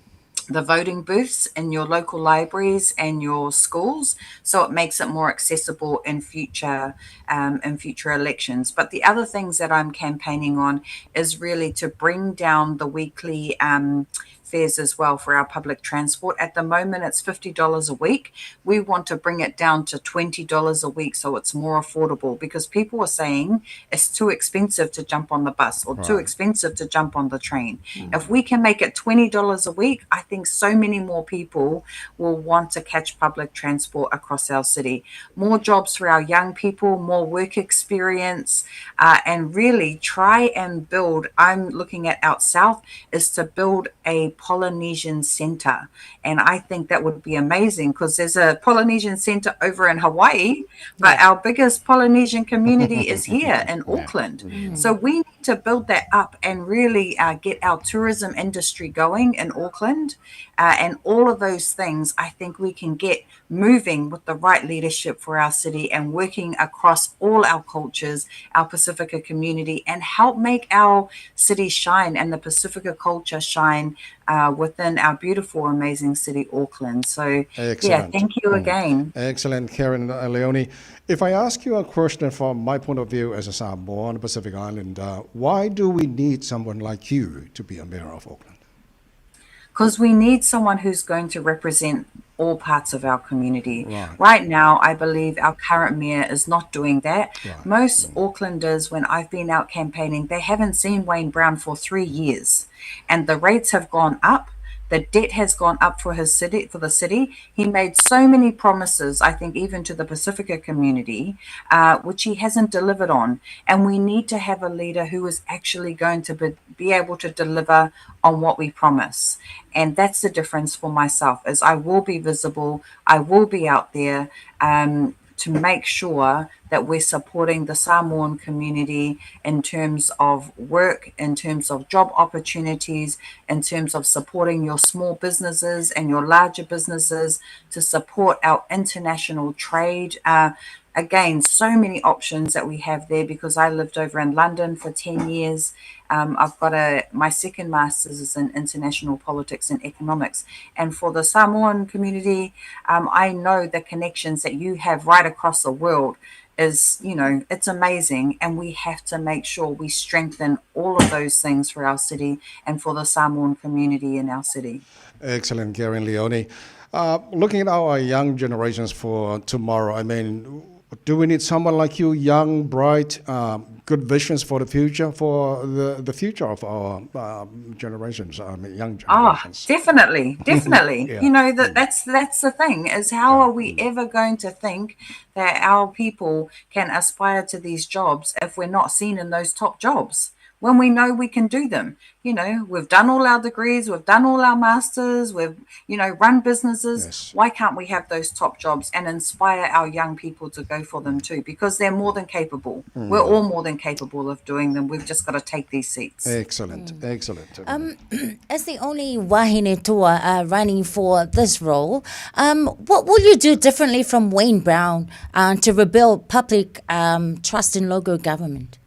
the voting booths in your local libraries and your schools, so it makes it more accessible in future um, in future elections. But the other things that I'm campaigning on is really to bring down the weekly um, fares as well for our public transport. At the moment, it's $50 a week. We want to bring it down to $20 a week so it's more affordable because people are saying it's too expensive to jump on the bus or right. too expensive to jump on the train. Mm. If we can make it $20 a week, I think so many more people will want to catch public transport across our city. More jobs for our young people, more work experience, uh, and really try and build. I'm looking at out south is to build a Polynesian center. And I think that would be amazing because there's a Polynesian center over in Hawaii, but yeah. our biggest Polynesian community is here in Auckland. Mm. So we need to build that up and really uh, get our tourism industry going in Auckland. Uh, and all of those things, I think we can get moving with the right leadership for our city and working across all our cultures, our Pacifica community, and help make our city shine and the Pacifica culture shine uh, within our beautiful, amazing city, Auckland. So, Excellent. yeah, thank you mm. again. Excellent, Kerrin uh, Leoni. If I ask you a question from my point of view as a Samoan Pacific Islander, uh, why do we need someone like you to be a mayor of Auckland? Because we need someone who's going to represent all parts of our community. Right. right now, I believe our current mayor is not doing that. Right. Most mm. Aucklanders, when I've been out campaigning, they haven't seen Wayne Brown for three years, and the rates have gone up. The debt has gone up for his city, for the city. He made so many promises, I think, even to the Pacifica community, uh, which he hasn't delivered on. And we need to have a leader who is actually going to be, be able to deliver on what we promise. And that's the difference for myself, is I will be visible, I will be out there um, to make sure that we're supporting the Samoan community in terms of work, in terms of job opportunities, in terms of supporting your small businesses and your larger businesses to support our international trade. Uh, again, so many options that we have there because I lived over in London for 10 years. Um, I've got a my second master's is in international politics and economics. And for the Samoan community, um, I know the connections that you have right across the world is, it's amazing. And we have to make sure we strengthen all of those things for our city and for the Samoan community in our city. Excellent, Kerrin Leoni. Uh, looking at our young generations for tomorrow, I mean, do we need someone like you, young, bright, um, good visions for the future, for the future of our um, generations, I mean, young ah, generations? Oh, definitely, definitely. yeah. You know, that that's that's the thing is how are we ever going to think that our people can aspire to these jobs if we're not seen in those top jobs? When we know we can do them. You know, we've done all our degrees, we've done all our masters, we've, run businesses. Yes. Why can't we have those top jobs and inspire our young people to go for them too? Because they're more than capable. We're all more than capable of doing them. We've just got to take these seats. Excellent, mm. excellent. Um, as the only wahine toa uh, running for this role, um, what will you do differently from Wayne Brown uh, to rebuild public um, trust in local government?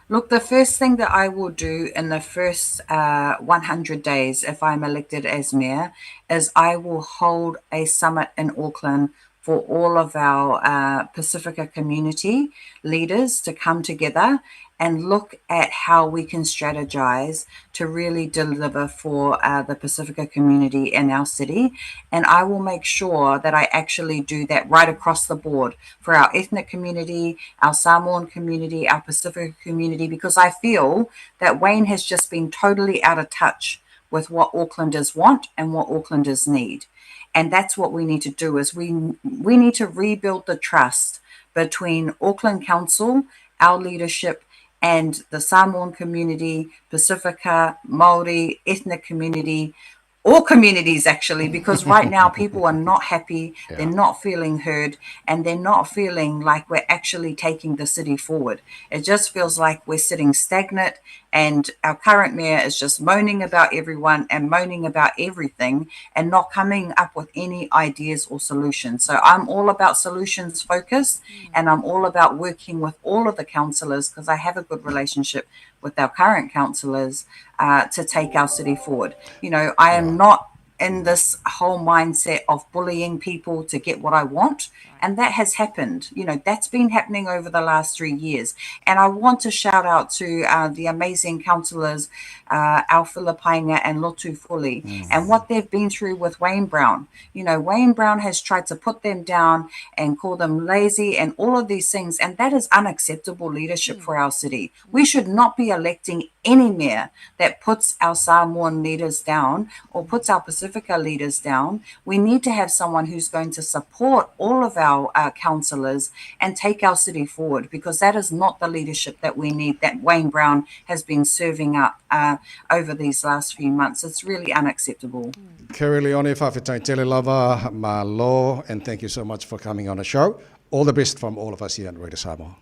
Look, the first thing that I will do in the first uh, 100 days, if I'm elected as mayor, is I will hold a summit in Auckland for all of our uh, Pacifica community leaders to come together and look at how we can strategize to really deliver for uh, the Pacifica community in our city. And I will make sure that I actually do that right across the board for our ethnic community, our Samoan community, our Pacifica community, because I feel that Wayne has just been totally out of touch with what Aucklanders want and what Aucklanders need. And that's what we need to do is we need to rebuild the trust between Auckland Council, our leadership, and the Samoan community, Pacifica, Maori, ethnic community, all communities actually, because right now people are not happy, yeah. they're not feeling heard, and they're not feeling like we're actually taking the city forward. It just feels like we're sitting stagnant, and our current mayor is just moaning about everyone and moaning about everything and not coming up with any ideas or solutions. So I'm all about solutions focused, and I'm all about working with all of the councillors because I have a good relationship with our current councillors uh, to take our city forward. You know, I am not in this whole mindset of bullying people to get what I want. And that has happened. You know, that's been happening over the last 3 years. And I want to shout out to uh, the amazing councillors, uh, Alpha Filipaina and Lotu Fuli, and what they've been through with Wayne Brown. You know, Wayne Brown has tried to put them down and call them lazy and all of these things. And that is unacceptable leadership for our city. We should not be electing any mayor that puts our Samoan leaders down or puts our Pacifica leaders down. We need to have someone who's going to support all of our uh, councillors and take our city forward because that is not the leadership that we need that Wayne Brown has been serving up uh, over these last few months. It's really unacceptable. Kerry Leone, faafetai tele lava, malo, and thank you so much for coming on the show. All the best from all of us here at Radio Samoa.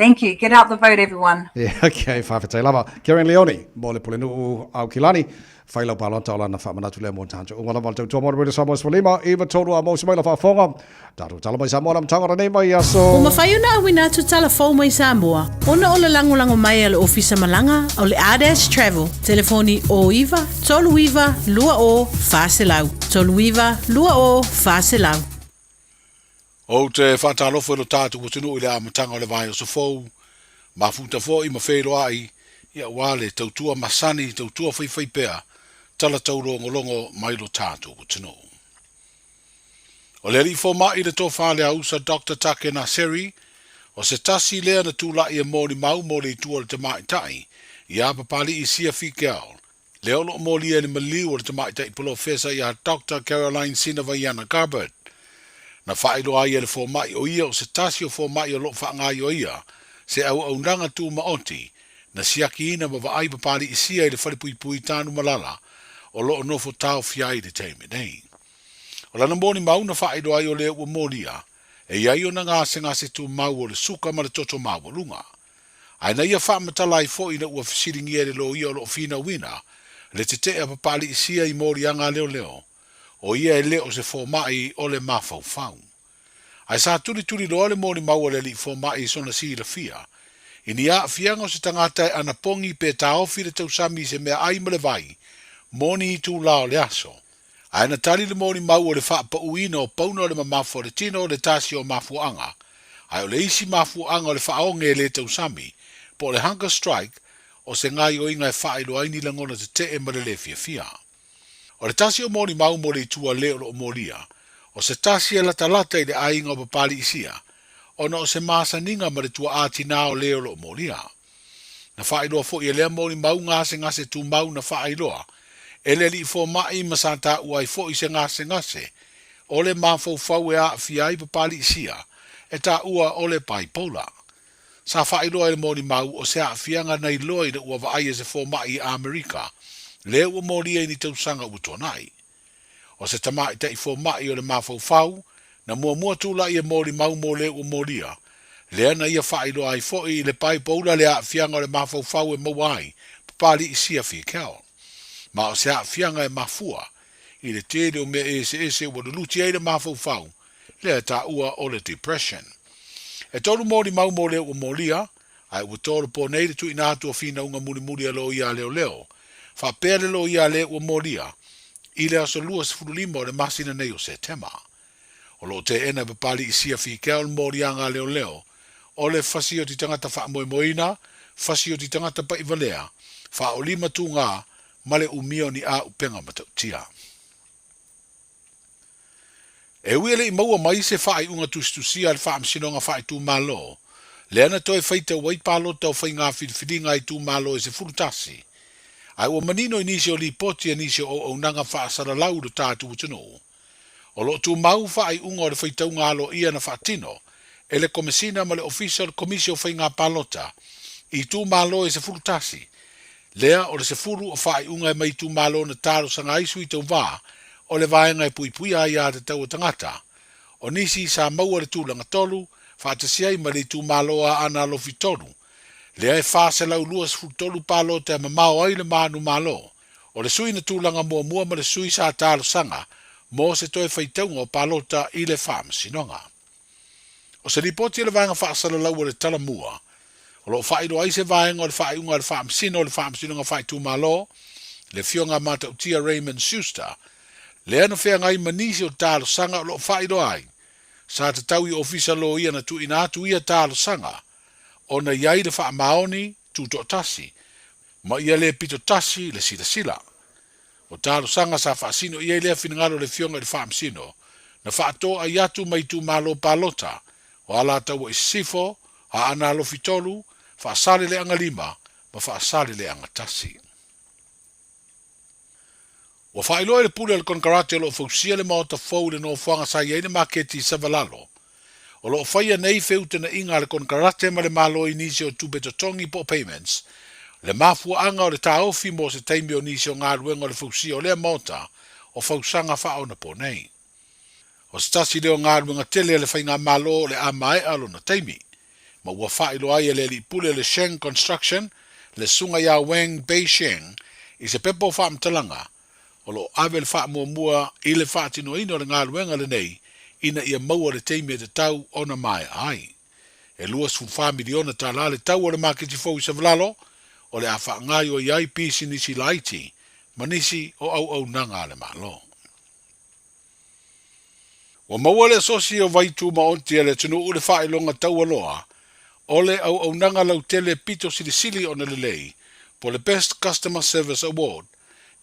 Thank you. Get out the vote, everyone. Yeah, okay, faafetai lava. Kerrin Leoni, mo le Pulenu'u Aukilani, fai lau palota o lana faamanatu lea mo tātou. Unga lava le tautua mo le Radio Samoa sefululima, iva tolu a mausi mai la faafofoga. Tatou tala mai Samoa le amataga o lenei vaiaso. Ua mafai ona auina atu tala fou mai Samoa ona o le lagolago mai a le Ofisa Malaga o le Ardash Travel, telefoni 09 39 20 400, 39 20 400. Ou te faatalofa i lo tatou atunuu i le amataga o le vaiaso fou, mafuta foi ma feiloai, ia aua le tautua masani, tautua faifaipea, tala taulogologo mai lo tatou atunuu. O le alii fomai le tofa le ausa Dr. Take Naseri, o se tasi lea na tula'i e molimau mo le itu o le tamaitai, ia Papali'i Sia Figiel. Lea o lo o molia i le maliu o le tamaitai polofesa ia Doctor Caroline Sinavaiana Gabbard. Na faailoa ai e le fomai o ia o se tasi o fomai o lo o faagaioia se auaunaga tumaoti na siakiina ma vaai papaliisia i le falepuipui Tanumalala o lo o nofo taofia ai i le taimi nei. O lana molimau na faailoa ai o lea ua molia e i ai ona gasegase tumau o le suka ma le toto maualuga. Ae na ia faamatala ai foi ina ua fesiligia e le loia o lo o finauina le tetee a papaliisia i moliaga a leoleo, o ia e le o se fomai o le mafaufau. Ae sa tulituli loa le molimau a le alii fomai i sona silafia, i ni aafiaga o se tagata e anapogi pe taofi le tausami i se meaai ma le vai mo ni itulā o le aso. Ae na tali le molimau o le faapauina o pauna o le mamafa o le tino o le tasi o mafuaaga, ae o le isi mafuaaga o le faaoge e le tausami, po o le hunger strike, o se gaioiga e faailoa ai ni lagona tetee ma le le fiafia. O le tasi o molimau mo le itu a le o lo o molia, o se tasi e latalata i le aiga o Papaliisia, ona o se masaniga ma le tuaa tinā o le o lo o molia. Na faailoa foi e lea molimau gasegase tumau na faailoa e le alii fomai ma sa taua ai foi se gasegase o le mafaufau e aafia ai Papaliisia e taua o le bipolar. Sa faailoa e le molimau o se aafiaga na iloa ina ua vaai e se fomai i Amerika lea ua molia i ni tausaga ua tuanai. O se tamaitai fomai o le mafaufau na muamua tulai e molimau mo le ua molia, lea na ia faailoa ai foi i le bipolar le aafiaga o le mafaufau e maua ai Papaliisia Fikel. Ma o se aafiaga e mafua i le tele o mea eseese ua luluti ai le mafaufau lea e taua o le depression. E tolu molimau mo le ua molia, ae ua tolopo nei le tuuina atu o finauga mulimuli a loia a leoleo, faapea le loia a le ua molia, i le aso 25 o le masina nei o Setema. O lo o teena e Papaliisia Fikel le moliaga a leoleo, o le fasioti tagata faamoemoeina, fasioti tagata paivalea, faaolima tugā ma le umia o ni āupega matautia. E ui e le i maua mai se faaiuga tusitusia a le Faamasinoga Faaitumalo, lea na toe faitau ai palota o faiga filifiliga a itumalo e 11, ae ua manino i nisi o lipoti a nisi o auaunaga faasalalau i lo tatou atunuu, o lo o tumau faaiuga o le faitauga aloaia na faatino e le Komesina ma le Ofisa o le Komisi o Faiga Palota i itumalo e 11, lea o le 10 o faaiuga e mai itumalo na talosaga ai sui tauva o le vaega e puipuia aiatatau a tagata. O nisi sa maua le tulaga tolu, faatasi ai ma le itumalo a Aana Alofi 3, lea e 423 palota e mamao ai le manumalo o le sui na tulaga muamua ma le sui sa talosaga mo se toe faitauga o palota i le Faamasinoga. O se lipoti a le Vaega Faasalalau o le Talamua, o lo o faailoa ai se vaega o le faaiuga a le Faamasino o le Faamasinoga Faaitumalo, le Afioga a Matautia Raymond Schuster, lea na feagai ma nisi o talosaga o lo o faailoa ai sa tatau i Ofisa Loia na tuuina atu ia talosaga ona i ai le faamaoni tutoatasi ma ia le pito tasi le silasila. O talosaga sa faasino i ai lea finagalo o le Afioga i le Faamasino, na faatoai atu mai itumalo palota o Alataua i Sisifo, Aana Alofi 3, Faasaleleaga 5 ma Faasaleleaga 1. Ua faailoa i le pule o le konekarate o lo o fausia le maota fou i le nofoaga sa i ai le maketi i Savalalo. O lo o faia nei feutagaiga a le konekarate ma le Malo i nisi o tupe totogi po o payments, le mafuaaga o le taofi mo se taimi o nisi o galuega o le fausia o lea maota o fausaga faaonaponei. O se tasi lea o galuega tele a le faigamalo o le a maea lona taimi, ma ua faailoa ai e le alii pule o le Sheng Construction, le Susuga ia Wang Beisheng, i se pepa o faamatalaga, o lo o ave le faamuamua i le faatinoina o le galuega lenei ina ia maua le taimi e tatau ona maea ai. E $24 miliona tala le tau o le maketi fou i Savalalo, o le a faagaoioi ai pisinisi laiti ma nisi o auaunaga a le Malo. Ua maua le Asosi o Vai Tumaoti a le atunuu le faailoga taualoa o le auaunaga lautele pito silisili ona lelei po le Best Customer Service Award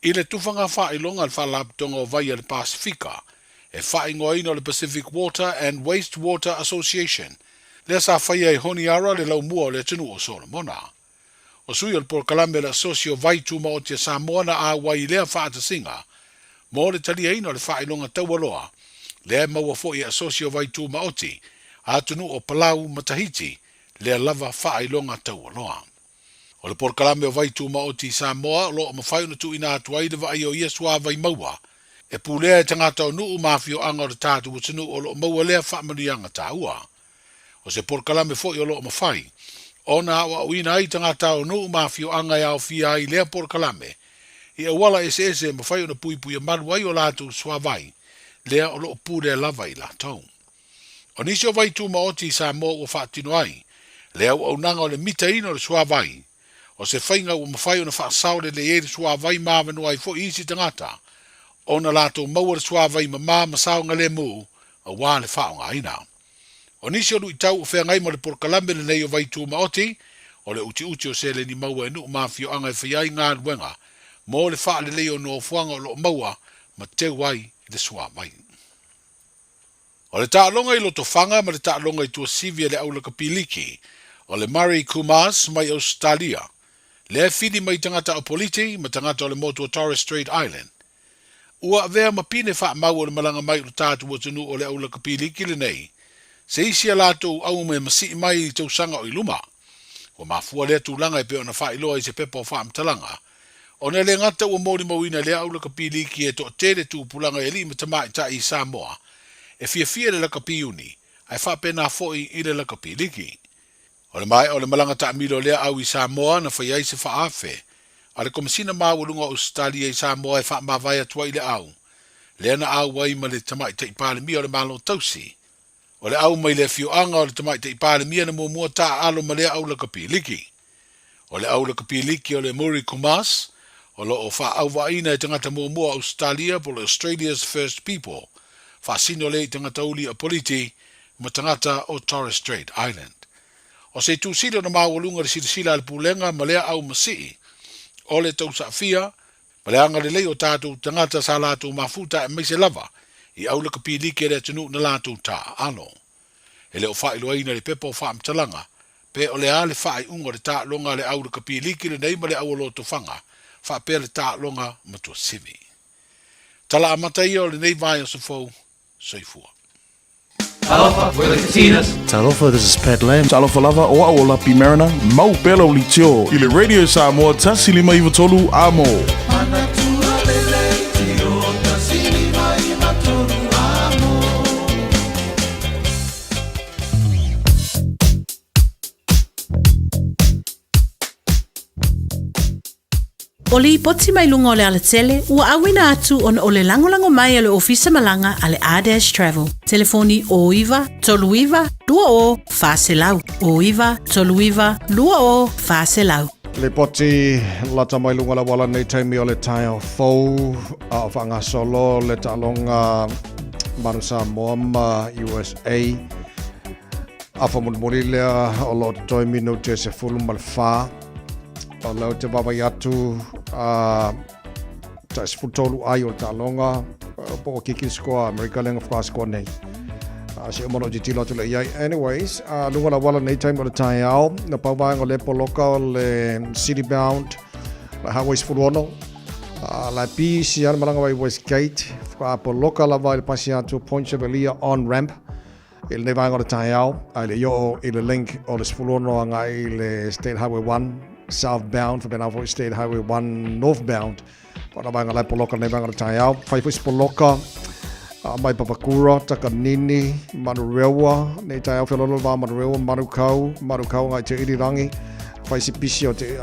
i le tufaga faailoga a le Faalapotopotoga o Vai a le Pasefika e faaigoaina o le Pacific Water and Waste Water Association lea sa faia i Honiara le laumua o le atunuu o Solomona. O sui o le polokalame o le Asosi o Vai Tumaoti a Samoa na auai i lea faatasiga mo le taliaina o le faailoga taualoa lea e maua foi e Asosi o Vai Tumaoti a atunuu o Palau ma Tahiti lea lava faailoga taualoa. O le polokalame o Vai Tumaoti i Samoa o lo o mafai ona tuuina atu ai le vaaia o ia suavai maua e pulea e tagata o nuu ma afioaga o le tatou atunuu o lo o maua lea faamanuiaga taua. O se polokalame foi o lo o mafai ona aoaoina ai tagata o nuu ma afioaga e aofia ai lea polokalame i auala eseese e mafai ona puipuia malu ai o latou suavai lea o lo o pulea lava i latou. O nisi o vai tumaoti i Samoa ua faatino ai le auaunaga o le mitaina o le suavai, o se faiga ua mafai ona faasao lelei ai le suavai ma avanoa ai foi isi tagata ona latou maua le suavai mama ma saogalemu aua le faaaogaina. O nisi o luitau o feagai ma le polokalame lenei o vai tumaoti, o le utiuti o seleni maua e nuu ma afioaga e faia ai galuega mo le faaleleia o nofoaga o lo o maua ma teu ai le suavai. O le taaloga i Lotofaga ma le taaloga i Tuasivi a le aulakapiliki o le Murray Kumars mai Ausetalia, lea e fili mai tagata Apoliti ma tagata o le motu o Torres Strait Island. Ua avea ma pine faamau o le malaga mai o le tatou atunuu o le aulakapiliki lenei, se isi a latou aume e masii mai i tausaga o i luma. Ua mafua lea tulaga e pei ona faailoa i se pepa o faamatalaga, Ona e le gata ua molimauina lea aulakapiliki e toatele tupulaga i alii ma tamaitai i Samoa e fiafia i le lakapi-uni, ae faapena foi i le lakapiliki. O le maea o le malaga taamilo lea au i Samoa na fai ai se faaafe a le Komesina Maualuga o Ausetalia i Samoa e faamavae atu ai i le au lea na auai ma le Tamaitai Palemia o le Malo Tausi. O le au mai le afioaga o le Tamaitai Palemia na muamua taaalo ma lea aulakapiliki. O le aulakapiliki o le Murray Kumas, o lo o faaauvaaiina e tagata muamua o Ausetalia po o le Australia's First People, faasino lea i tagata uli Apoliti ma tagata o Torres Strait Island. O se itu sili ona maualuga le silasila a le Pulega ma lea au masii o le tausaafia ma le agalelei o tatou tagata sa latou mafuta aemaise lava i aulakapiliki a le atunuu na latou taaalo. E le o faailoaina i le pepa o faamatalaga pe o le a le faaiuga o le taaloga a le au lakapiliki lenei ma le au o Lotofaga faapea le taaloga ma Tuasivi. Tala amata ia o lenei vaiaso fou. Soifua. Talofa, we're the Katinas. Talofa, this is Pat Lam. Talofa lava, o au o Lapi Mariner. Mau pea lau leitio i le Radio Samoa 153 Amo. O lipoti mai luga o le alatele ua auina atu ona o le lagolago mai a le Ofisa Malaga a le R-Dash Travel. Telefoni 09 39 20 400. 09 39 20 400. Lipoti lata mai luga la wala nei taimi o le taeao fou a o faagasolo le taaloga Manu Samoa ma USA. Afa mulimuli lea o lo o totoe minute e 14. O lea ou te vaavaai atu a tai 13 ai o le taaloga po o kiki le score Amerika lea na faatoa score nei. Se uma loa tilotilo atu lea i ai. Anyways, luga la wala nei taimi o le taeao, na pau vaega o le poloka o le City Bound, la Highway 16, la pisi ana malaga mai Westgate, poloka lava i le pasi atu Point Chevalier on ramp. I lenei vaega o le taeao, a e le i oo i le link o le 16 agai i le State Highway 1 southbound, faapena foi State Highway 1 northbound. Po o na vaega la e poloka lenei vaega o le taeao. Fai foi se poloka mai Papakura, Takanini, Manurewa, nei taeao feoloolo le va Manurewa, Manukau, Manukau agai Te Irirangi. Fai se pisi o te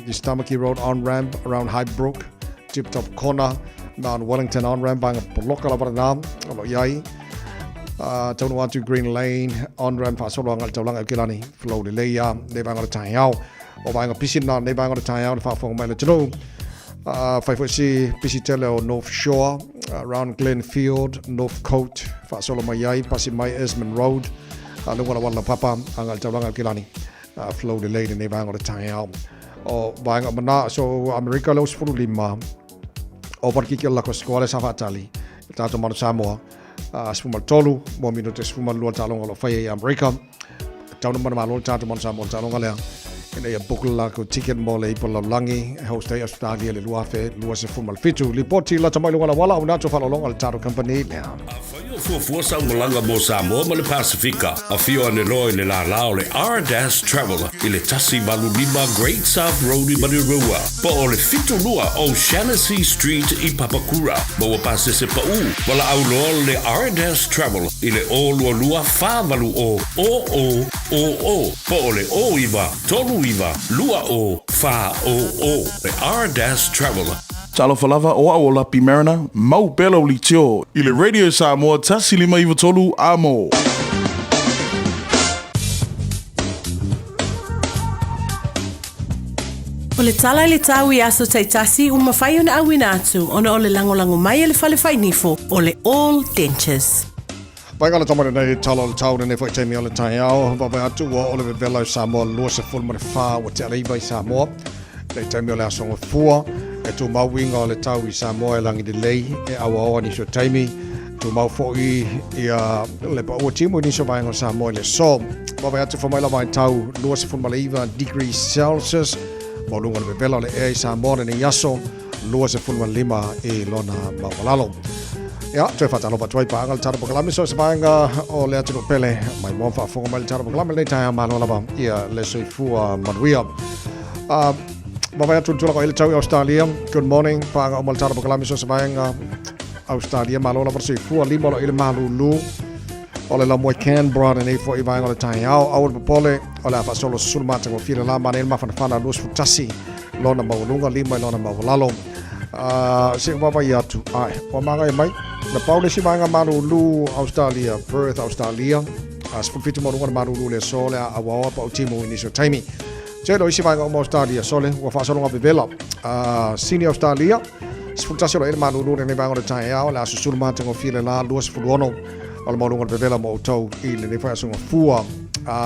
East Tamaki Road on-ramp around Highbrook, Tip Top Corner, Mount Wellington on-ramp, vaega poloka lava lena o lo o i ai. Taunuu atu Green Lane, on-ramp faasolo agai i le taulaga i Aukilani, flow lelei a nei vaega o le taeao. O vaega pisi na nei vaega o le taeao le faafofoga mai le atunuu. Fai foi si pisi tele o North Shore, around Glenfield, North Cote, faasolo mai ai, pasi mai Esmond Road, luga o le auala laupapa agai i le taulaga i Aukilani. Flow lelei lenei vaega o le taeao. O vaega o mana, so Amerika le 15, o parakiki o le lako sikoa le sa faatali, le tatou Manu Samoa. 13 mo minute 12 taaloga o lo o faia i Amerika. Tau na mana malo le tatou Manu Samoa le taaloga lea. Ina ia book le latou ticket mo le Ipu Lalolagi e host ai Australia i le 2027. Lipoti lata mai luga o le auala, auina atu faaaloaloga a le tatou company lea. Afai o fuafua sau malaga mo Samoa ma le Pasefika, afio ane loa i le lālā o le R-Dash Travel i le 185 Great South Road i Manurewa, po o le 72 O'Shannessy Street i Papakura. Maua pasese paʻū, valaau loa le R-Dash Travel i le 022 480 0000 po o le 09 39 20 400. Le R-Dash Travel. Talofa lava, o au o Lapi Mariner, mau pea lau litio i le Radio Samoa 1593 amo. O le tala i le tau i aso taitasi ua mafai ona auina atu ona o le lagolago mai a le fale fainifo o le All Dentures. Mai ka le tama lenei tala o le tau lenei foi taimi o le taeao. Vaavaai atu ua oo le vevela i Samoa 24 ua tea le iva i Samoa. Nei taimi o le aso gafua e tumau uiga o le tau i Samoa e lagi lelei e auaoa nisi o taimi. Tumau foi ia le paua timu i nisi o vaega o Samoa i le aso. Vaavaai atu fai mai la vaitau 29 degrees Celsius maualuga o le vevela o le ea i Samoa lenei aso 25 i lona maualalo. Ia, toe faatalofa atu ai paaga le tatou polokalame so se vaega o le atunuu pele mai moa faafofoga mai le tatou polokalame lenei taeao malo lava ia le soifua manuia. Vaavaai atu i le tulaga o i le tau i Australia. Good morning, paaga uma le tatou polokalame so se vaega Australia malo lava le soifua lima o lo i le malulu o le lamoe Canberra lenei foi vaega o le taeao. Aua le popole o le a faasolo susulu matagofie le la manaia le mafanafana 21 lona maualuga lima i lona maualalo. Se i vaavaai atu ae ua magaia mai na pau le isi vaega malulu Australia Perth Australia 17 maualuga le malulu le aso le a auaoa pa o timu i nisi o taimi. Tele o isi vaega uma Australia sole ua faasologa vevela. Sydney Australia 11 o lo ele malulu lenei vaega o le taeao le a susulu matagofie le la 26 o le maualuga o le vevela mo outou i lenei foi aso gafua.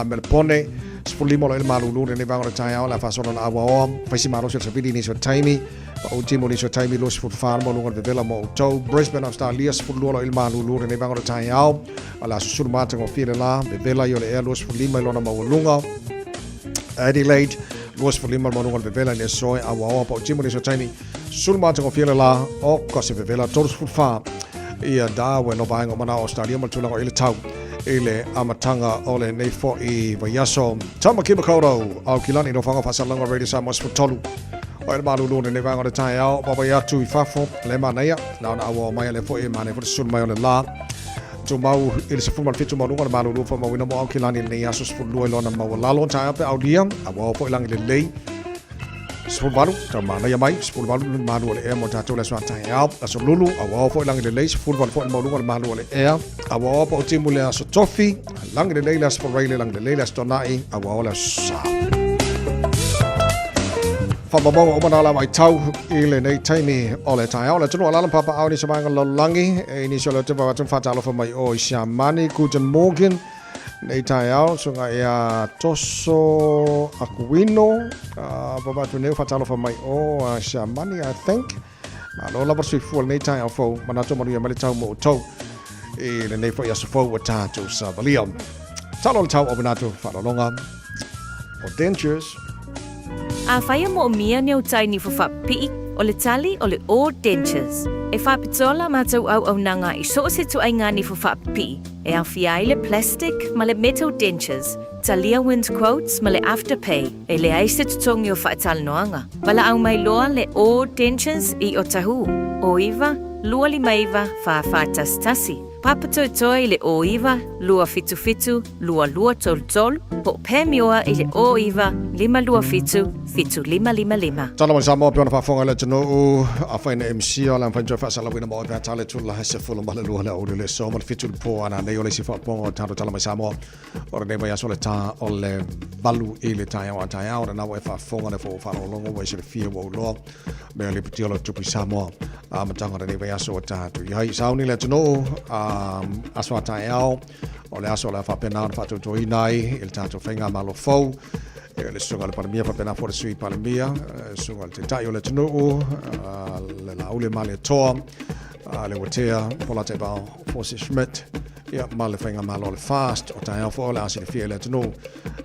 Melepone 15 o lo ele malulu lenei vaega o le taeao le a faasolo na auaoa faisi malosi o le savili nisi o taimi pa o timu nisi o taimi 24 le maualuga o le vevela mo outou. Brisbane Australia 12 o lo ele malulu lenei vaega o le taeao o le a susulu matagofie le la vevela i o le ea 25 i lona maualuga. Adelaide 25 le maualuga o le vevela i le aso e auaoa pa o timu nisi o taimi Susulu matagofie le la o ka se vevela 34 ia Darwin o vaega o manao Australia ma le tulaga o i le tau i le amataga o lenei foi vaiaso. Tamaki Makaurau, Aukilani no whanga whasalanga Radio Samoa 13. O le malulu o lenei vaega o le taeao, vaavaai atu i fafo, le manaia, na ona auao mai le foi e manaia foi le susulu mai o le la. Tumau i le 17 maualuga le malulu faamauina mo Aukilani i lenei aso 12 i lona maualalo. Taeao pe aulia, auao foi lagi lelei. 18, tau manaia mai, 18 le malu o le ea mo tatou le aso a taeao, aso lulu, auao foi lagi lelei, 18 foi le maualuga o le malu o le ea, auao pa o timu le aso tofi, lagi lelei le aso foraile, lagi lelei le aso tona'i, auao le aso sa. Faamaumauga uma na la vaitau i lenei taimi o le taeao. Le atunuu alala ma papaao i nisi o vaega o le lalolagi, e i nisi o le te vavatunu faatalofa mai o i Siamani, Guten Morgen, Nei taeao, susuga ia Toso Akuino, vava atu nei o faatalofa mai o Siamani, I think. Malo lava le soifua lenei taeao fou, manatu manuia mai le tau mo outou i lenei foi aso fou ua tatou savalia. Talo le tau auina atu faaaloaloga o Dentures. Afai e moomia ni au tai nifo faapipii, o le tali o le All Dentures. E faapitoa la matou auaunaga i so o se ituaiga nifo faapipii, e aofia ai le plastic ma le metal dentures, talia wind quotes ma le afterpay, e leai se totogi o faatalanoaga. Valaau mai loa le All Dentures i Otahuhu, 09 259 4411. Papatoetoe i le 09 277 2233, po o Pamioa i le 09 527 7555. Tala mai Samoa pe ona faafofoga i le atunuu, afai na MC o le mafai ona toe faasalauina mo oe pe a tala tula he 12 le aoauli o le aso ma le 7 i le po ana nei o le isi faapopoga o tatou tala mai Samoa o lenei vaiaso le tā o le 8 i le taeao a taeao lena ua e faafofoga le fou faalogologo ua e silafia ua ou loa mea le putia o le tupu i Samoa amataga o lenei vaiaso ua tatou i ai sauni le atunuu aso a taeao o le aso o le a faapena ona faatautoina ai i le tatou faigamalo fou le susuga i le Palemia faapena foi le Sui Palemia, le susuga i le Taitai o le atunuu, le Laauli Malietoa. Leuatea Polataivao Fosi Schmidt, ia, ma le faigamalo a le FAST, o taeao foi o le a silafia i le atunuu,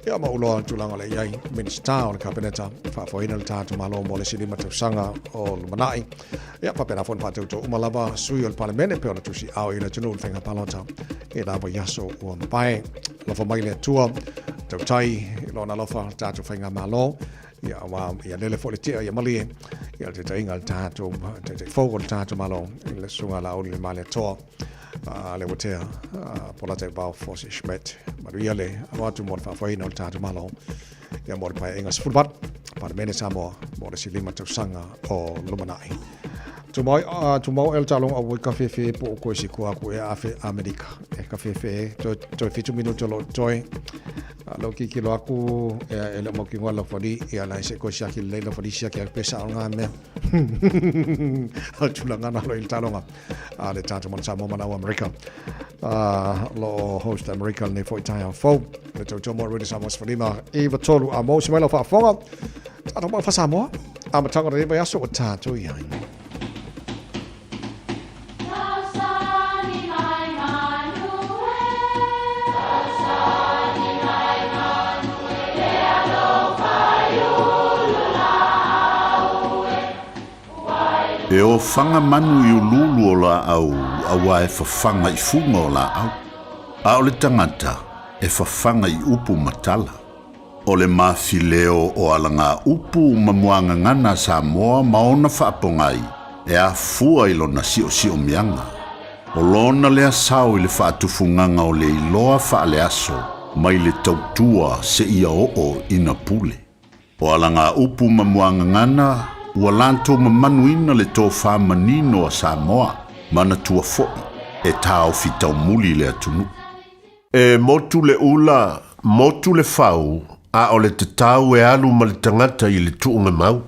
ia, ma ou loa tulaga o le i ai Minisita o le Kapeneta, faafoeina le tatou Malo mo le isi 5 tausaga o lumanai. Ia, faapena foi ona faatauto uma lava sui o le Palemene pei ona tusiao i le atunuu i le faiga palota i la vaiaso ua mavae. Alofa mai le Atua, tautai i lona alofa le tatou faigamalo. Ia, aua ia lele foi le tia ia malie ia le taitaiga a le tatou taitai fou o le tatou Malo i le Susuga Laauli Malietoa Leuatea Polataivao Fosi Schmidt. Manuia le alo atu mo le faafoeina o le tatou Malo ia mo le Paeaiga 18 Palemene Samoa mo le isi 5 tausaga o lumanai. Tumau, tumau el talong au ka fefe po ko si ko aku e afe Amerika. E ka fefe to to fitu minuto lo toi. Lo ki ki lo aku e e le mo ki ngola fali e ala se ko sia ki le lo fali sia ki pesa o ngā mea. A tulaga na lo il talonga a le tātou mana Samoa mana o Amerika. Lo host Amerika nei foi tai au fou. Le tautoa mo Radio Samoa 15 i 3 a mo se mai lau faafofoga. Tātou mau Samoa. A matanga re vai aso o tātou i ai. E ofaga manu i uluulu o laau auā e fafaga i fuga o laau, a o le tagata e fafaga i upu ma tala. O le mafileo o alagaupu ma muagagana a Samoa ma ona faapogai e afua i lona siosiomiaga. O lona lea sao i le faatufugaga o le iloa faaleaso mai le tautua seia oo ina pule. O alagaupu ma muagagana ua latou mamanuina le tofa manino a Samoa, manatua foi e taofi taumuli le atunuu. E motu le ula, motu le fau, a o le tatau e alu ma le tagata i le tuugamau.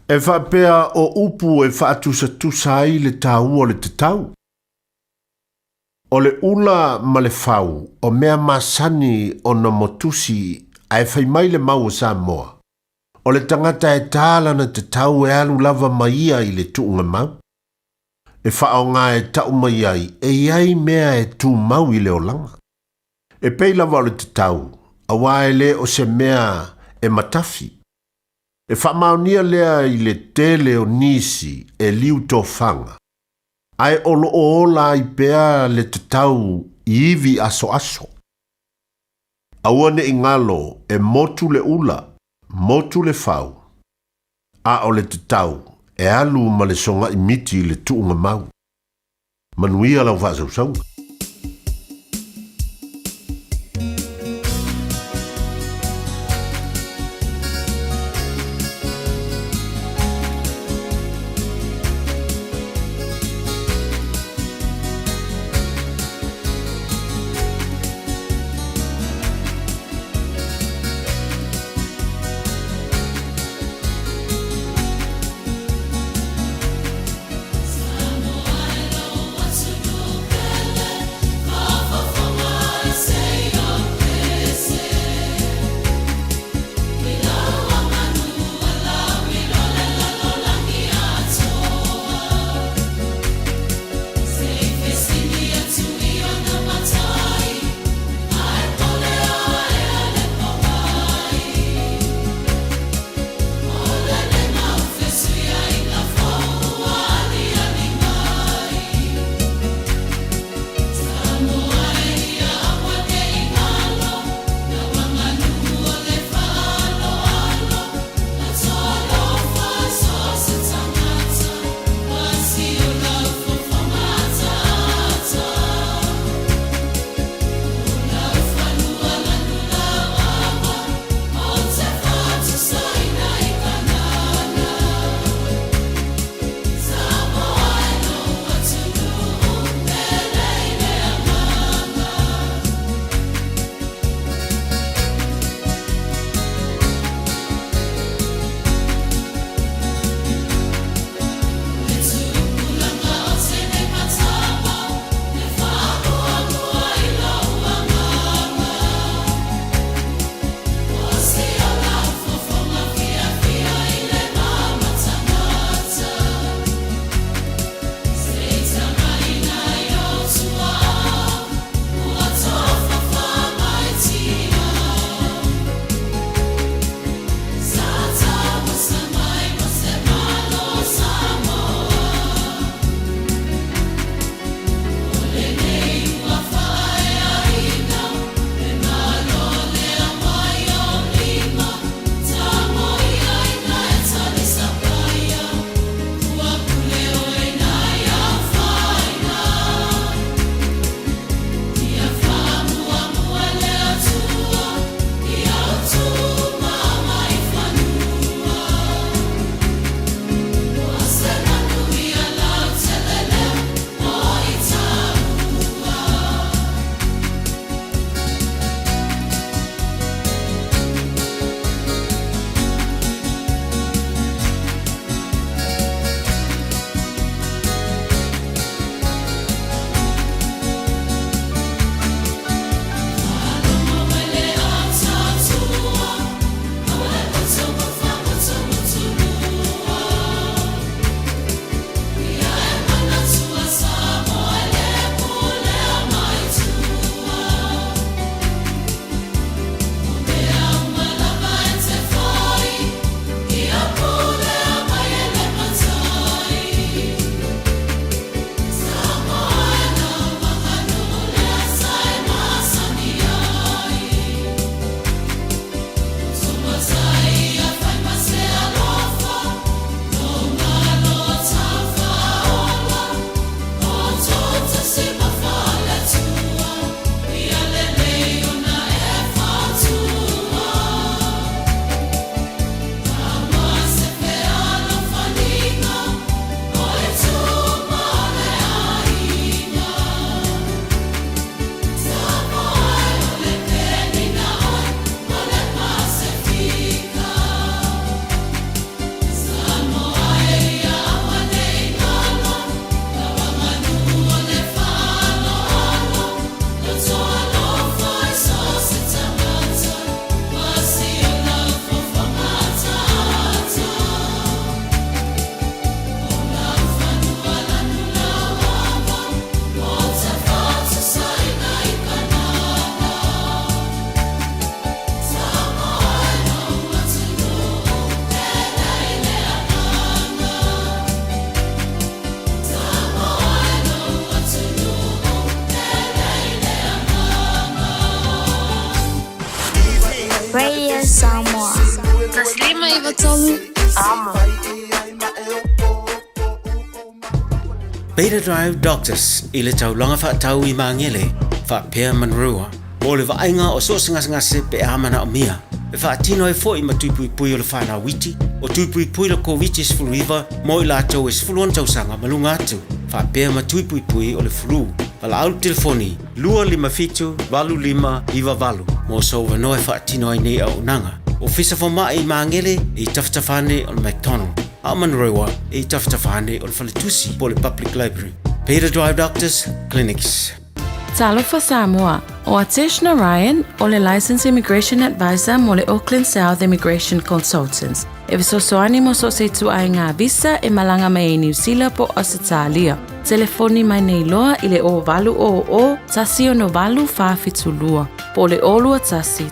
E faapea o upu e faatusatusa ai le taua o le tatau. O le ula ma le fau o mea masani ona motusi ae fai mai le mau o Samoa, o le tagata e tā lana tatau e alu lava ma ia i le tuugamau. E faaaoga e tau mai ai e i ai mea e tumau i le olaga. E pei lava o le tatau, auā e le o se mea e matafi. E faamaonia lea i le tele o nisi e liu tofaga, ae o lo o ola ai pea le tatau i ivi asoaso. Aua ne i galo e motu le ula, motu le fau, a o le tatau e alu ma le sogaʻi miti i le tuugamau. Manuia lau faasausauga. 3. Amo. Beta Drive Doctors i le taulaga faatau i Magele faapea Manurewa mo le vaaiga o so o se gasegase pe a manaomia e faatino ai foi ma tui puipui o le fanau iti o tui puipui le Koviti-19 mo i latou e 16 tausaga ma luga atu faapea ma tui puipui o le flu. Valaau le telefoni 257 8598 mo sou avanoa e faatino ai nei auaunaga. Ofisa Fomai i Magele e i tafatafa ane o le McDonald. A o Manurewa e i tafatafa ane o le faletusi po o le Public Library. Beta Drive Doctors Clinics. Talofa Samoa, ʻO Atesh Narayan, ʻo le Licensed Immigration Advisor mo le Auckland South Immigration Consultants, e fesoasoani mo so o se ituaiga visa e malaga mai ai Niu Sila po o Ausetalia. Telefoni mai nei loa i le 0800 168 472 po o le 021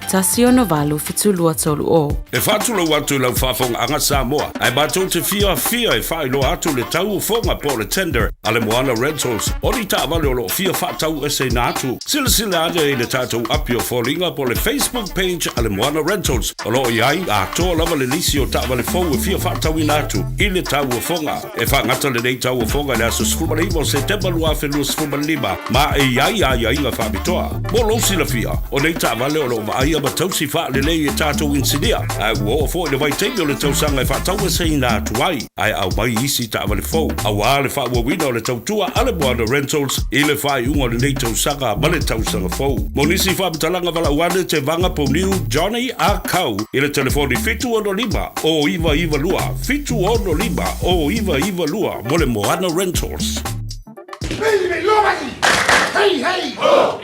168 7230. E faatulou atu i lau faafogaaga Samoa, ae matou te fiafia e faailoa atu le tau o foga po o le tender a le Moana Rentals o ni taavale o lo o fia faataueseina atu. Silasila ane i le tatou api o foliga po o le Facebook page a le Moana Rentals o lo o i ai atoa lava le lisi o taavale fou e fia faatauina atu i le tau o foga. E faagata lenei tau o foga i le aso 19 o Setema 2025 ma e i ai aiaiga faapitoa. Mo lou silafia, o nei taavale o lo o vaaia ma tausi faalelei e tatou inisinia, ae ua oo foi le vaitaimi o le tausaga e faataueseina atu ai, ae aumai isi taavale fou aua le faaauauina o le tautua a le Moana Rentals i le faaiuga o lenei tausaga ma le tausaga fou. Mo nisi faamatalaga valaau ane Tevaga Pouniu Johnny Ah Kau i le telefoni 765 0992 765 0992 mo le Moana Rentals. Hey, hey! Ho!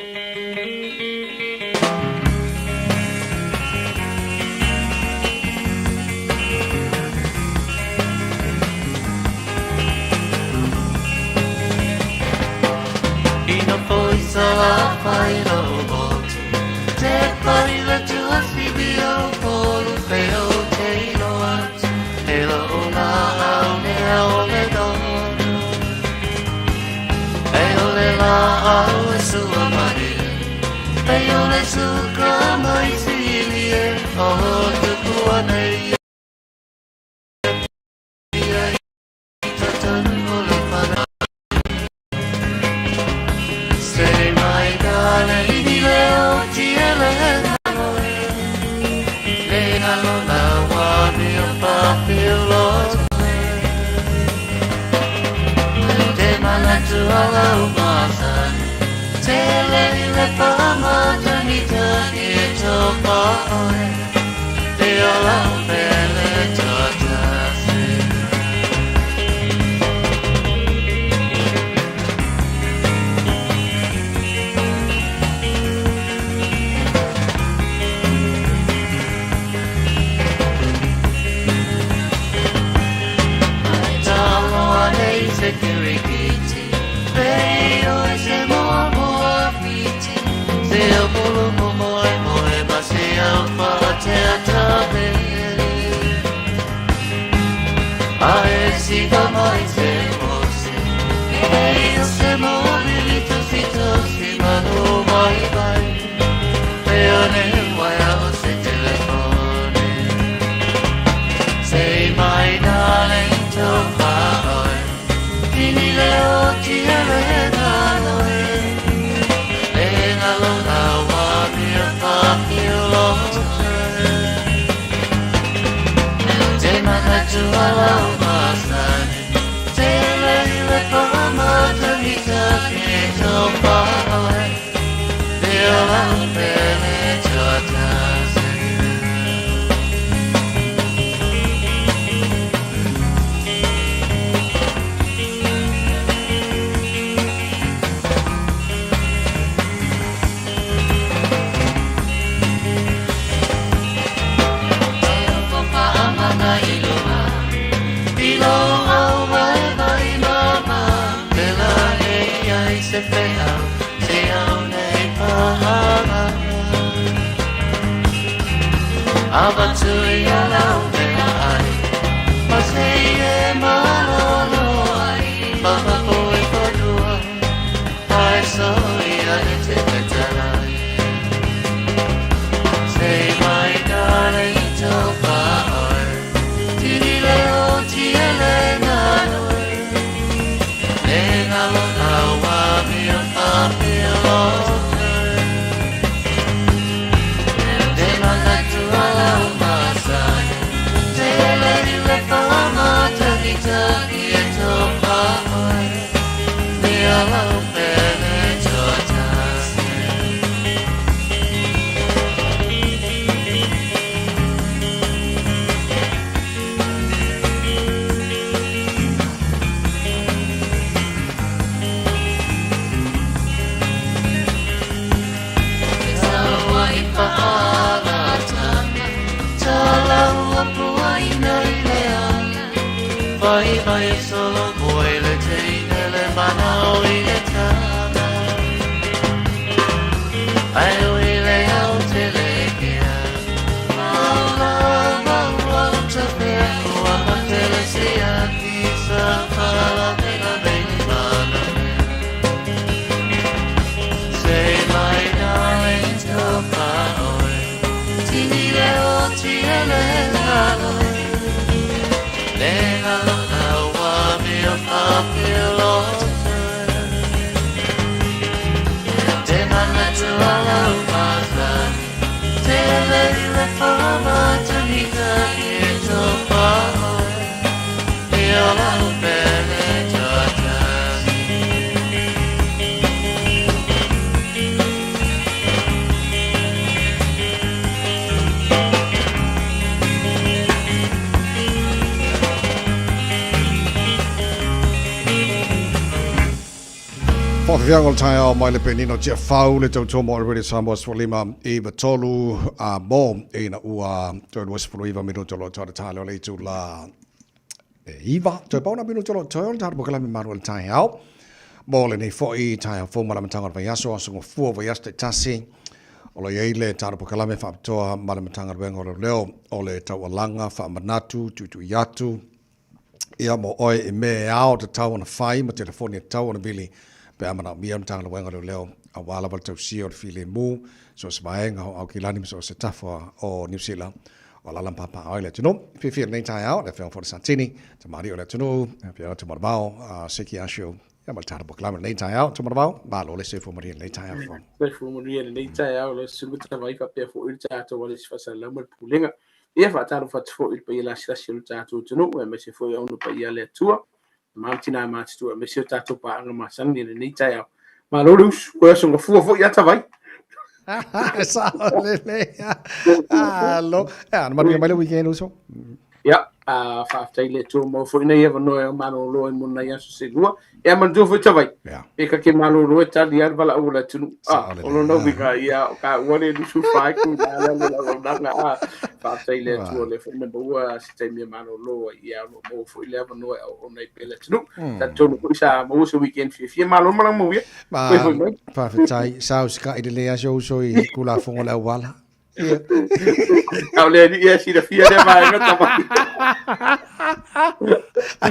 Vai mai solo moi le teine le mana o i le tama Ai o i le au te le kea Maula maua o te pea Ua matele se ati sa pala mega mele mana mea Say my darling to pa oi Tini leo ti ele lalo Le ngalo na wa mi o pa pilo Te mana tu ala umazani Te le le fama tanika i to pa oi I ola upele tatasi Faafefiaga o le taeao mai le penina o Tiafau le tautua mo le Radio Samoa 15 93 a mo ina ua toe 29 minuta o lo o toe le o le itula e iva toe pauna minuta o lo o toe o le tatou polokalame malu o le taeao mo lenei foi taeao fou ma le amataga o le vaiaso aso gafua vaiaso taitasi o lo o i ai le tatou polokalame faapitoa ma le Matagaluega o Leoleo o le taualaga faamanatu tuitui atu ia mo oe i mea e ao tatau ona fai ma telefoni e tatau ona vili pe a manaomia le Matagaluega o Leoleo aua lava le tausia o le filemu so o se vaega o Aukilani ma so o se tafa o Niu Sila o alaala ma pāpāao ai le atunuu. Fiafia i lenei taeao, le Afioga foi le Satini, tamalii o le atunuu, Afioga Tumanavao, Seki Asio, ia ma le tatou polokalame i lenei taeao. Tumanavao, malo le soifua manuia i lenei taeao fou. Soifua manuia i lenei taeao, lau Susuga Tavai faapea foi le tatou Alesi Faasalalau ma le Pulega. Ia faatalofa atu foi i le paia lasilasi o le tatou atunuu aemaise foi auauna paia a le Atua, tama ma tina matutua aemaise o tatou paaga masani i lenei taeao. Malo le usu, koe aso gafua foi ia Tavai. Sao lelei. Alo. Ia, na manuia mai le weekend uso. Ia, a faafetai i le Atua maua foi nei avanoa e malolo ai mo nai aso se lua. Ia manatua foi Tavai. Pe ka ke malolo e tali a le valaau o le atunuu. A, o lona uiga, ia, o ka ua le 24 e ku na le le auaunaga. A, faafetai i le Atua lea foi na maua se taimi e malolo ai. Ia, o lo o maua foi le avanoa e auauna ai pea le atunuu. Talitonu foi sa maua se weekend fiafia. Malo malaga manuia. Toe foi mai. Faafetai. Sa usikai lelei lava si ou uso i Tulafono o le auala. Au le alii e silafia lea vaega Tavai.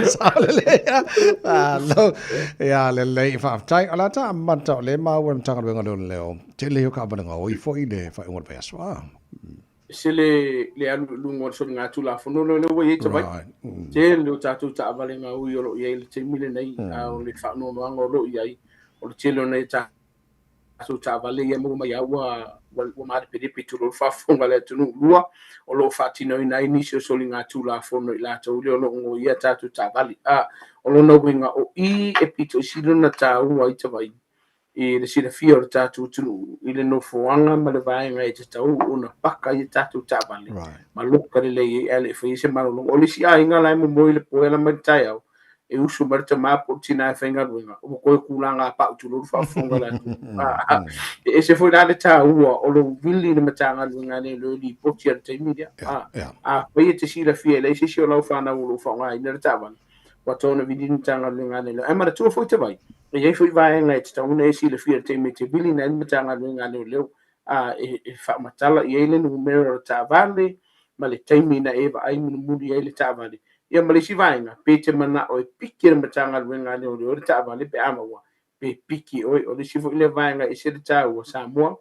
Sao lelei a. Malo. Ia lelei faafetai. O le a ta amata o lea e maua e le Matagaluega o Leoleo, tele ia o taavale gaoi foi i le faaiuga o le vaiaso a. Se le le alu i luga o le soligatulafono lea ua i ai Tavai. Tele o tatou taavale gaoi o lo o i ai i le taimi lenei, a o le faanoanoaga o lo o i ai, o le tele o nai tatou taavale ia e maua mai lava ua ua malepelepe tulou le faafofoga a le atunuu. Lua, o lo o faatinoina ai nisi o soligatulafono i latou lea o lo o goia tatou taavale. A, o lona uiga o i e pito i sili ona taua ai Tavai i le silafia o le tatou atunuu i le nofoaga ma le vaega e tatau ona paka ai a tatou taavale ma loka lelei ai ae le i faia se malologa. O le isi aiga la e momoe i le po e ala mai le taeao, e usu mai le tama po o le tina e faigaluega, ua toe tulaga pau tulou le faafofoga a le atunuu. E ese foi la le taua o lou vili i le Matagaluega a Leoleo i lipoti a le taimi lea. Afai e te silafia e leai se isi o lau fanau o lo o faaaogaina le taavale, ua tatau ona vili le Matagaluega a Leoleo. Ae manatua foi Tavai, e i ai foi vaega e tatau ona e silafia i le taimi e te viliina ai le Matagaluega a Leoleo, e faamatala i ai le numera o le taavale ma le taimi na e vaai mulimuli ai le taavale. Ia ma le isi vaega, pe te manao e piki e le Matagaluega a Leoleo le taavale pe a maua, pe piki oe. O le isi foi lea vaega e ese le taua, Samoa,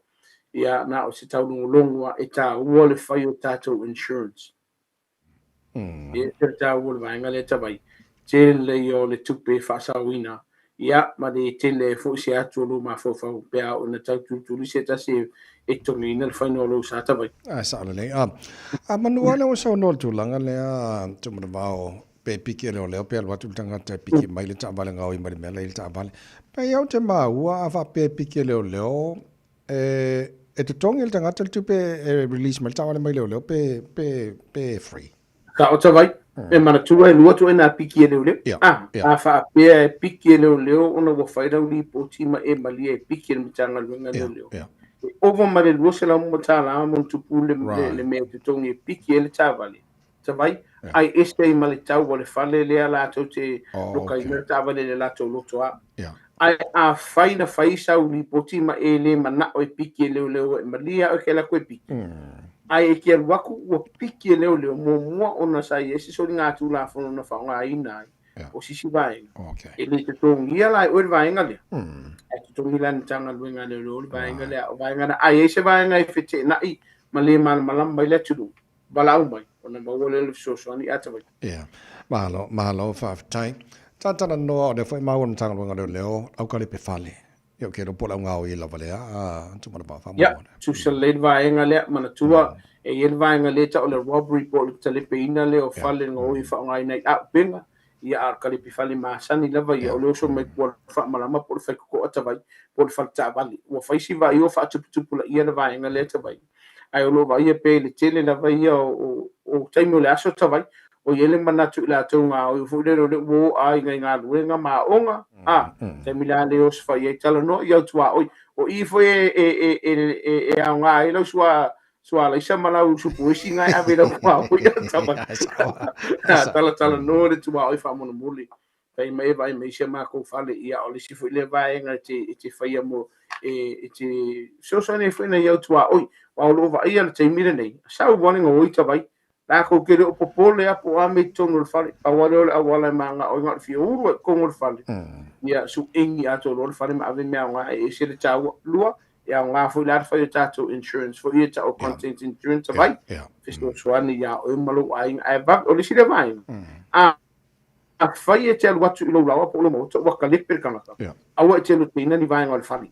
ia na o se taulogologo lava e taua le fai o tatou insurance. E ese le taua o le vaega lea Tavai, tele ia o le tupe e faasaoina, ia ma le tele ai foi se atu o lou mafaufau pe a oo ina tau tulituli se tasi e totogiina le faiga o lou sa Tavai. Ae sao lelei. A manu lava lea ua saunoa i le tulaga lea Tumanavao pe piki e leoleo pe alu atu le tagata e piki mai le taavale gaoi mai le mea la e i ai le taavale. Pe i au te maua a faapea e piki e leoleo E totogi e le tagata le tupe e release mai le taavale mai leoleo pe, pe, pe free? Sao Tavai, e manatua e lua atu nā piki e leoleo. A, a faapea e piki e leoleo ona ua fai lau lipoti ma e malie e piki e le Matagaluega a Leoleo. E ova ma le $200 ma ona tupu le, le, le mea e totogi e piki ai le taavale. Tavai, Ai ese ai ma le tau o le fale lea latou te lokaina le taavale i le latou loto a. Ae afai na fai sau lipoti ma e le manao e piki e leoleo e malie a oe ke alu atu e piki. Ae e te alu atu ua piki e leoleo muamua ona sa i ai se soligatulafono na faaaogaina ai o sisi vaega. E le totogia la e oe le vaega lea. Ae totogi la e le Matagaluega a Leoleo le vaega lea. O vaega na, a i ai se vaega e feteenai ma le malamalama ai le atunuu, valaau mai ona maua lea o le fesoasoani ata mai. Ia, malo, malo faafetai. Talanoa o lea foi maua le Matagaluega o Leoleo, au kalepe fale. Ia, ou te iloa po o le augaoi lava lea, a tumana pa faamolemole. Ia, tusa lelei le vaega lea, manatua e i ai le vaega lea e tau o le robbery po o le talepeina lea o fale gaoi e faaaogaina ai auupega, ia a o le kalepe fale masani lava ia, o le oso mai tua o le faamalama po o le faitotoa tavai, po o le fale taavale. Ua fai si vaai ua faatuputupulaia le vaega lea tavai. Ae o lo o vaaia pea i le tele lava ia o taimi o le aso tavai, o i ai le manatu i latou gaoi foi lele o lea ua o aiga i galuega ma aoga, a, taimi la lea e osofai ai, talanoa i au tuaoi. O i foi e aoga ai lau sualaisa ma lau supuesi na e ave i lau tuaoi a tavai. Talatalanoa le tuaoi faamolemole. Fai mai e vaai mai si a matou fale, ia o le isi foi lea vaega e te, e te faia mo, e, e te fesoasoani ai foi nai au tuaoi. Aua o lo o vaaia le taimi lenei, sau lava le gaoi tavai, latou te le o popole lava po o a mea i totonu o le fale, pau lava lea o le auala e manao ai na o le fia ulu ai i totonu o le fale, ia suegi atoa loa le fale ma ave mea aoga e ese le taua. Lua, e aoga foi la le fai o tatou insurance foi ia tau o content insurance tavai, fesoasoani ia oe ma lou aiga. Ae vave, o le isi lea vaega, a Afai e te alu atu i lou laoa po o lou maota ua kalepe le tagata, aua e te loteina ni vaega o le fale.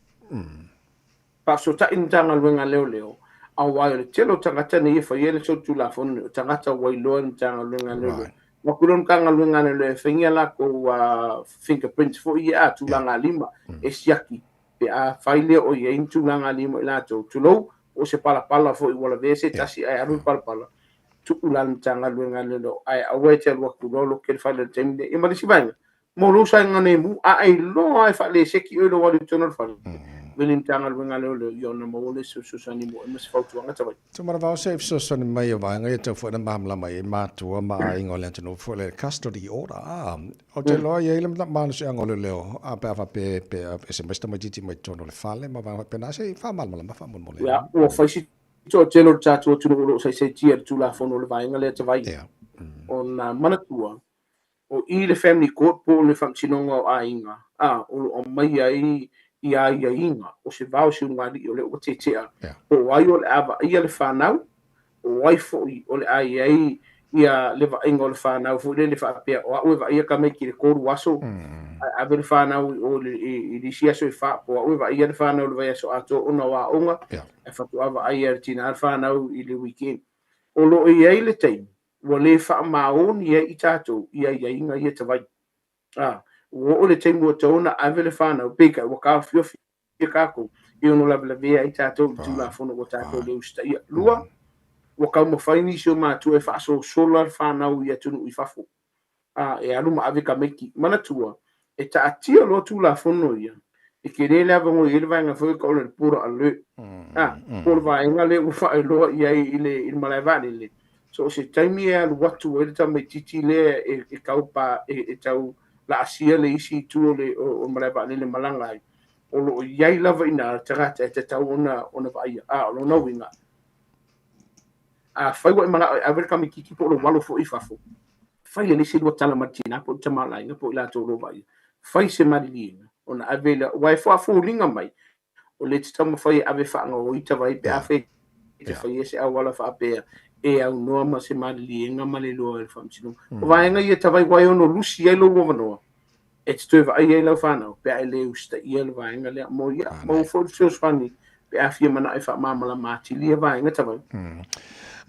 Faafesootai le Matagaluega a Leoleo, aua o le tele o tagata nei e faia le solitulafono nei, o tagata ua iloa e le Matagaluega a Leoleo. Ua atu loa le Matagaluega a Leoleo e faingia latou fingerprints foi ia, tulaga lima e siaki pe afai lea o i ai ni tulaga lima o i latou, tulou, po o se palapala foi ua lavea se tasi ae alu le palapala, tuu la le Matagaluega a Leoleo, ae aua e te alu atu loa loke le fale i le taimi nei. Ia ma le isi vaega, mo lou saogalemu, a e iloa lava e faaleseki oe i lou alu i totonu o le fale, vili le Matagaluega a Leoleo ia ona maua lea o se fesoasoani mo oe ma se fautuaga tau ai. Tumanavao se fesoasoani mai o vaega ia tau foi na malamalama ai matua ma aiga o le atunuu foi le custody order. Ah, ou te iloa e i ai le malosiaga o leoleo a pe a faapea pe ese mai se tamaitiiti mai totonu o le fale ma vaega faapena se i faamalamalama faamolemole. Ia, ua fai si toatele o le tatou atunuu o lo o saisaitia i le Tulafono o le vaega lea tavai. Ona manatua, o i le Family Court po o le Faamasinoga o Aiga, a, o lo o aumaia ai ia aiaiga o se va o se ulugalii o lea ua tetea, po o ai o le a vaaia le fanau, o ai foi o le a i ai ia le vaaiga o le fanau foi lele faapea o au e vaaia tamaiti i le 3 aso, ae ave le fanau i o i le isi aso e 4, po o au e vaaia le fanau i le vaiaso atoa ona o aoga, ae faatoa vaaia e le tina le fanau i le weekend. O lo o i ai le taimi ua le faamaoni ai i tatou i aiaiga ia tavai. A, ua oo le taimi ua tatau ona ave le fanau, peitai ua taofiofi tatou e ono lavelavea ai tatou i le Tulafono ua tatou le usitaia. Lua, ua taumafai nisi o matua e faasosola le fanau i atunuu i fafo, a, e alu ma ave tamaiti. Manatua, e taatia loa Tulafono ia, e tele le avanoa e i ai le vaega foi e tau o le border alert, a, po o le vaega lea ua faailoa i ai i le malae vaalele, so o se taimi e alu atu ai le tamaitiiti lea e tau pa, e tau laasia le isi itu o le malae vaalele e malaga ai, o lo o i ai lava i ina le tagata e tatau ona vaaia. A, o lona uiga, afai ua e manao e ave le tamaitiiti po o lou alo foi i fafo, fai lelei se lua tala ma le tina po o le tama o le aiga po o i latou o lo o vaaia, fai se maliliega ona ave lea, aua e faafoliga mai o lea e te taumafai e ave faagaoi tavai pe afai e te faia se auala faapea e aunoa ma se maliliega ma le iloa e le faamasinoga. O vaega ia tavai ua e ono lusi ai lou avanoa e te toe vaai ai lau fanau pe a e le usitaia le vaega lea. Mo ia, maua foi le fesoasoani pe a fia manao e faamalamalama atili ia vaega tavai.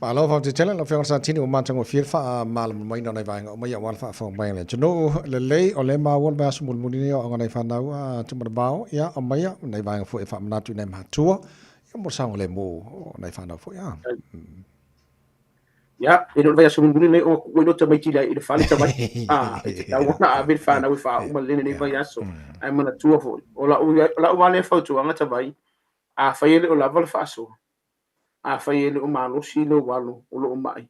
Malo faafetai tele lau Afioga Satini ua matagofie le faamalamalamaina o nai vaega uma ia aua le faafofoga mai a le atunuu. Lelei o lea e maua le vaiaso mulimuli lenei o aoga nai fanau a Tumanavao ia aumaia nai vaega foi e faamanatu i nai matua ia mo le saogalemu o nai fanau foi a. Ia, e le o le vaiaso mulimuli lenei ona tuu ai loa tamaiti i le fale tavai. A, e tatau ona ave le fanau e faauma lelei lenei vaiaso. Ae manatua foi, o lau lava lea fautuaga tavai, afai e le o lava le faasoa, afai e le o malosi lou alo o lo o mai,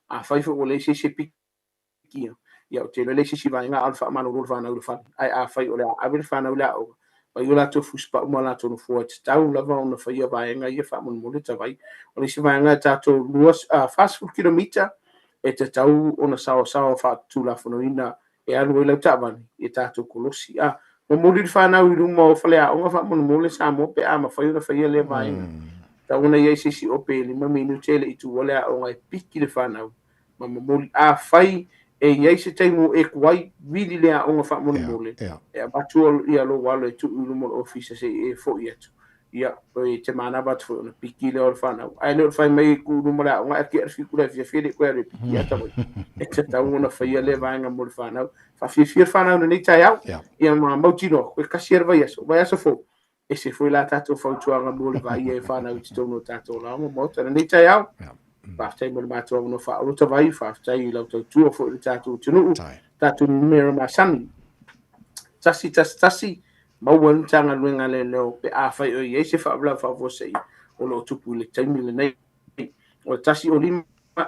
afai foi ua leai se isi e piki ia. Ia, ou te iloa e leai se isi vaega a o le faamalolo le fanau i le fale. Ae afai o le a ave le fanau i le aoga, fai o latou fusipau ma latou nofoa, e tatau lava ona faia vaega ia faamolemole tavai. O le isi vaega e tatou 40 kilomita e tatau ona saoasaoa faatulafonoina e alu ai lau taavale i tatou kolosi. A momoli le fanau i luma o faleaoga faamolemole Samoa pe a mafai ona faia lea vaega. Tatau ona i ai se isi ope e 5 minute e le i tuua le aoga e piki le fanau ma momoli. Afai e i ai se taimi ua e tuai, vili le aoga faamolemole e avatu ia lou alo e tuu i luma o le ofisa se i e foi atu. Ia, e te manava atu foi ona piki lea o le fanau. Ae le o le fai mai e tuu i luma o le aoga, ae tia le 7 i le afiafi e le i toe alu e piki ata mai. E tatau ona faia lea vaega mo le fanau. Faafiafia le fanau i lenei taeao. Ia ma mautinoa, koe kasi lava le vaiaso. Vaiaso fou, ese foi la tatou fautuaga mo le vaaia e fanau i totonu o tatou laoga maota. Lenei taeao, faafetai mo le matou avanoa faaolota vai, faafetai i lau tautua foi i le tatou atunuu, tatou numera masani. 111, maua ai le Matagaluega a Leoleo pe afai o i ai se faalavelave faafuasei o lo o tupu i le taimi lenei. O le 105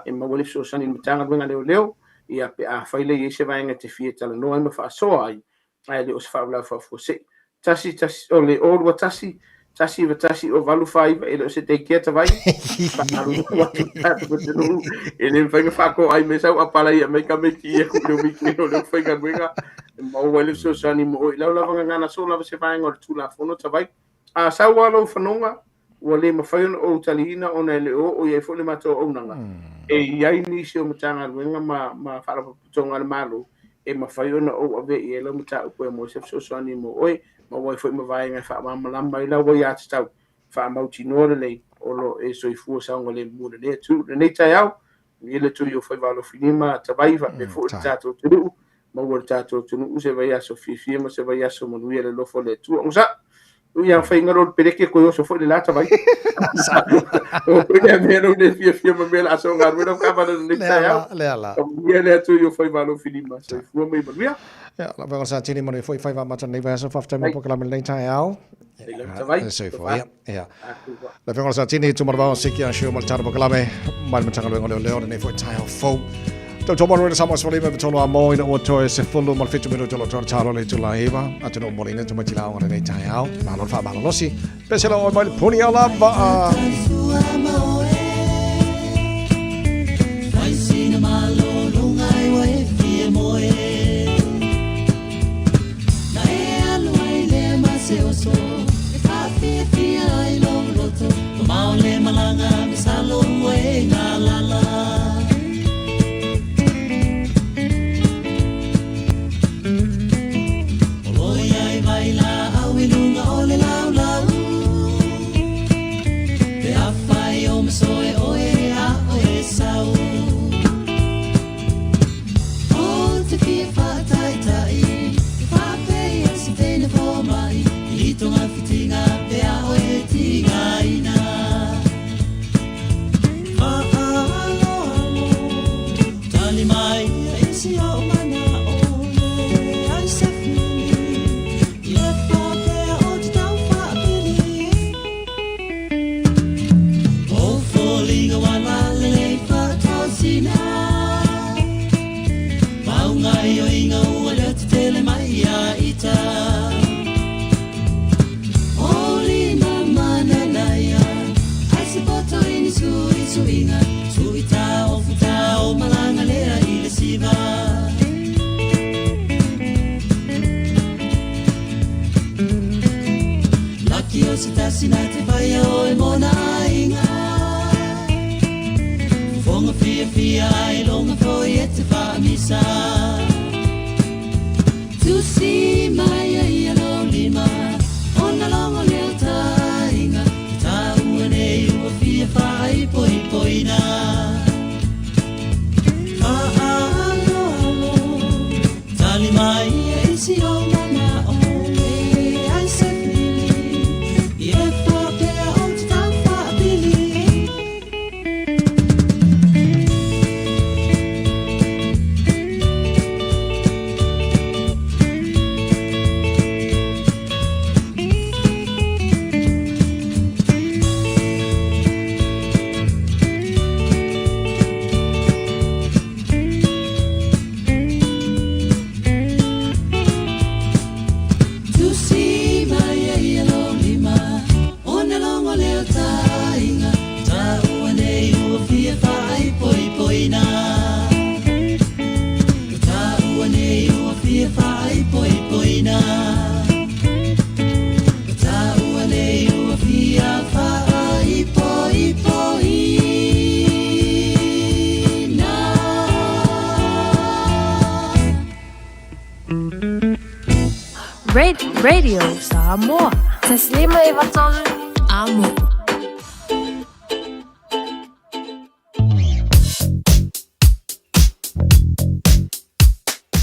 e maua ai le fesoasoani i le Matagaluega a Leoleo, ia pe afai lea e i ai se vaega e te fia talanoa ai ma faasoa ai, ae le o se faalavelave faafuasei. 1, 1, o le 021, 191 o 849, e le o se daycare tavai, faamalulu atu i tatou atunuu, e le mafai ona faatoai mai sau apala ia mai tamaiti ia ku le wiki o le faigaluega, e maua ai le fesoasoani mo oe i lau lava gagana soo lava se vaega o le Tulafono tavai. A sau lava lou fanoga, ua le mafai ona ou taliina ona e le o oo i ai foi le matou auaunaga. E i ai nisi o Matagaluega ma, ma Faalapotopotoga a le Malo e mafai ona ou avea i ai lau mataupu e maua ai se fesoasoani mo oe, maua ai foi ma vaega e faamalamalama ai lau aiatatau faamautinoa lelei o lo o e soifua saogalemu i lenei atunuu. Lenei taeao, manuia le tui o faiva alofilima tavai faapea foi le tatou atunuu, maua le tatou atunuu se vaiaso fiafia ma se vaiaso manuia le alofa o le Atua. Onosai! Ui a fai ngalo le peleke koe oso foi le la tavai. O koe lea mea lou le fiafia ma mea la aso galuega lau kava le lenei taeao. Lea la. Manuia le Atua i o faiva alofilima. Soifua ma ia manuia. Ia, lau Afioga Sa Tini, manuia foi faiva amata lenei vaiaso. Faafetai mo polokalame lenei taeao. Soifua ia. Ia. Lau Afioga Sa Tini, Tumanavao, Siki a Shu ma le tala polokalame mai le Matagaluega o Leoleo lenei foi taeao fou. Tau tō maru sa mo me tolo a mo ina ua toe se fulu ma le 7 minuto lo tolo talo le tula iwa. Atu no moli ne tamaiti la o lenei taeao. Malo le whaamalolosi. Pese la oi mai le puni a la vaa. Radio Samoa. 153 Amo.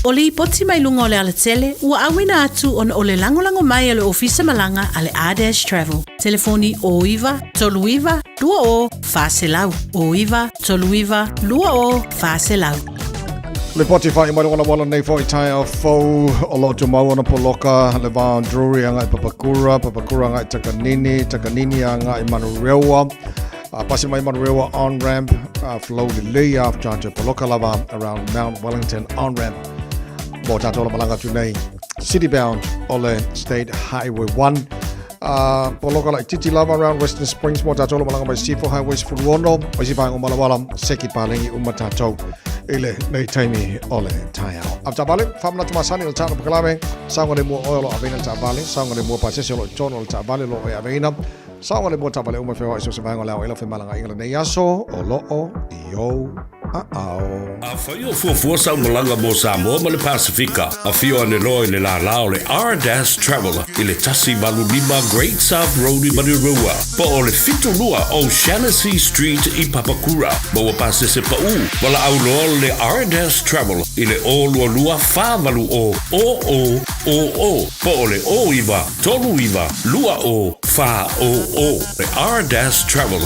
O lipoti mai luga o le alatele ua auina atu ona o le lagolago mai a le Ofisa Malaga a le R-Dash Travel. Telefoni 09 39 20 400, 09 39 20 400. Lipoti whai mai wala wala nei foi tai a fau o lo tu mau ona poloka le va Drury anga i Papakura, Papakura anga i Takanini, Takanini anga i Manurewa. Pasi mai Manurewa on ramp, flow lelei after te poloka lava around Mount Wellington on ramp. Mo tātou la malanga tu nei city bound o le State Highway 1. Poloka la titi lava around Western Springs mo tātou la malanga mai Seafo Highway 16, o isi vaenga o Malawala, seki palengi uma tātou i le nei taimi o le taiao. Avtavale, whamanatu masani o le tāna pakalame, saoga le mua oe o lo aveina le taavale, saoga le mua pasese o lo i tonu o le taavale o lo oe aveina, saoga le mua taavale uma feoai so se vaenga o le ao ela femalagaaiga lenei aso o loo i ou aao. Afai o fuafua sau malaga mo Samoa ma le Pasefika, afio ane loa i le lālā o le R-Dash Travel i le 185 Great South Road i Manurewa, po o le 72 O'Shannessy Street i Papakura. Maua pasese paʻū, valaau loa le R-Dash Travel i le 022 480 00 00 po o le 09 39 20 400. Le R-Dash Travel.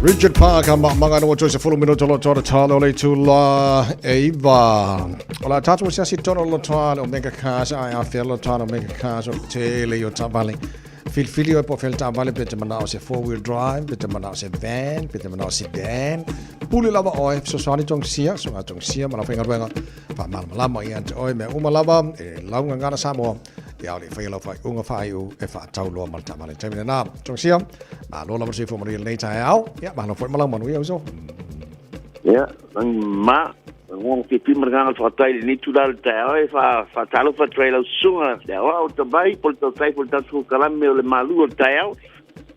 Richard Parker ma manga no toi se fulu minuto lo toa talo le tula eiva. O la tātou se asi tono lo toa o mega cars ai a felo toa o mega cars o tele o tavale. Filifili oe po o fea le taavale pe te manao se four wheel drive, pe te manao se van, pe te manao sedan, Pule lava oe, fesoasoani Togisia, susuga Togisia ma le aufaigaluega, faamalamalama ia te oe mea uma lava e lau gagana Samoa, ia o le i faia lau faaiuga faaiu e faatau loa ma le taavale i le taimi lena. Togisia, malo lava le soifua manuia i lenei taeao, ia malo foi ma lau manuia uso. Ia, ma, Lagona fiafia ma le agaga faafetai i lenei itula o le taeao e faatalofa atu ai i lau susuga le aoao Tavai po o le tautai foi o le tatou polokalame o le malu o le taeao.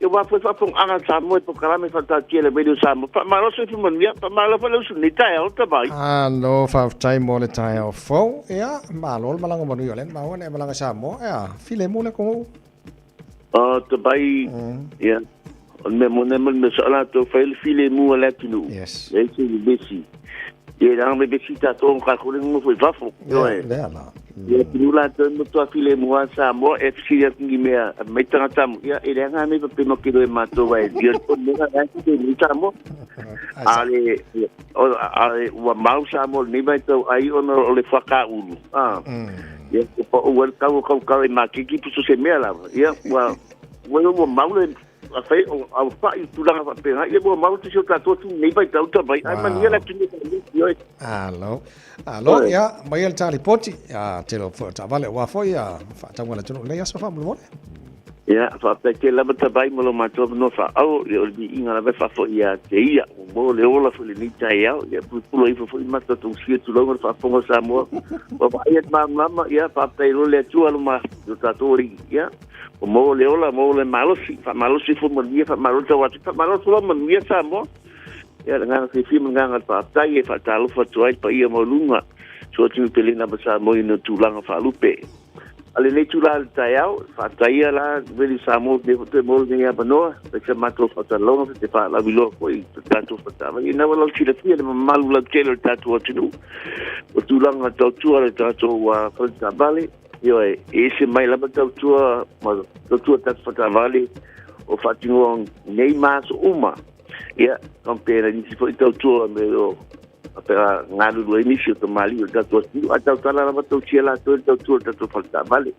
Ia aua foi faafofogaaga a Samoa i polokalame faataatia e le Radio Samoa. Faamalo soifua manuia, faamalo foi le usu i lenei taeao Tavai. Malo faafetai mo le taeao fou. Ia, malo le malaga manuia o lea na maua na e malaga i Samoa. Ea, filemu le atunuu. O Tavai, ia, o le mea moni lava ma le mea sao latou fai le filemu a le atunuu. Yes. Leai se vevesi. Ia, leaga vevesi tatou ona tatou le nonofo i fafo. Lea, lea la. Ia, atunuu latou e matua filemu lava Samoa e fesili atu ni mea mai tagata mo, ia, e leaga lava mea faapea matou te iloa e matou aua e o le mea la e filemu Samoa. A le, a le, ua mau Samoa i lenei vaitau ai ona o le fuakaulu. Ah. Ia, ua pau ai le tau o tautala i maketi po o se mea lava. Ia, ua, ua, ua mau le, a fai, a ua fai i tulaga faapena, ia ua mau te si o tatou atunuu i lenei vaitau tamai, ae manuia le atunuu e faamisi oe. Alo, alo, ia, mai le ta lipoti, ia, tele o foi o taavale aua foi ia faatauga a le atunuu i lenei aso faamolemole. Ia, faafetai tele lava Tavai mo lo matou avanoa faaauau, ia o le viiga lava e faafoi ia te ia, ua maua le ola foi i lenei taeao, ia pulupulu ifo foi ma tatou sia tulou le faafofoga o Samoa, ua vaaia le malamalama, ia faafetai loa le Atua lo lo tatou Alii, ia ua maua le ola, maua le malosi, faamalosi ifo manuia, faamalo tau atu, faamalo atu loa manuia Samoa. Ia le agaga fiafia ma le agaga faafetai e faatalofa atu ai le paia maualuga, so atunuu pele lava Samoa i ona tulaga faalupe. A lenei itula o le taeao, faafetai la Radio Samoa lenei foi toe maua lenei avanoa, fai sa matou faatalaloga te faalauiloa foi i le tatou faletaavale. Ina ua lau silafia le mamalu lautele o le tatou atunuu, o tulaga tautua le tatou faletaavale, ioe, e ese mai lava tautua ma tautua tatou faletaavale o faatinoa nei ma aso uma. Ia, compare nisi foi tautua me o a pe a galulue ai nisi o tamalii o le tatou atunuu, ae tautala lava tausia latou e le tautua o le tatou faletaavale.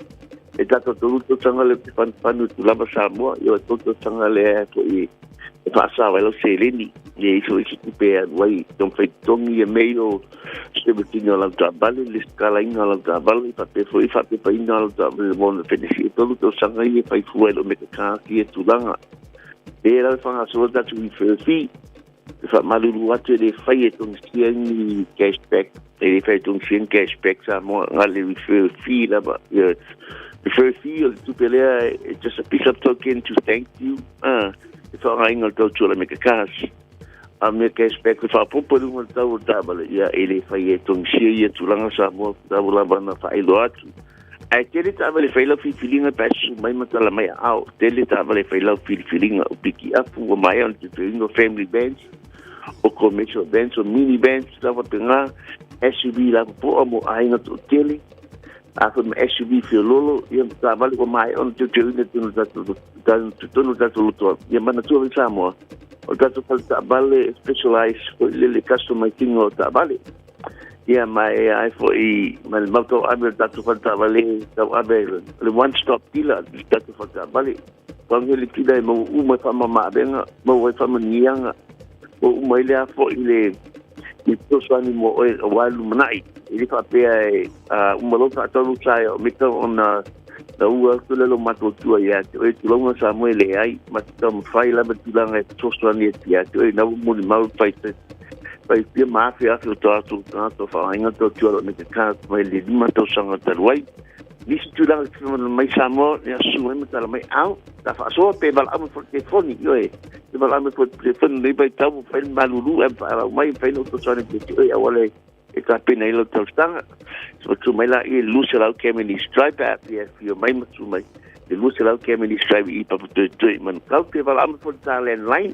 E tatou tolu tausaga lea ou te fanufanu atu lava Samoa, ia e tolu tausaga lea foi e faasao ai lau seleni, e i ai foi se tupe e alu ai taumafai totogi ia mea ia o service ina o lau taavale, le lesitalaina o lau taavale, faapea foi le faapepaina o lau taavale mo ona fenesi. E tolu tausaga ia e fai fua ai lou mekaka ia tulaga. E la e faagasolo tatou refer fee, E faamalulu atu e le fai e togisia ni cashback, e le fai e togisia ni cashback Samoa, na le refer fee lava. Yeah. Refer fee o le tupe lea, it's just a piece of token to thank you. E faaaogaina o le tautua me ke cash. A mea cashback e faaopoopo i luga o le tau o le taavale, ia e le fai e togisia ia tulaga Samoa, tau lava na faailoa atu. Ae tele taavale fai lau filifiliga pe a susu mai ma tala mai aao. Tele taavale fai lau filifiliga o piki apu ua maea ona teuteuina o family vans, o commercial vans, o mini vans la faapena, SUV lapopoa mo aiga toatele, a foi ma SUV fiololo, ia ma taavale ua maea ona teuteuina totonu o tatou totonu o tatou lotoa. Ia manatua foi Samoa, o le tatou fale taavale e specialize foi lele customizing o taavale. Ia, ma e ai foi ma le mau tauave o le tatou fale taavale, tauave o le one stop dealer le tatou fale taavale. Pau le dealer e maua uma i faamama-avega, maua ai faamanuiaga, maua uma ai lea foi le le fesoasoani mo oe aua le lumanai. E le faapea e uma loa faatau lou sa o meka ona na ua atu le lo matou tua ia te oe tulauga Samoa e leai ma te taumafai lava tulaga e fesoasoani atu ia te oe na ua molimau fai fai pia ma afe afe o tatou tagata faaaogaina tautua lo me te ka mai le 5 tausaga talu ai. Nisi tulaga te whiwhana mai Samoa, ia susu mai ma tala mai au, ta faasoa pe valaau mai foi le telefoni, ioe, pe valaau mai foi le telefoni nei vaitau, fai le malulu ae faalau mai, fai le fesoasoani te te oe aua le e tapena ai lau talosaga. So tu mai la i le 200 km Stripe app, ia fio mai ma tu mai. Le 200 km Stripe i Papatoetoe i Manukau, pe valaau mai foi le ta landline,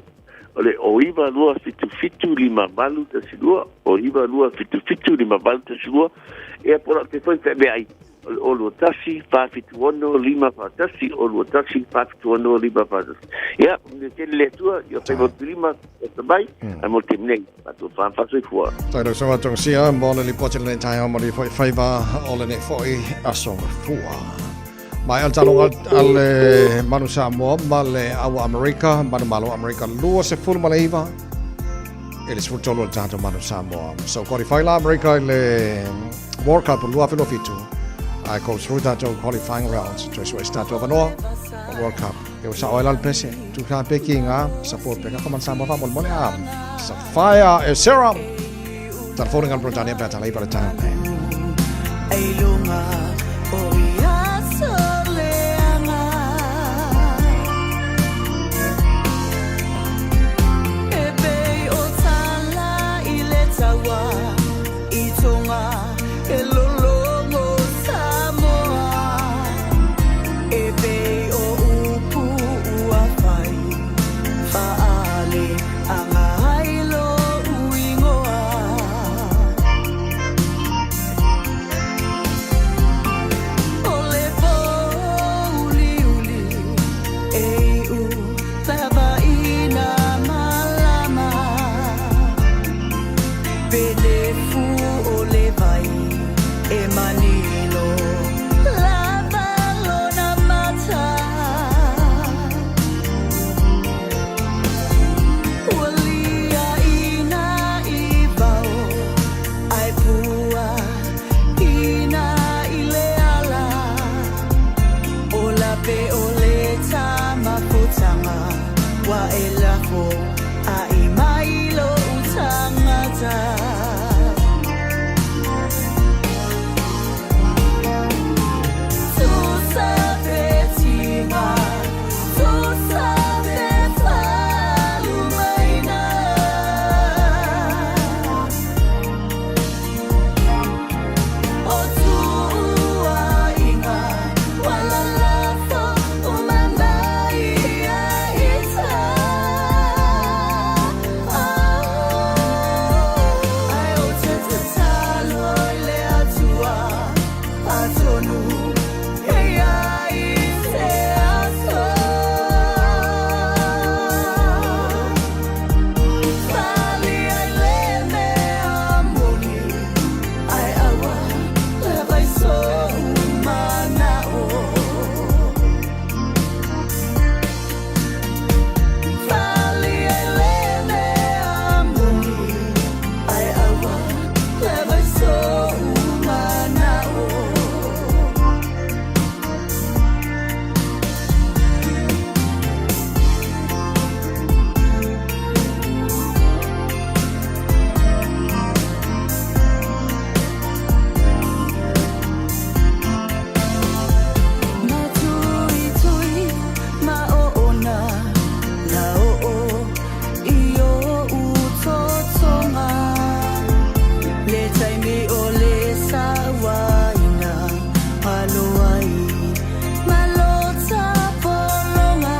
o le o 9 2 7 7 5 8 1 2, o 9 2 7 7 5 8 1 2, ia po o lau telefoni feaveai, o le o 2 1 4 7 6 5 4 1, o 2 1 4 7 6 5 4 1. Ia, manuia tele le Atua, ia fai mo te lima, e te mai, ai mo te nei, mātou whāwhāsoifua. Tai rau songa tonga mo le lipoti lenei taeao mo le foi faiva o lenei foi aso fua. Mai al taloga al le Manu Samoa ma le Aua Amerika, Manu Malo Amerika 29. I le 13 o le tatou Manu Samoa. So qualify la Amerika i le World Cup o 2027. Ae go through tatou qualifying rounds. Toe sue se tatou avanoa o World Cup. E o sao ai la le pese. Tu ka peki ngā support pe ka man Samoa fa mole a. Sapphire e Sarah. Telefoning al Britania pe talai pa le tae. Ai lunga o ia soleanga E pei o tala i le taua i tonga e lologo Samoa E pei o upu ua fai faale anga ai lo uingoa O le pouliuli e iu lava ina malama Pele fu o le vai e manino lava lona mata Ua liaina i vao ai pua ina i le ala O lape o le tamafutaga Ua e lafo ai mai lo utangata Tusa pe tiga, tusa pe faalumaina O tuuaiga ua lalafo uma mai ia ita Ai o te tatalo i le Atua atonu e ai se aso Fale ai le mea moni ai aua lava i so'u mana'o Fale ai le mea moni ai aua lava i so'u mana'o Matuitui ma oona la oo i o'u totoga Le taimi o le sauaina alo ai ma lota pologa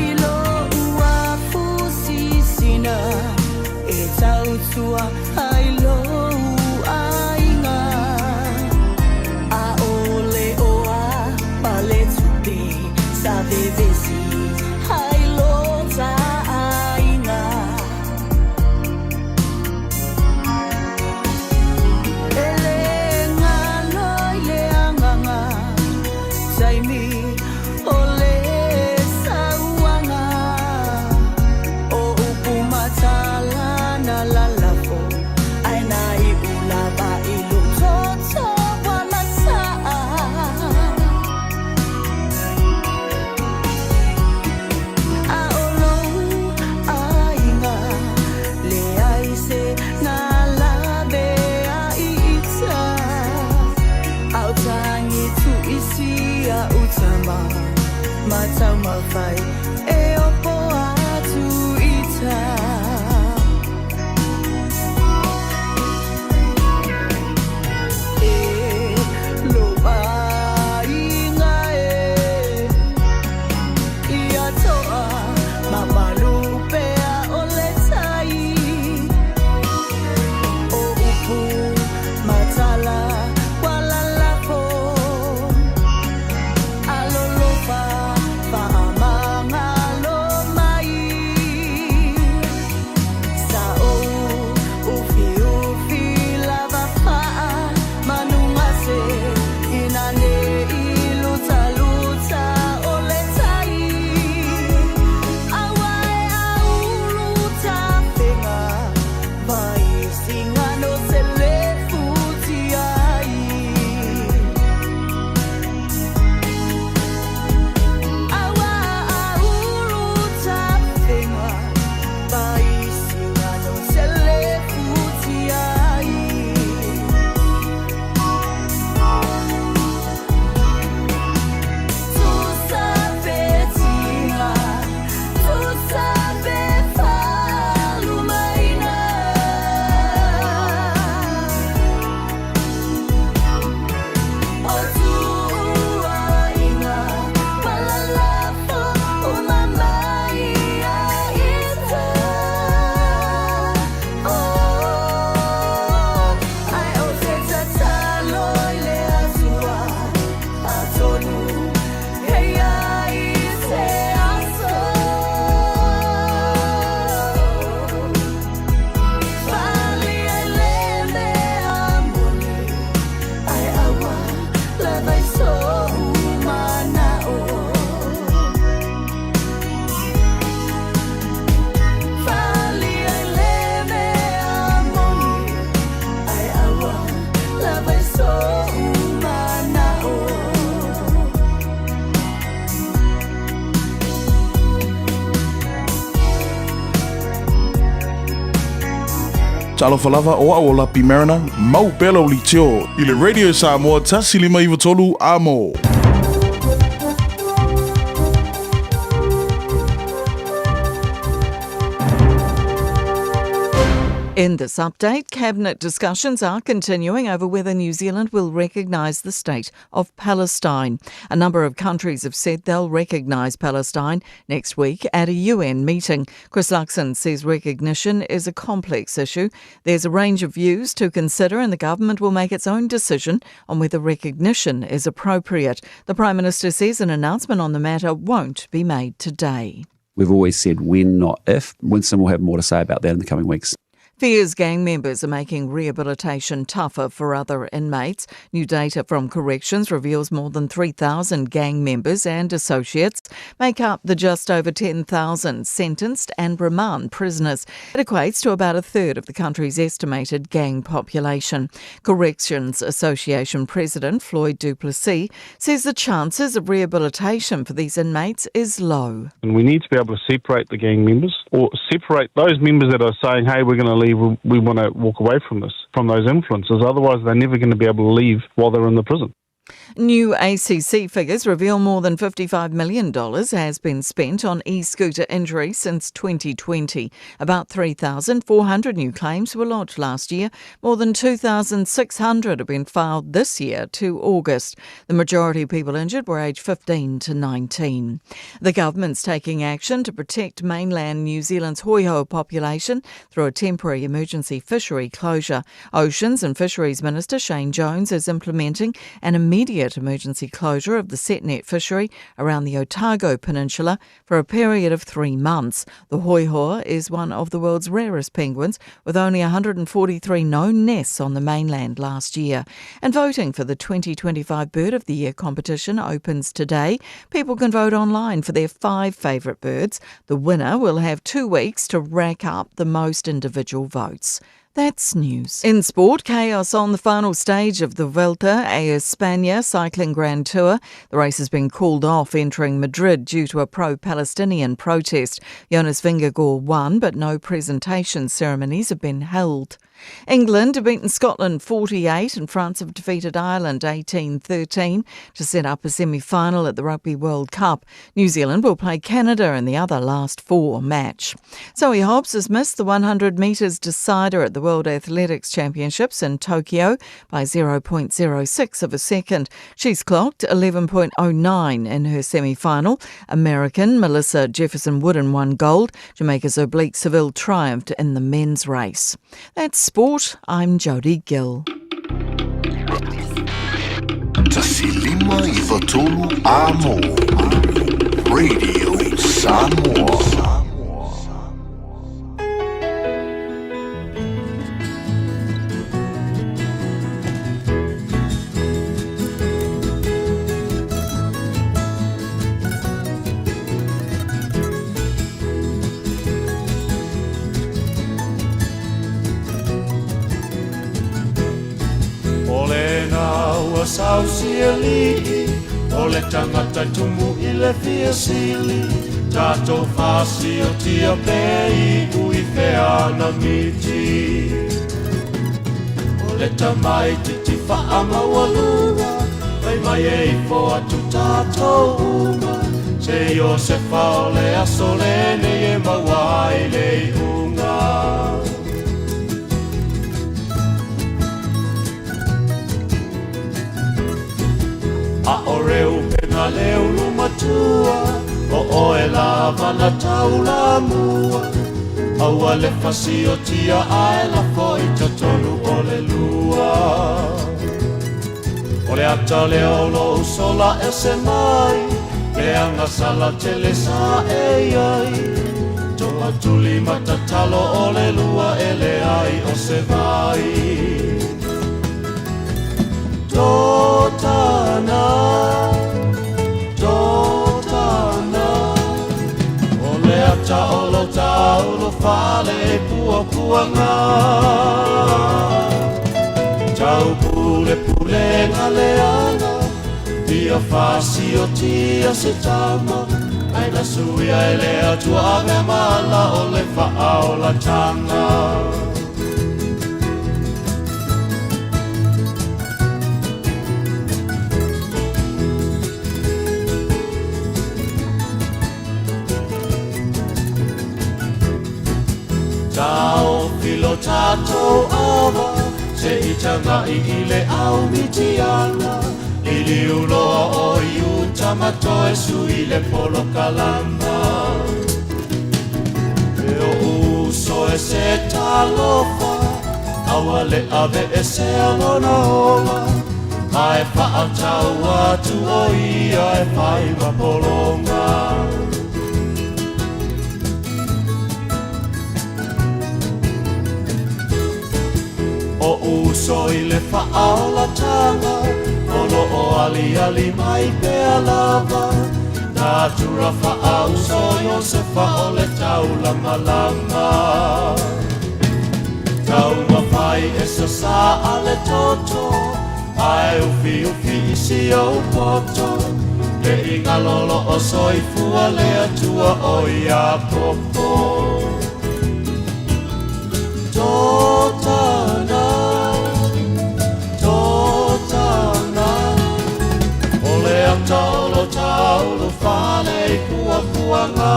I lo'u afusisina e tautua ai lou aiga A'ole o a paletupe sa vevesi ai lota aiga E le galo i le agaga taimi o le sauaga O upu matala na lalafo ae na iu lava i lou toto ua mataa A o lou aiga leai se galabe ai ita A o tagi tuisi a'u tama ma taumafai e opo atu ita E lou aiga e Ia to'a mamalu pea o le tai O upu matala ua lalafo Alolofa faamagalo. Talofa lava o au o Lapi Mariner, mau pea lau leitio i le Radio Samoa 1593 Amo. In this update, Cabinet discussions are continuing over whether New Zealand will recognise the state of Palestine. A number of countries have said they'll recognise Palestine next week at a UN meeting. Chris Luxon says recognition is a complex issue. There's a range of views to consider, and the government will make its own decision on whether recognition is appropriate. The Prime Minister says an announcement on the matter won't be made today. We've always said when, not if. Winston will have more to say about that in the coming weeks. Fears gang members are making rehabilitation tougher for other inmates. New data from Corrections reveals more than 3,000 gang members and associates make up the just over 10,000 sentenced and remand prisoners. It equates to about a third of the country's estimated gang population. Corrections Association President Floyd Duplessis says the chances of rehabilitation for these inmates is low. And we need to be able to separate the gang members or separate those members that are saying, hey, we're going to leave, we want to walk away from this, from those influences. Otherwise, they're never going to be able to leave while they're in the prison. New ACC figures reveal more than $55 million has been spent on e-scooter injuries since 2020. About 3,400 new claims were lodged last year. More than 2,600 have been filed this year to August. The majority of people injured were aged 15 to 19. The government's taking action to protect mainland New Zealand's hoiho population through a temporary emergency fishery closure. Oceans and Fisheries Minister Shane Jones is implementing an immediate emergency closure of the setnet fishery around the Otago Peninsula for a period of 3 months. The hoiho is one of the world's rarest penguins, with only 143 known nests on the mainland last year. And voting for the 2025 Bird of the Year competition opens today. People can vote online for their 5 favourite birds. The winner will have 2 weeks to rack up the most individual votes. That's news. In sport, chaos on the final stage of the Vuelta a España Cycling Grand Tour. The race has been called off entering Madrid due to a pro-Palestinian protest. Jonas Vingegaard won, but no presentation ceremonies have been held. England have beaten Scotland 48 and France have defeated Ireland 18-13 to set up a semi-final at the Rugby World Cup. New Zealand will play Canada in the other last four match. Zoe Hobbs has missed the 100 metres decider at the World Athletics Championships in Tokyo by 0.06 of a second. She's clocked 11.09 in her semi-final. American Melissa Jefferson-Wooden won gold. Jamaica's Oblique Seville triumphed in the men's race. That's sport. I'm Jodie Gill. 1593 Amo. Radio Samoa. O le naua sausialii, o le tagata tumu i le fia sili, tatou fasiotia pe iu i feana miti. O le tamaititi faamaualuga, fai mai e ifo atu tatou uma, se Iosefa o le aso lenei e maua ai le iuga. A o reu pena le ulu matua, o oe lava na taula mua, aua le fasiotia ae lafo i totonu o le lua. O le ata lea o lou sola ese mai, leaga sala tele sa e iai, toa tuli matatalo o le lua e leai o se vai. Totana, totana, o le ata o lo taulo fale e puapuaga. Tau pule pulega leaga, ia fasiotia se tama, ai na suia e le atua ave mala o le faaolatanga. tatou ava Se i taga'i i le au Mitiana Liliu loa o Iuta ma toe sui le polokalama E o'u uso e se talofa Aua le aveesea lona ola Ae fa'atau atu o ia e fai ma pologa O uso i le fa'aolataga O lo'o aliali mai pea lava Natura fa'auso Iosefa o le taulamalama Taumafai e sasā le toto Ae ufiufi i si ou poto Ne i galo lo'o soifua le Atua o Iakopo Totana Totana O le ata o lo taulu fale i puapuaga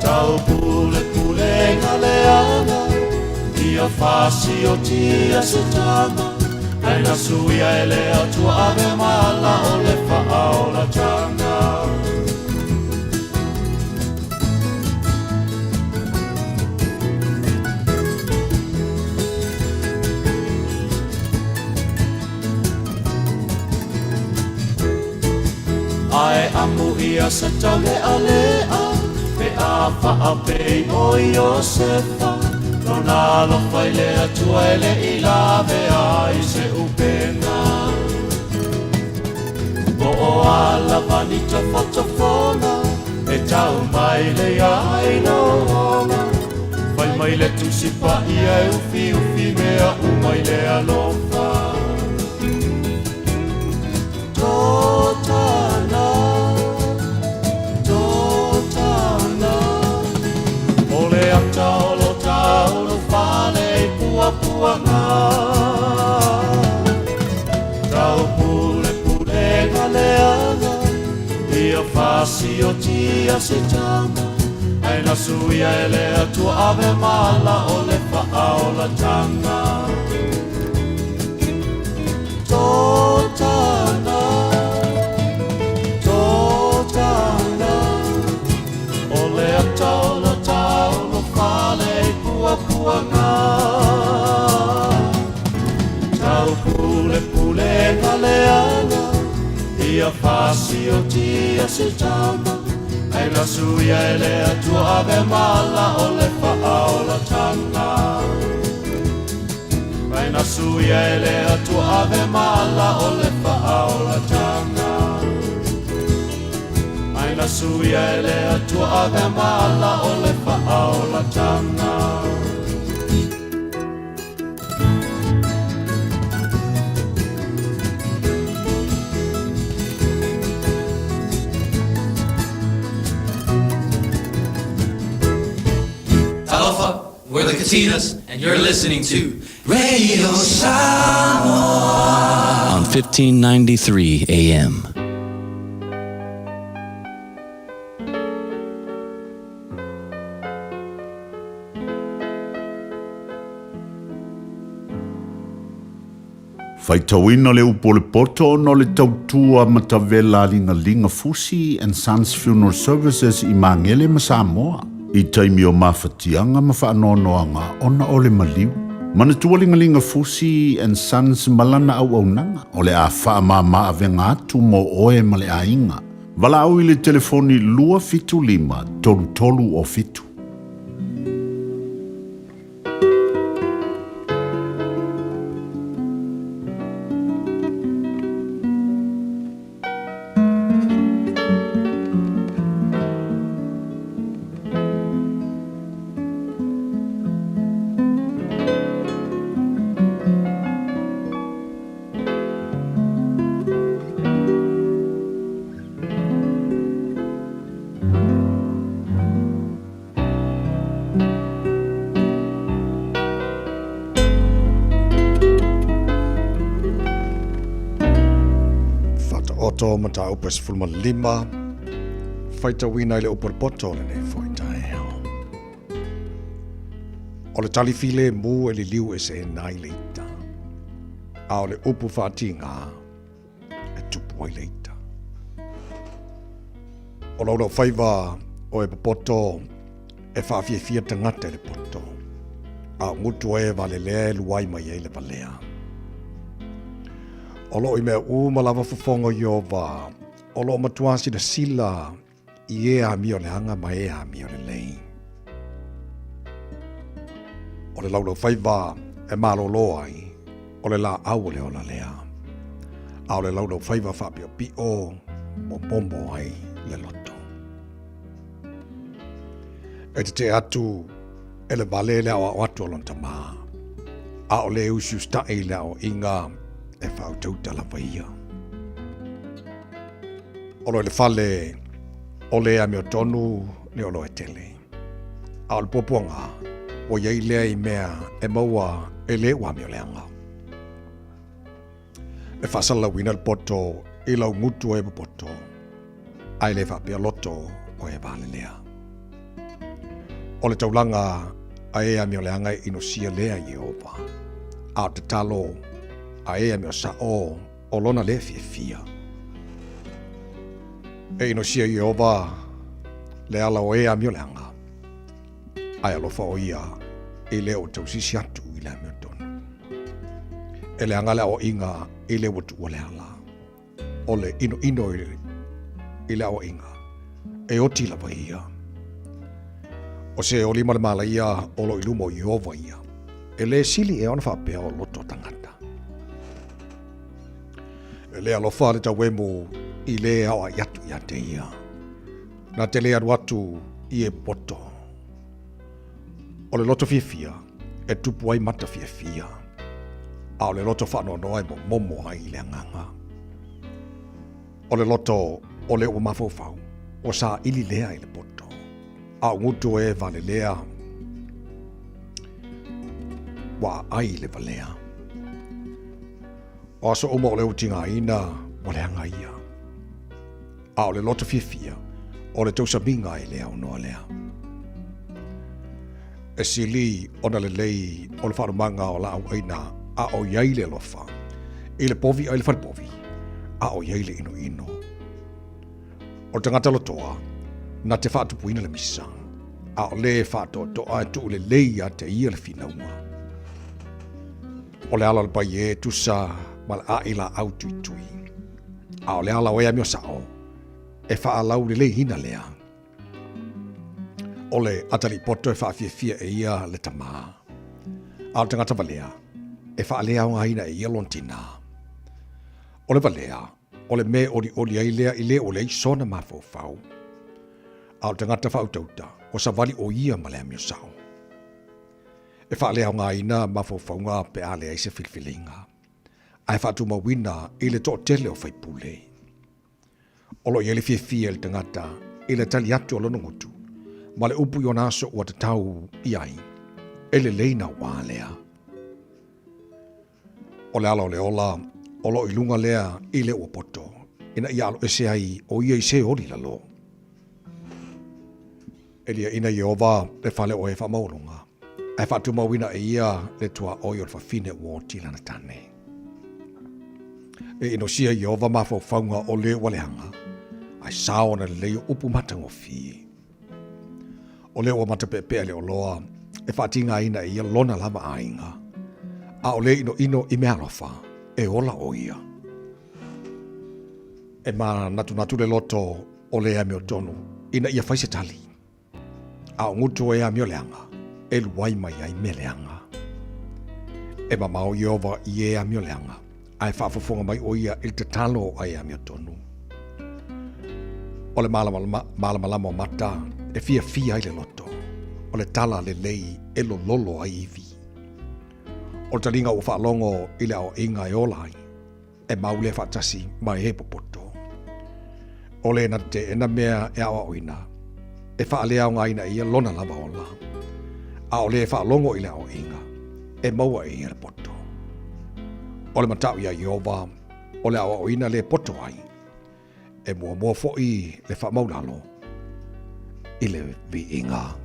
Tau pulepulega leaga Ia fasiotia se tama Ae na suia e le Atua ave ma ala o le faaolataga Ae amuia se taulealea Pe a faapei o Iosefa Lona alofa i le Atua e le i lavea ai se upega Po o a lava ni tofotofoga E tau mai le ai lou ola Fai mai le Tusi Paia e ufiufi mea uma i le alofa Totana Totana O le ata o lo taulu fale i puapuaga Tau pulepulega leaga Ia fasiotia se tama Ae na suia e le Atua ave ma ala o le faaolataga Totana Totana O le ata o lo taulu fale i puapuaga Tau pulepulega leaga Ia fasiotia se tama Ae na suia e le Atua ave ma ala o le faaolataga Ae na suia e le Atua ave ma ala o le faaolataga Ae na suia e le Atua ave ma ala o le faaolataga Talofa, we're the Katinas, and you're listening to Radio Samoa on 1593 AM. Faitauina le upu o le poto ona o le tautua matavela a Ligaliga Fusi and Sons Funeral Services i Magele ma Samoa i taimi o mafatiaga ma faanoanoaga ona o le maliu. Manatua Ligaliga Fusi and Sons ma lana auaunaga o le a faamama avega atu mo oe ma le aiga. Valaau i le telefoni 275 33 o 7. Whataoto mataupu e 15, faitauina i le upu o le poto o lenei foi taeao. O le tali filemu e liliu eseena ai le ita, a o le upu faatigā e tupu ai le ita. O laulaufaiva o e popoto e faafiafia tagata i le poto, a o gutu o e valelea e luai mai ai le valea. O loo i mea uma lava fofoga o Ieova, o loo matuā silasila i e amio leaga ma e amio lelei. O le laulaufaiva e malōlō ai, o le lāʻau o le ola lea. A o le laulaufaiva faapiʻopiʻo, momomo ai le loto. E tetee atu e le vale le aʻoaʻo atu a lona tamā, a o le usiusitaʻi i le aʻoaʻiga e faautauta lava ia. O lo i le fale o le amiotonu le oloa e tele. A o le puapuaga, ua i ai lea i mea e maua e le ua amioleaga. E faasalalauina le poto i lau gutu o e popoto, a e le faapea loto o e valelea. O le taulaga a e amioleaga e inosia lea i Ieova, a o tatalo a e amiosaʻo o lona le fiafia. E inosia Ieova le ala o e amioleaga, ae alofa o ia i le o tausisi atu i le amiotonu. E leaga le aoaiga i le ua tuua le ala, o le inoino i le aoaiga, e oti lava ia. O se oli ma le malaia o lo i luma o Ieova ia, e le sili ea ona faapea o loto tagata. E le alofa le tauemu i le aoai atu ia te ia. Na te le alu atu i e poto. O le loto fiafia e tupu ai mata fiafia, a o le loto faanoanoa e momomo ai le agaga. O le loto o le ua mafaufau, ua saili lea i le poto, a o gutu e valelea, ua aai le valea. O aso uma o le ua tigaina, ua leaga ia. A o le loto fiafia, o le tausamiga e le aunoa lea. E sili ona lelei o le faalumaga o laau aina a o i ai le alofa, i le povi a i le falepovi, a o i ai le inoino. O le tagata lotoa, na te faatupuina le misa, a o le faatoatoa e tuu lelei ia te ia le finauga. O le ala o le paie e tusa ma le aʻi laau tuitui, a o le ala o e amio sao, e faalauleleiina lea. O le atalii poto e faafiafia e ia le tamā, a o le tagata valea, e faaleaogaina e ia lona tinā. O le valea, o le mea e olioli ai lea i le ua leai sona mafaufau, a o le tagata faautauta, ua savali ʻo ia ma le amio sao. E faaleaogaina mafaufauga pe a leai se filifiliga, ae faatumauina i le toatele o faipule. O lo o i ai le fiafia i le tagata i le tali atu a lona gutu ma le upu i ona aso ua tatau i ai, e lelei nauā lea. O le ala o le ola, o lo o i luga lea i le ua poto, ina ia aloese ai o ia i se oli lalo. E liaʻina Ieova le fale o e faamaualunga, ae faatumauina e ia le tuaoi o le fafine ua oti lana tane. E inosia Ieova mafaufauga o le ua leaga, ae sao ona lelei o upu matagofie. O le ua matapeapea le oloa, e faatigaina e ia lona lava aiga, a o le inoino i mea alofa, e ola o ia. E manatunatu le loto o le amiotonu ina ia fai se tali, a o gutu e amio leaga, e luai mai ai mea leaga. E mamao Ieova i e amio leaga, a e faafofoga mai ʻo ia i le tatalo a e amiotonu. O le malamalama o mata e fiafia ai le loto, o le tala lelei e lololo ai ivi. O le taliga ua faalogo i le aoaiga e ola ai, e mau lea faatasi ma e popoto. O le na teena mea e aoaoina, e faaleaogaina e ia lona lava ola. A o le faalogo i le aoaiga, e maua e ia le poto. O le mataʻu iā Ieova, o le aoaoina le poto ai, e muamua foi le faamaulalo i le viiga.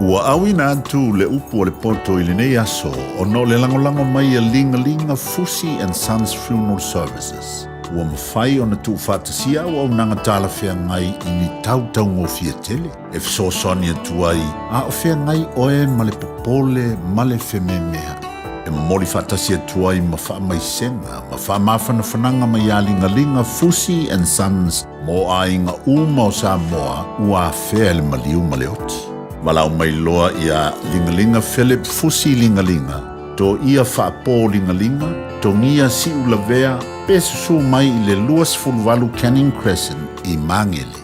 Ua auina atu le upu a le poto i lenei aso ona o le lagolago mai a Ligalinga Fusi and Sons Funeral Services. Ua mafai ona tuufaatasia auaunaga talafeagai i ni tau taugofie tele e fesoasoani atu ai a o feagai oe ma le popole ma le fememea'i. E momoli faatasi atu ai ma faamaisega ma faamafanafanaga mai iā Ligaliga Fusi and Sons mo aiga uma o Samoa ua afea e le maliu ma le oti. Valaau mai loa iā Ligaliga Philip Fusi Ligaliga, Toia Faapo Ligaliga, Togia Siulavea pe susū mai i le 28 Canning Crescent i Magele.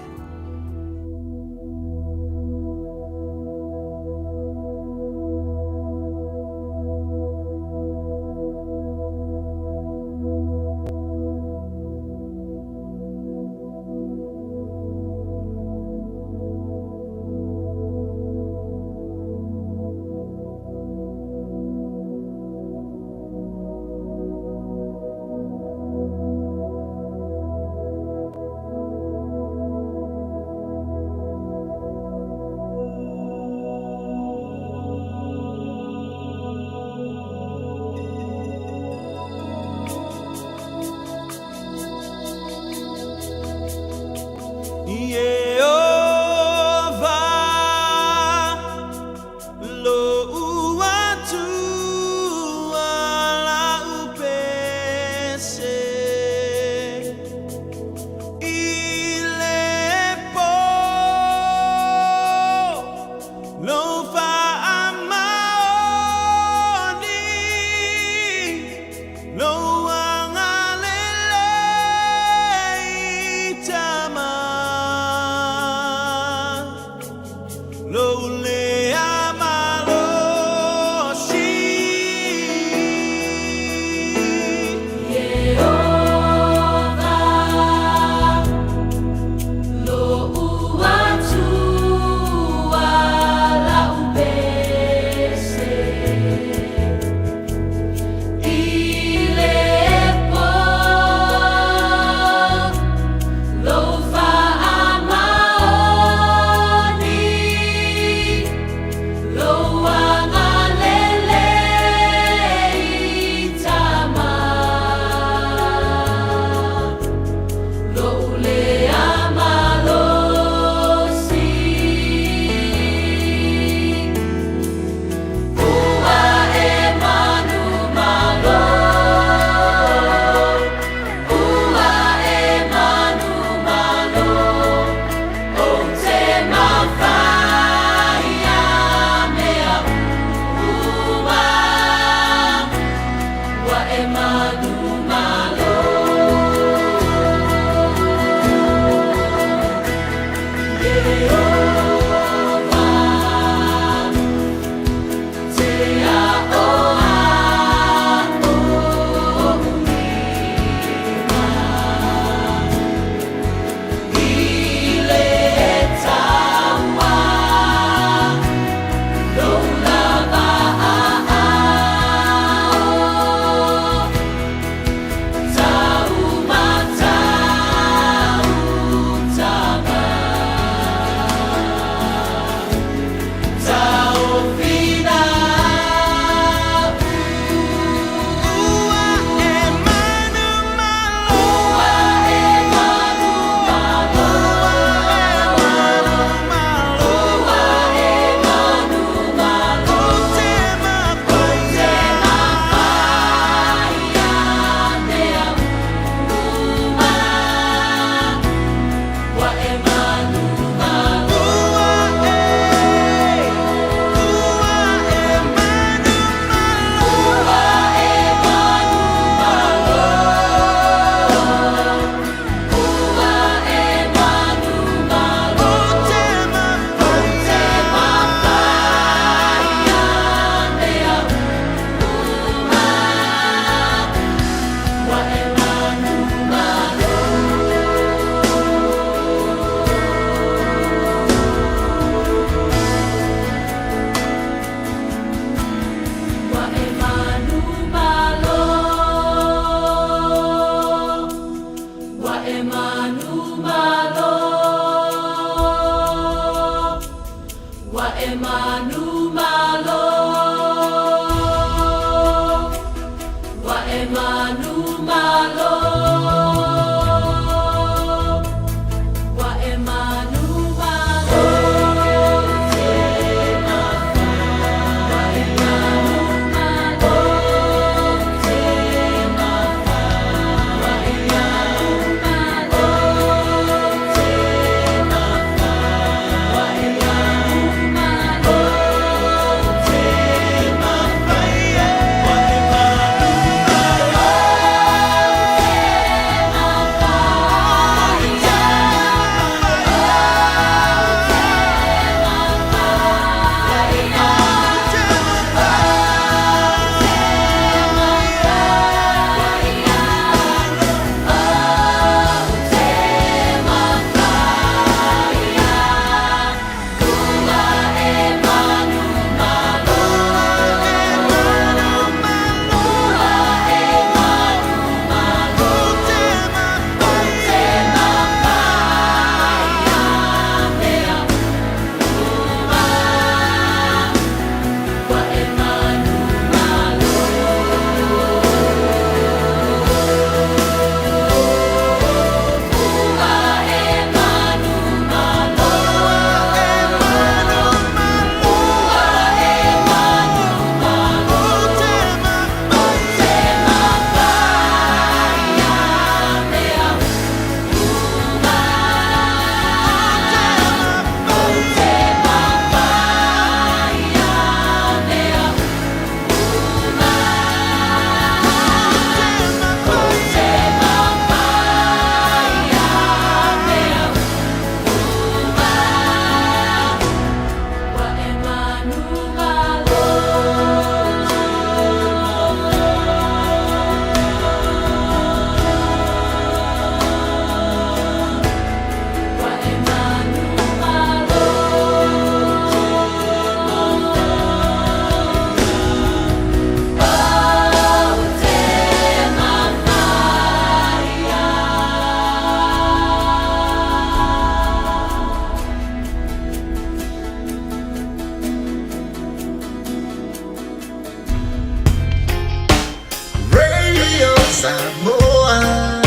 Samoa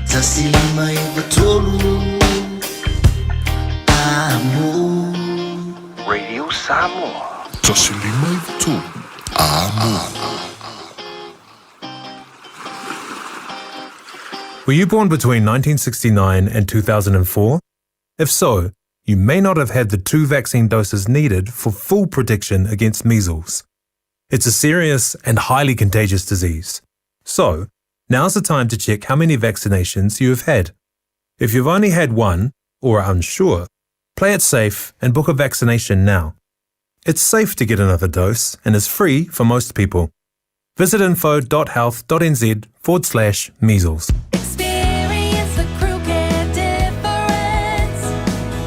1593 Amo. Radio Samoa. 1593 Amo. Were you born between 1969 and 2004? If so, you may not have had the two vaccine doses needed for full protection against measles. It's a serious and highly contagious disease. So, now's the time to check how many vaccinations you have had. If you've only had one, or are unsure, play it safe and book a vaccination now. It's safe to get another dose and is free for most people. Visit info.health.nz forward slash measles. Experience the crew care difference.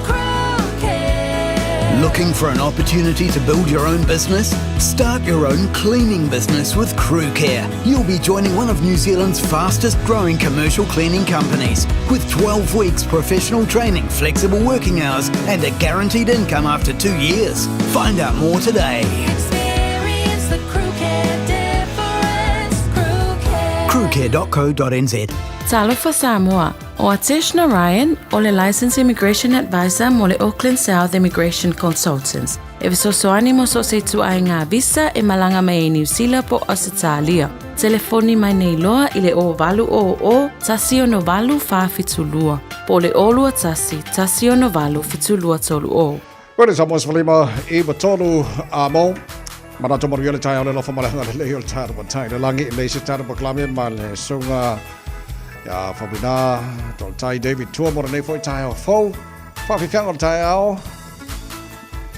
Crew care. Looking for an opportunity to build your own business? Start your own cleaning business with Crew Care. You'll be joining one of New Zealand's fastest growing commercial cleaning companies with 12 weeks professional training, flexible working hours, and a guaranteed income after two years. Find out more today. Experience the crew care difference. Crew care. Crewcare.co.nz Talofa Samoa, o Atesh Narayan o le Licensed Immigration Advisor mo le Auckland South Immigration Consultants. E fesoasoani mo so o se ituaiga visa e malaga mai ai Niu Sila po o Ausetalia. Telefoni mai nei loa i le 0800 168 472 po o le 021 168 7230. Koe Samoa sefulima iva tolu a mo. Manatu manuia le taeao le alofa ma le agalelei o le taeao matai le lagi i le isi taeao pakalame ma le susuga ia Faumuina Toltai David Tua mo lenei foi taeao fou. Faafiafiaga o le taeao.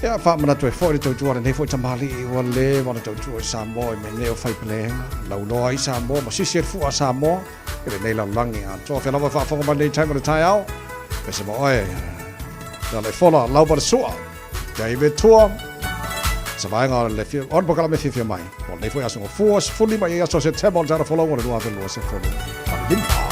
Ia faamanatu ai foi le tautua a lenei foi tamalii ua leva ona tautua i Samoa i mea nei o faipeleega. Lauloa ai Samoa ma sisi ai le fua a Samoa i lenei lalolagi atoa. Fea lava e faafofoga mai lenei taimi o le taeao. Pese ma oe, Lealaifola, lau ma le sua. David Tua, se vaega o le o le polokalame fiafia mai. Mo lenei foi aso Gafua, 15 i aso o Setema o le tausaga folau o le 2025.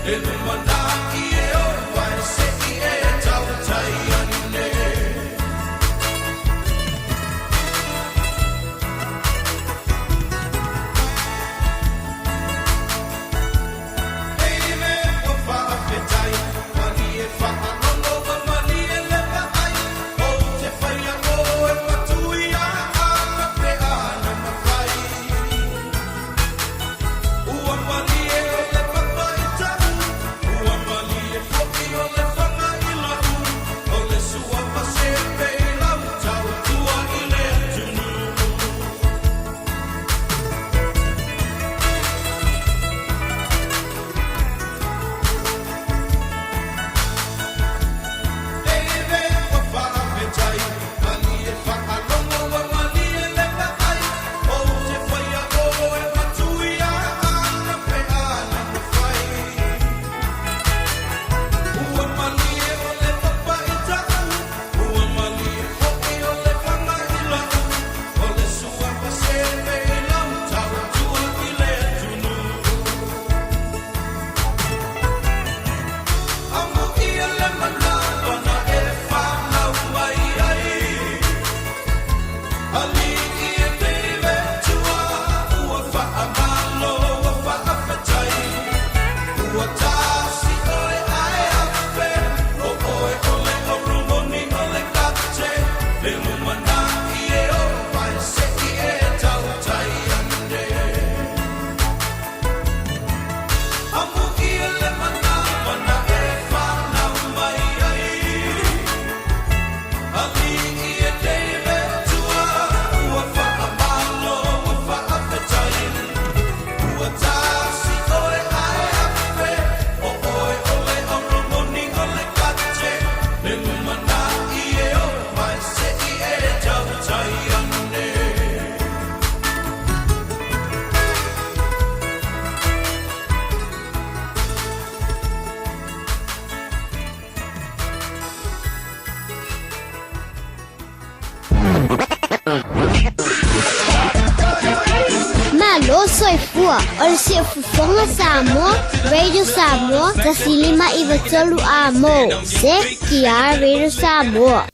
Le lumanai e o pae se i e tautai ane. Eime ua faafetai, malie faalogo ma malie le vaai. Ou te faia oe matui a ana pe ana mafai. Ua malie o le papa i ta'u, ua malie fo'i o le faga i la'u. O le sua ma se pe i lau tautua i le atunuu. Eime ua faafetai, malie faalogo ua malie le vaai. Ou te faia oe matui a ana pe ana mafai. Ua malie o le papa i ta'u, ua malie fo'i o le faga i la'u. O le sua ma se pe i lau tautua i le atunuu. Amuia le manawa na e whanau mai ai. Alii e David tua, ua whaamalo, ua whaafetai. Ua tasi oe ae afe, o oe o le oromoni o le kate. Le lumanai e o pae se i e tautai ane. Amuia le manawa na e whanau mai ai. Alii e David tua, ua whaamalo, ua whaafetai. Ua tasi oe ae afe, o oe o le oromoni o le kate. Le lumanai e o pae se i e tautai ane. Malo soifua o le Siufofoga Samoa, Radio Samoa, 105 93 amo. CTR Radio Samoa.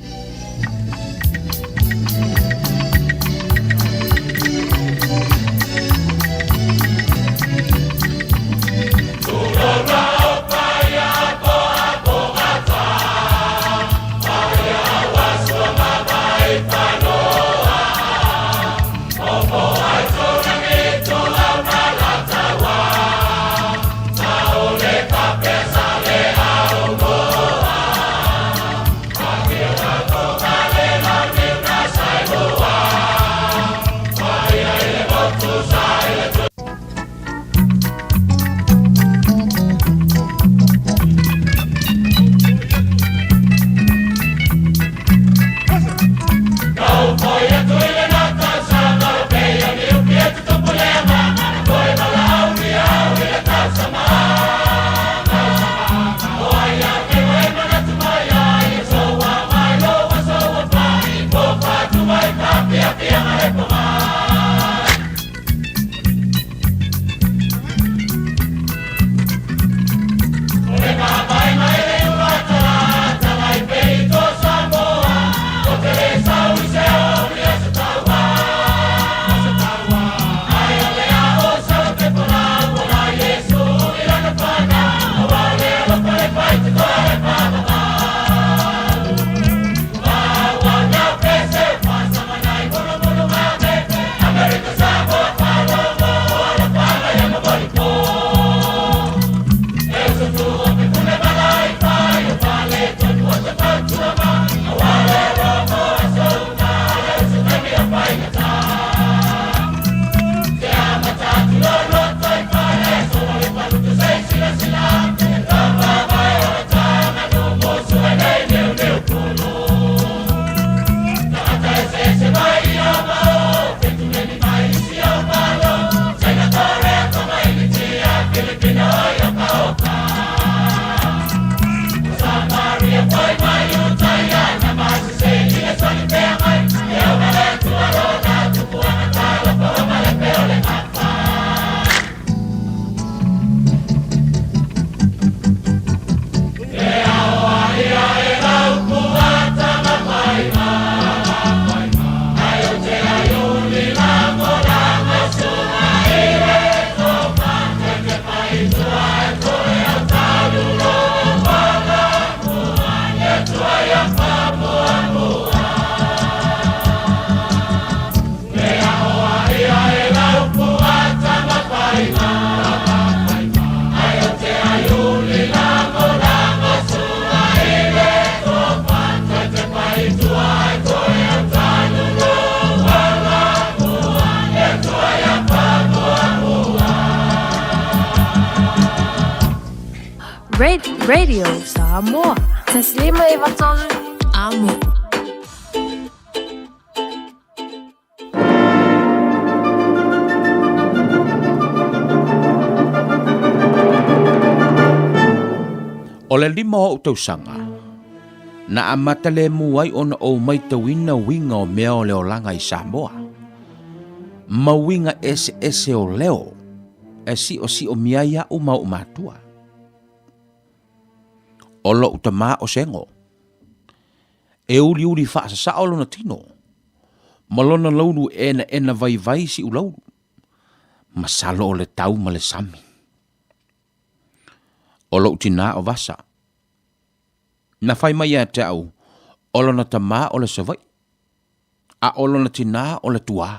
Aomoa. Radio Samoa. 153 Amo. O le lima o ou tausaga, na amata lemu ai ona ou maitauina uiga o mea o le olaga i Samoa, ma uiga eseese o leo e siosiomia ai aʻu ma oʻu matua. O loʻu tamā o Sego, e uliuli faasasao lona tino, ma lona laulu enaena vaivai siʻulaulu, masalo o le tau ma le sami. O loʻu tinā o Vasa, na fai mai ia te aʻu, o lona tamā o le Savaʻi, a o lona tinā o le Tuā.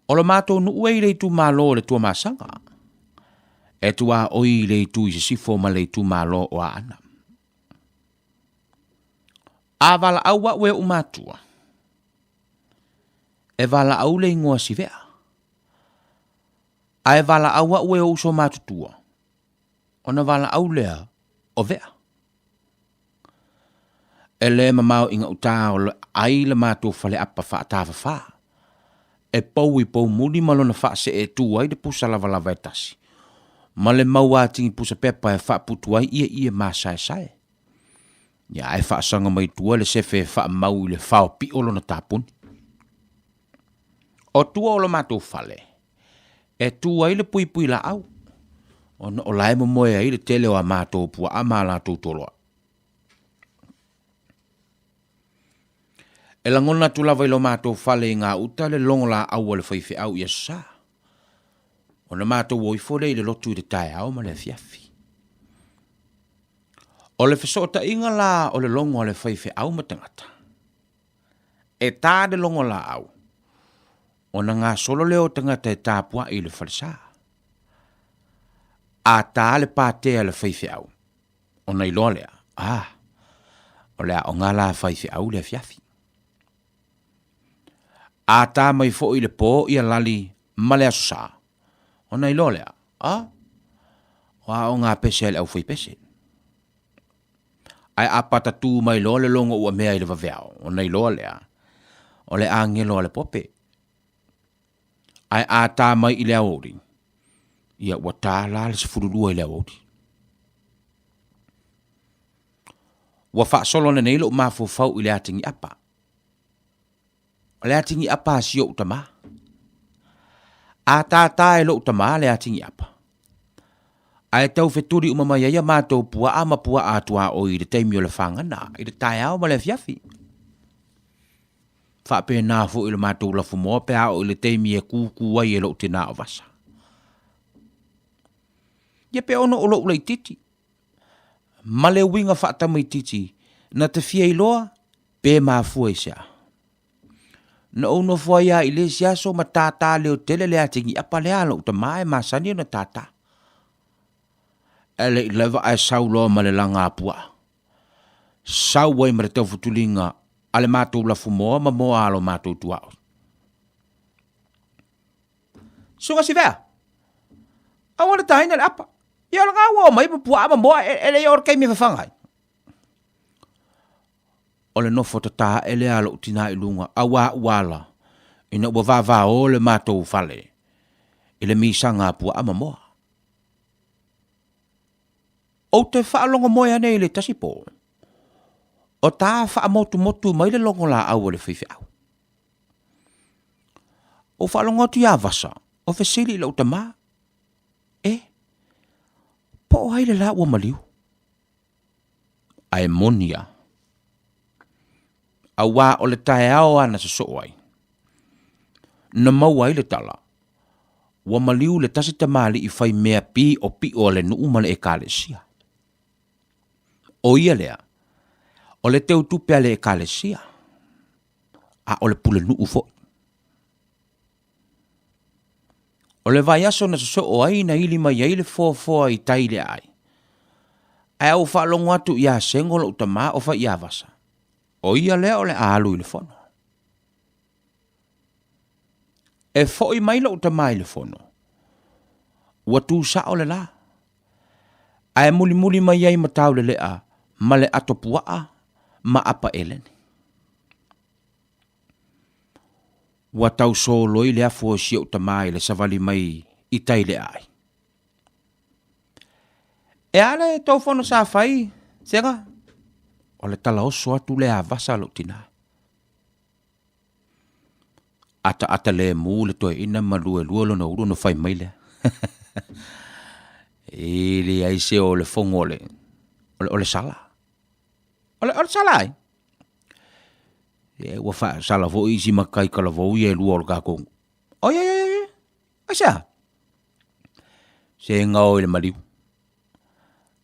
O lo matou nuu e i le itumalo o le Tuamasaga, e tuaoi i le itu i sisifo ma le itumalo o Aana. A valaau aʻu e oʻu matua, e valaau le igoa Sivea, a e valaau aʻu e oʻu uso matutua, ona valaau lea o Vea. E lē mamao i gautā o le ai le matou faleapa faatafafā, e pou i poumuli ma lona faasee e tū ai le pusa lavalava e tasi, ma le mau atigi pusa pepa e faaputu ai ieie masaesae. Ia ae faasaga mai tua le sefe e faamau i le faopiʻo lona tapuni. O tua o lo matou fale, e tū ai le puipui laau, ona o la e momoe ai le tele o a matou puaa ma a latou toloa. E lagona atu lava i lo matou fale i gauta le logo laau a le faifeau i Aso Sa, ona matou o ifo lea i le lotu i le taeao ma le afiafi. O le fesootaiga la o le logo a le faifeau ma tagata, e tā le logo laau, ona gasolo lea o tagata e tapuai i le falesa. A tā le patea a le faifeau, ona iloa lea, a, o le aoga la a faifeau le afiafi. A tā mai foi le pō ia lali ma le aso sa, ona iloa lea, a, o aoga a pese a le aufaipese. Ae a patatū mai loa le logo ua mea i le vaveao, ona iloa lea, o le agelo a le pope. Ae a tā mai i le aoauli, ia ua tā la le 12 i le aoauli. Ua faasolo ane nei lou mafaufau i le atigiapa. O le atigiapa a si ou tamā. A tātā e lou tamā le atigiapa, ae tau fetuli uma mai ai a matou puaa ma puaa tuaoi i le taimi o le fagana, i le taeao ma le afiafi. Faapena foi le matou lafumoa pe a oo i le taimi e kūkū ai e lou tinā o Vasa. Ia pe ono o lou laitiiti, ma le uiga faatamaitiiti na te fia iloa pe mafua i se a. Na ou nofo ai lava i le isi aso ma tātā leo tele le atigiapa lea a lou tamā e masani ona tātā. E le i lava ae sau loa ma le laga puaa. Sau ai ma le taufutuliga a le matou lafumoa ma moa a lo matou tuaoi. Suga Sivea, aua le taina le apa. Ia o le ga ua o mai ma puaa ma moa e le i oo le taimi e fafaga ai. O le nofo tatā aʻe lea a loʻu tinā i luga, auā ua ala, ina ua vavao le matou fale i le misaga a puaa ma moa. Ou te faalogo moe ane i le tasi pō, o tā faamotumotu mai le logo lāʻau a le faifeau. Ou faalogo atu iā Vasa, o fesili i loʻu tamā, E, po o ai le lā ua maliu? Ae moni a. Auā o le taeao a na sosoo ai. Na maua ai le tala, ua maliu le tasi tamalii fai mea piʻopiʻo a le nuu ma le ekalesia. ʻO ia lea, o le teutupe a le ekalesia, a o le pulenuu foi. O le vaiaso na sosoo ai na ili mai ai le foafoa i tai i le aai. Ae a ou faalogo atu iā Sego lou tamā o fai iā Vasa, o ia lea o le a alu i le fono. E foʻi mai lou tamā i le fono, ua tū sao le lā. Ae mulimuli mai ai ma taulele'a ma le ato pua'a ma apa eleni. Ua tau soloi le afu o si o'u tamā i le savali mai i tai le aai. E a le tou fono sa fai, Sega? O le tala oso atu lea a Vasa lou tinā. Ataata lemu le toeaina ma luelue lona ulu ona fai mai lea. E leai se o le fogo o le, o le, o le sala. O le, o le sala ai. E, ua faasala foi isi matai talavou ia e lua o le tatou. Oi, oi, oi, oi, aisea? Se gao i le maliu.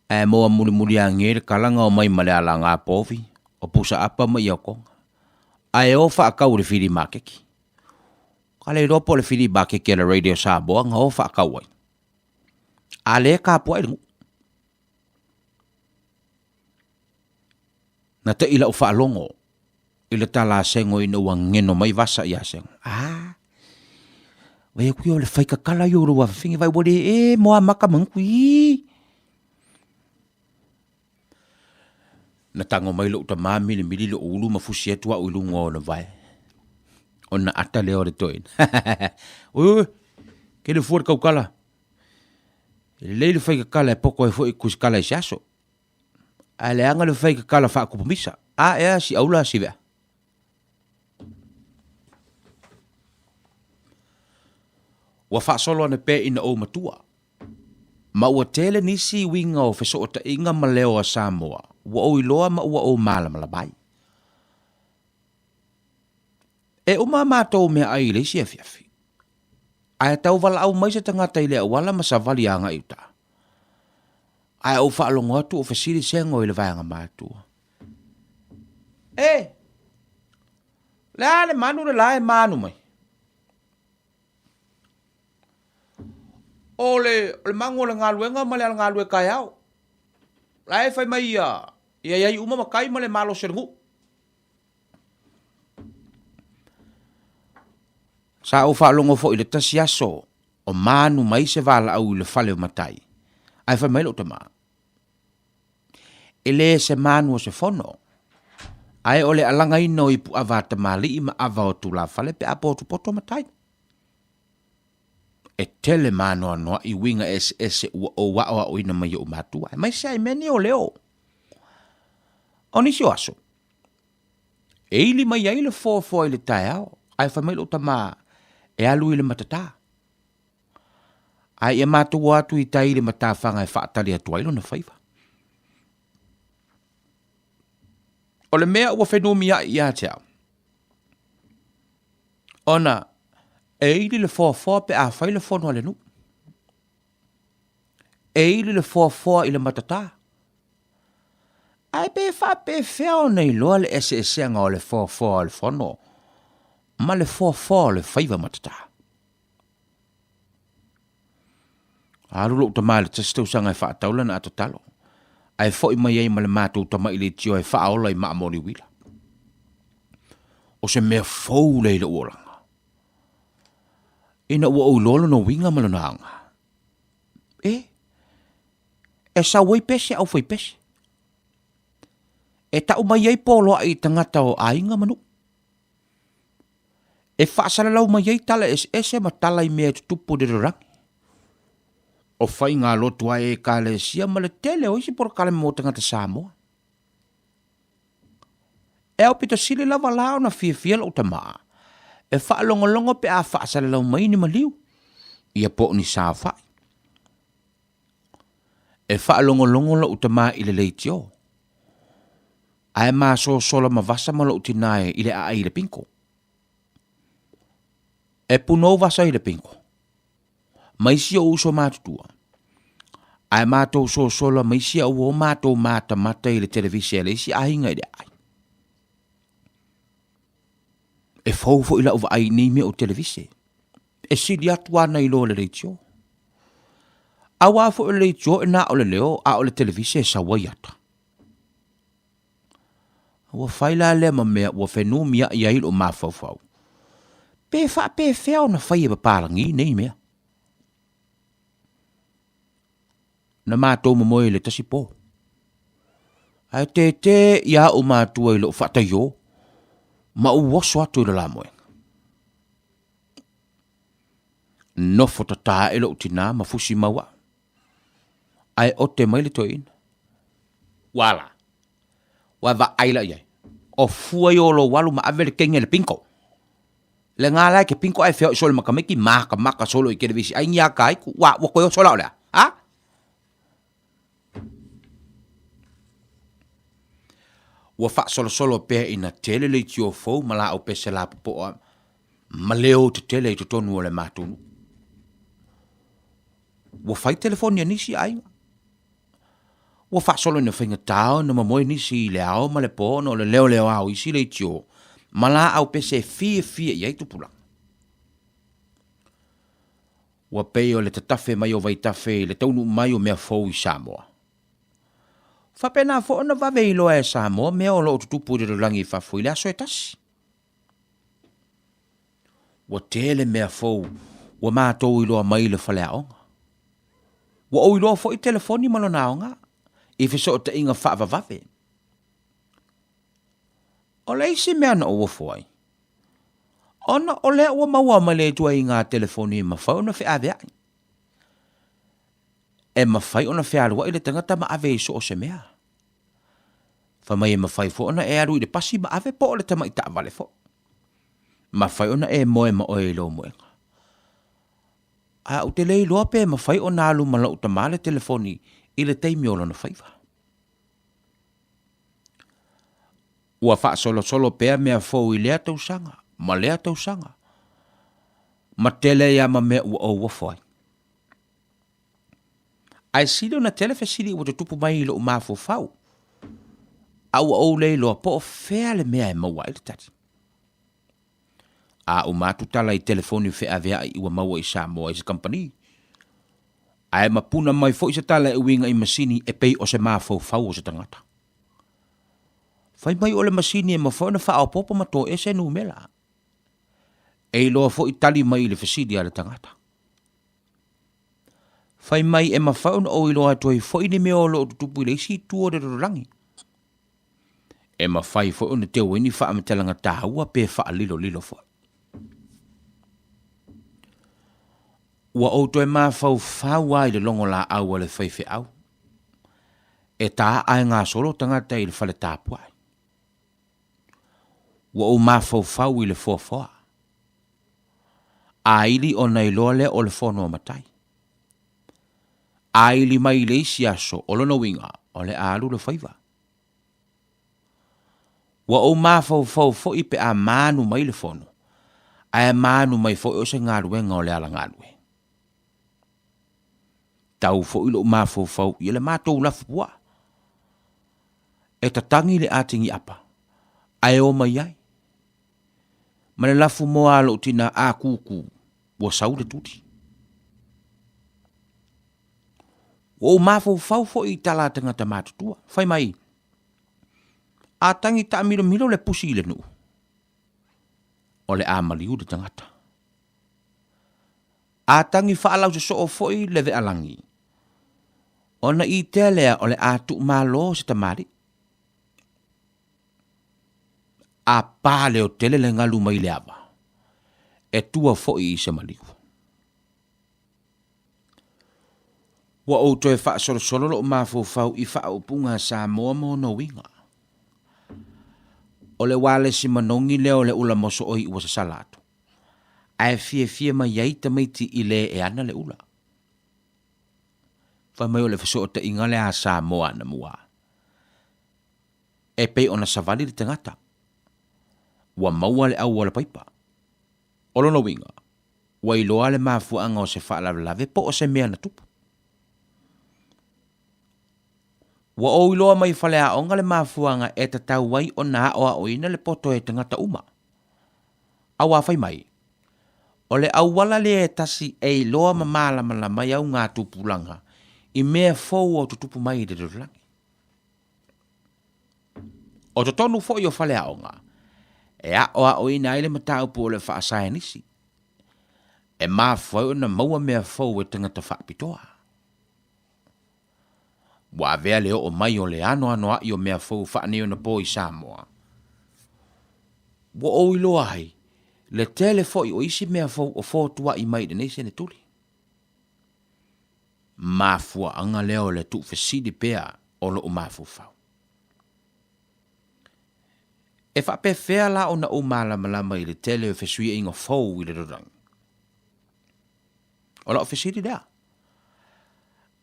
Ae moa mulimuli age le kala gao mai ma le alaga povi o pusa apa ma iaokoga. Ae o faatau i le fili makeki. Ka le iloa po o le fili makeki a le Radio Samoa na o faatau ai. A lea e tapuai le nuu. Na te i lau faalogo i le tala a Sego ina ua geno mai Vasa ia Sego. Ah, vai aku ia o le faikakala ia o lou afafine vai ua le e moa maka manuku ii. Na tago mai lou tamā milimili lou ulu ma fusi atu au i luga o ona vae. Ona ata lea o le toeaina. Oi, oi, ke le fua le kaukala. E lelei le faikakala e poko ai foi kusikala i se aso. Ae leaga le faikakala faakupu misa. A ea si aula si vea. Ua faasolo ane pea ina ou matua. Ma ua tele nisi uiga o fesootaiga ma leo a Samoa ua ou iloa ma ua ou malamalama ai. E uma a matou meaai i le isi afiafi, ae tau valaau mai se tagata i le auala ma savali agai i uta. Ae ou faalogo atu o fesili Sego i le vaega matua. E! Le a le manu le la e manu mai? O le, o le magu o le galuega ma le alagalue taeao. La e fai mai ia, ia iai uma matai ma le malosi o le nuu. Sa ou faalogo foi i le tasi aso o manu mai se valaau i le fale o matai, ae fai mai lou tama, E le se manu o se fono, ae o le alagaina o ipu ava a tamalii ma ava o tulafale pe a potopoto matai. E tele maanoanoaʻi uiga eseese ua ou aʻoaʻoina mai oʻu matua, aemaise ai mea nei o leo. O nisi o aso, e ili mai ai le foafoa i le taeao, ae fai mai lou tama e alu i le matatā. Ae ia matou o atu i tai i le matafaga e faatali atu ai lona faiva. O le mea ua fenumiaʻi ia te au, ona e ili le foafoa pe a fai le fono a le nuu. E ili le foafoa i le matatā. Ae pe faapefea ona iloa le eseeseaga o le foafoa o le fono ma le foafoa o le faiva matatā? Alu lou tama i le tasi tausaga e faatau lana ato talo, ae foi mai ai ma le matou tama'i leitioa e faaola i Maamoli Uila. O se mea fou lea i lou olaga. Ina ua ou iloa lona uiga ma lona aoga. E, e sau ai pese au fai pese. E tau mai ai poloaʻi i tagata o aiga ma nuu. E faasalalau mai ai tala eseese ma tala i mea e tutupu i le lalolagi. O faigalotu a Ekalesia ma le tele o isi polokalame mo tagata Samoa. E aupito sili lava la ona fiafia lou tamā e faalogologo pe a faasalalau mai ni maliu, ia po o ni saofai. E faalogologo lou tamā i le leitio, ae masosola ma vasa ma lou tinā i le aai i le pinko. E punou vasa i le pinko, ma isi ou uso matutua, ae matou sosola ma isi au o matou matamata i le televise a le isi aiga i le aai. E fou foi lau vaai i nei mea o televise. E sili atu ana i lo le leitio. Auā foi o le leitio e na o le leo, a o le televise e sau ai ata. Ua fai la lea ma mea ua fenumiaʻi ai lou mafaufau. Pe faapefea ona fai e papalagi nei mea? Na matou momoe i le tasi po. Ae tētē ia a'u matua i lo'u fa'ataiō, ma ou oso atu i le la moega. Nofo tatā aʻe lo'u tinā ma fusi mau a'u. Ae ote mai le toeaina. Ua ala. Ua vaai la i ai. O fua ia o lou alu ma ave le kenge le pinko. Le ngā lae ke pinko ae fea oi sole makamiki makamaka solo i kelevisi ai ngia ka aiku. Ua, ua koe oso la o lea. Ha? Ua faasolosolo pea ina tele leitio fou ma laau pese lapopoa ma leo tetele i totonu o le matou nuu. Ua fai telefoni a nisi aiga. Ua faasolo ina faigata ona momoe nisi i le ao ma le po ona o le leoleoa o isi leitio ma laau pese e fiafia i ai tupulaga. Ua pei o le tatafe mai o vaitafe i le taunuu mai o mea fou i Samoa. Faapena foi ona vave iloa e Samoa mea o lo o tutupu i le lalolagi i fafo i le aso e tasi. Ua tele mea fou ua matou iloa mai i le faleaoga. Ua ou iloa foi telefoni ma lona aoga i fesootaiga faavavave. O le isi mea na ou ofo ai, ona o lea ua maua mai le ituaiga telefoni e mafai ona feaveai. E mafai ona fealuai le tagata ma ave i so o se mea. Fai mai e mafai foi ona e alu i le pasi ma ave po o le tamai taavale foi. Mafai ona e moe ma oe i lou moega. Ae ou te le iloa pe mafai ona alu ma lou tama le telefoni i le taimi o lona faiva. Ua faasolosolo pea mea fou i lea tausaga ma lea tausaga, ma tele ai lava ma mea ua ou ofo ai. Ae sili ona tele fesili ua tutupu mai i lou mafaufau, a ua ou le iloa po o fea le mea e maua ai le tali. A uma atu tala i telefoni feaveai ua maua i Samoa i se kamupani, ae mapuna mai foi se tala e uiga i masini e pei o se mafaufau o se tagata. Fai mai o le masini e mafai ona faaopoopo ma toese numera. E iloa foi tali mai i le fesili a le tagata. Fai mai e mafai ona ou iloa atu ai foi ni mea o lo o tutupu i le isi itu o le lalolagi. E mafai foi ona teu ai ni faamatalaga taua pe faalilolilo foi. Ua ou toe mafaufau lava i le logo laau a le faifeau e taa e gasolo tagata i le fale tapuai. Ua ou mafaufau i le foafoa. Aili ona iloa lea o le fono a matai. Aili mai i le isi aso, o lona uiga, o le a alu le faiva. Ua ou mafaufau foi pe a manu mai le fono, ae manu mai foi o se galuega o le ala galue. Tau foi lou mafaufau i le matou lafu puaa. E tatagi le atigiapa, ae o mai ai. Ma le lafu moa a lou tina a kūkū, ua sau le tuli. Ua ou mafaufau foi i tala a tagata matutua. Fai mai, A tagi taamilomilo le pusi i le nuu, o le a maliu le tagata. A tagi faalausosoo foi le vealagi, ona itea lea o le a tuumalo se tamalii. A pa leotele le galu mai le ava, e tua foi i se maliu. Ua ou toe faasolosolo lou mafaufau i faaupuga a Samoa ma ona uiga. O le ualesi manogi lea o le ula mosooi ua sasala atu, ae fiafia mai ai tamaiti i le e ana le ula. Fai mai o le fesootaiga lea a Samoa anamua. E pei ona savali le tagata, ua maua le auala paipa. O lona uiga, ua iloa le mafuaaga o se faalavelave po o se mea na tupu. Ua ou iloa mai faleaoga le mafuaaga e tatau ai ona aoaoina le poto e tagata uma. Auā fai mai, o le auala lea e tasi e iloa ma malamalama ai auga tupulaga i mea fou o tutupu mai i le lalolagi. O totonu foi o faleaoga e aoaoina ai le mataupu o le faasaenisi, e mafua ai ona maua mea fou e tagata faapitoa. Ua avea le oo mai o le anoanoaʻi o mea fou faaneionapo i Samoa. Ua ou iloa ai le tele foi o isi mea fou o fotuaʻi mai i lenei senetuli. Mafuaaga lea o le tuufesili pea o loʻu mafaufau. E faapefea la ona ou malamalama i le tele o fesuiaiga fou i le lalolagi? O lau fesili lea.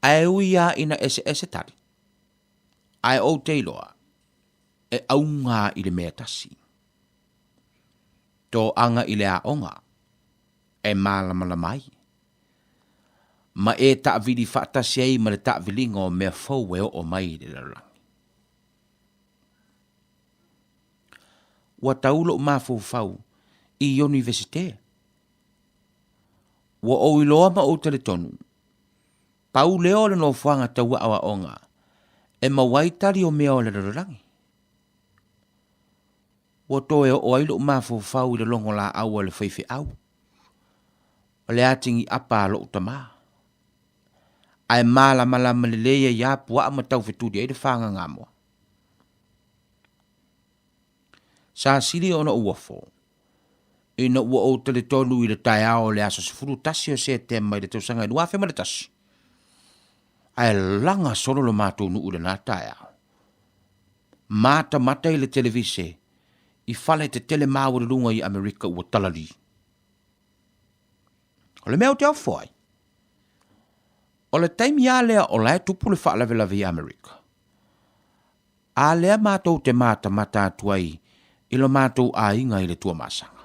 Ae ui lava ina eseese tali, ae ou te iloa, e auga i le mea tasi. Toaga i le aoga, e malamalama ai, ma e taavili faatasi ai ma le taaviliga o mea fou e oo mai i le lalolagi. Ua tau lou mafaufau i Ionivesite. Ua ou iloa ma ou talitonu, pau lea o le nofoaga tau aoaoga e maua ai tali o mea o le lalolagi. Ua toe oo ai lou mafaufau i le logo laau a le faifeau, o le atigi apa a lou tamā. Ae malamalama lelei ai lava puaa ma taufetuli ai le fagagamoa. Sa sili ona ou ofo, ina ua ou talitonu i le taeao o le aso 11 o Setema i le tausaga e 2001, ae laga solo lo matou nuu i lena taeao. Matamata i le televise i fale tetele maualuluga i Amerika ua talalī. O le mea ou te ofo ai, o le taimi lava lea o la e tupu le faalavelave i Amerika, a lea matou te matamata atu ai i lo matou aiga i le Tuamasaga.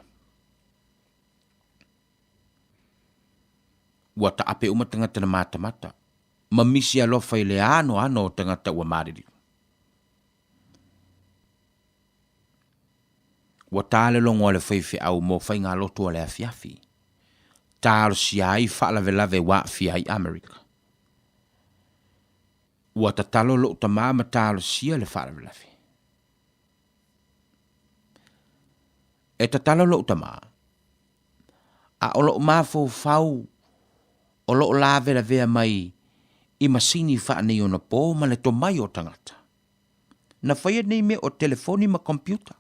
Ua taape uma tagata na matamata, ma misi alofa i le anoano o tagata ua maliliu. Ua ta le logo a le faifeau mo faigalotu a le afiafi, talosia ai faalavelave ua aafia ai Amerika. Ua tatalo lou tamā ma talosia le faalavelave. E tatalo lou tamā, a o lou mafaufau o loo lavelavea mai i masini faaneionapo ma le tomai o tagata. Na faia nei mea o telefoni ma computer,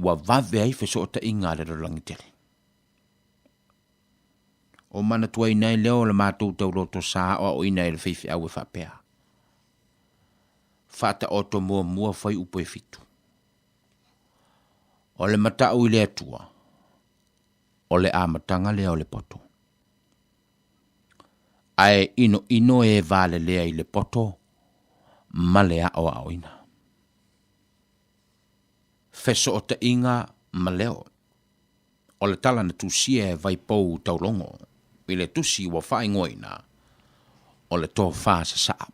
ua vave ai fesootaiga a le lalolagi tele. O manatuaina ai lea o le matou tauloto sa aoaoina e le faifeau e faapea, Faataoto muamua fuaiupu e fitu. O le matau i le Atua, o le amataga lea o le poto. Ae inoino e valelea i le poto ma le aoaoina. Fesootaiga ma leo. O le tala na tusia e Vaipou Taulogo i le tusi ua faaigoaina o le Tofa Sasaa.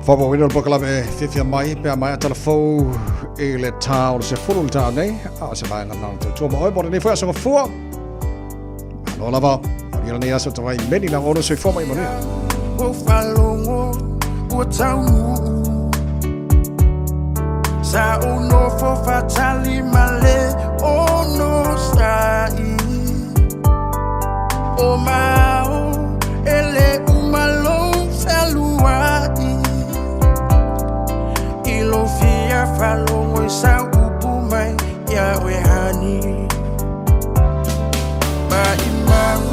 Faaauauina le polokalame fiafia mai pe a maea tala fou i le tā o le 10 le tā nei, a o se vaega na o le tautua ma oe mo lenei foi aso gafua. Malo lava, manuia lenei aso tawai meni na ono soifua mai manuia. Ua faalogo ua taunuu Sa ou nofo faatali ma le onosai O mao e le uma lou fealuai I lou fia faalogo i sau upu mai ia oe honey Maʻimau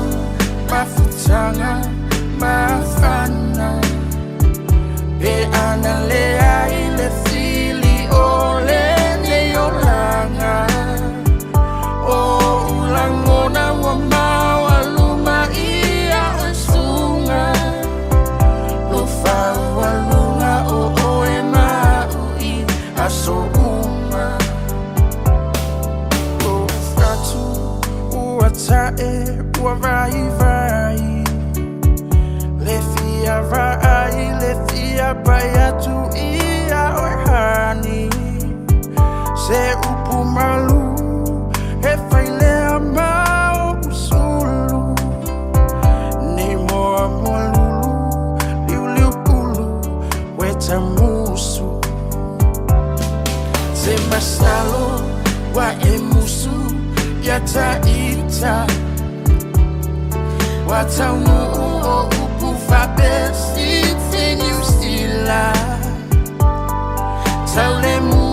mafutaga mafana Pe ana leai le fili o lenei olaga O ou lagona ua maualuma ia oe suga Lou faaualuga o oe ma a'u i aso uma Lou fatu ua ta'e ua vaivai Le fia vaai le fia pai atu ia oe honey Se upu malu e fai lea ma o'u sulu Nei moa moa lulu liuliu pulu ueta musu Se masalo ua e musu ia ta ita. Ua taunuu o upu faapesiti Niu Sila. Taulemu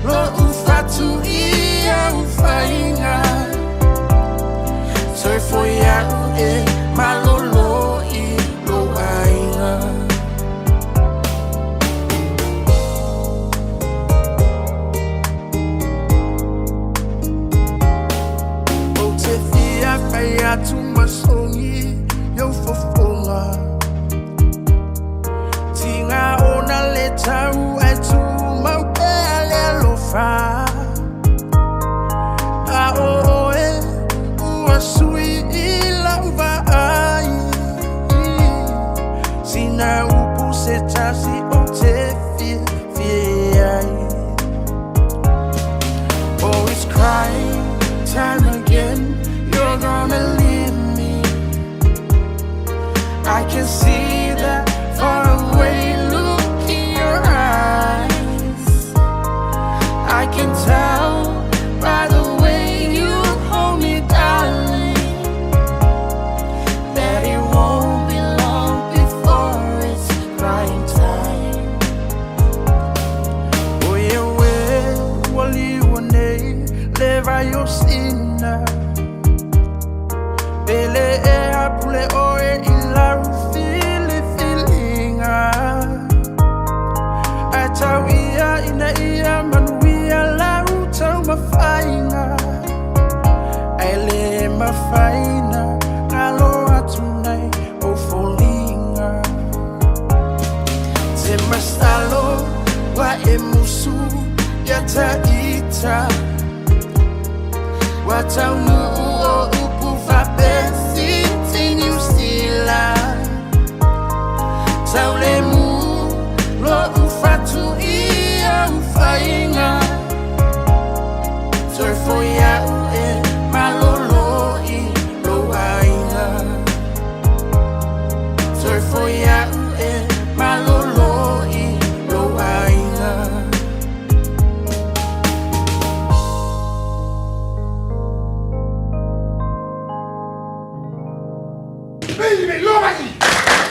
lo'u fatu i au faiga. Toe foi a'u e malolo i lou aiga. Ou te fia fai atu masogi i ou fofoga. Tiga ona le tau ae tumau pea le alofa. A o oe ua sui i lau vaai. Sina upu se tasi ou te fiafia ai. Oh, it's crying time again. You're gonna leave me. I can see that faraway look in your eyes. I can tell by the way you hold me, darling, that it won't be long before it's crying time. Oh yeah, we ua liua nei le vai o sina. Pele e apule oe i lau filifiliga. Ae tau ia ina ia manuia lau taumafaiga. Ae le mafai ona galo atu nai ou foliga. Te masalo ua e musu ia ta ita. Ua taunuu o upu faapesiti Niu Sila. Taulemu lo'u fatu i au faiga. Toe foi a'u e malolo i lou aiga. Toe foi a'u e malolo i lou aiga.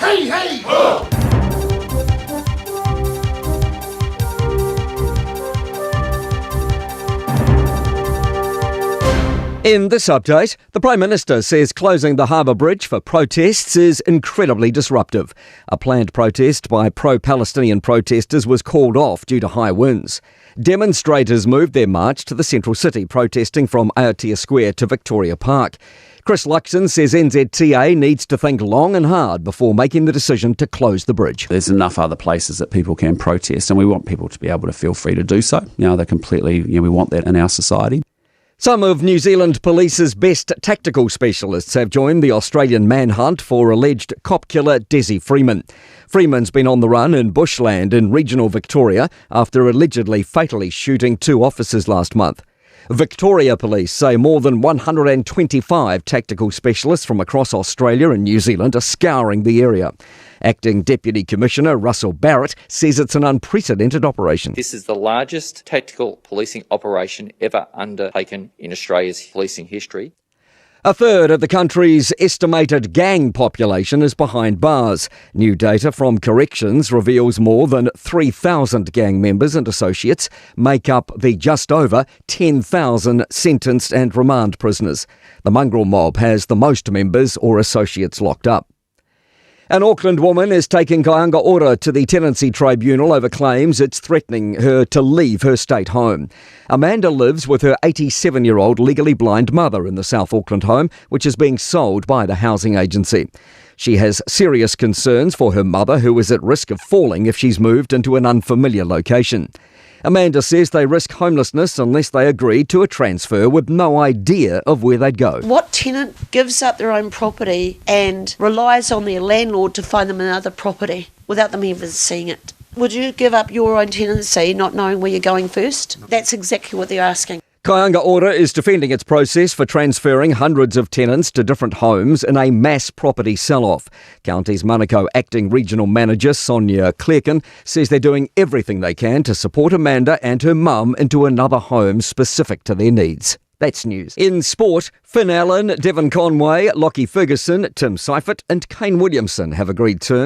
Hey, hey! Ho! In this update, the Prime Minister says closing the Harbour Bridge for protests is incredibly disruptive. A planned protest by pro-Palestinian protesters was called off due to high winds. Demonstrators moved their march to the central city, protesting from Aotea Square to Victoria Park. Chris Luxon says NZTA needs to think long and hard before making the decision to close the bridge. There's enough other places that people can protest, and we want people to be able to feel free to do so. You know, they're completely, you know, we want that in our society. Some of New Zealand Police's best tactical specialists have joined the Australian manhunt for alleged cop killer Dezi Freeman. Freeman's been on the run in bushland in regional Victoria after allegedly fatally shooting 2 officers last month. Victoria Police say more than 125 tactical specialists from across Australia and New Zealand are scouring the area. Acting Deputy Commissioner Russell Barrett says it's an unprecedented operation. This is the largest tactical policing operation ever undertaken in Australia's policing history. A third of the country's estimated gang population is behind bars. New data from Corrections reveals more than 3,000 gang members and associates make up the just over 10,000 sentenced and remand prisoners. The mongrel mob has the most members or associates locked up. An Auckland woman is taking Kāinga Ora to the Tenancy Tribunal over claims it's threatening her to leave her state home. Amanda lives with her 87-year-old legally blind mother in the South Auckland home, which is being sold by the housing agency. She has serious concerns for her mother, who is at risk of falling if she's moved into an unfamiliar location. Amanda says they risk homelessness unless they agree to a transfer with no idea of where they'd go. What tenant gives up their own property and relies on their landlord to find them another property without them even seeing it? Would you give up your own tenancy not knowing where you're going first? That's exactly what they're asking. Kāinga Ora is defending its process for transferring hundreds of tenants to different homes in a mass property sell-off. Counties Manukau Acting Regional Manager Sonia Clerkin says they're doing everything they can to support Amanda and her mum into another home specific to their needs. That's news. In sport, Finn Allen, Devon Conway, Lockie Ferguson, Tim Seifert and Kane Williamson have agreed terms.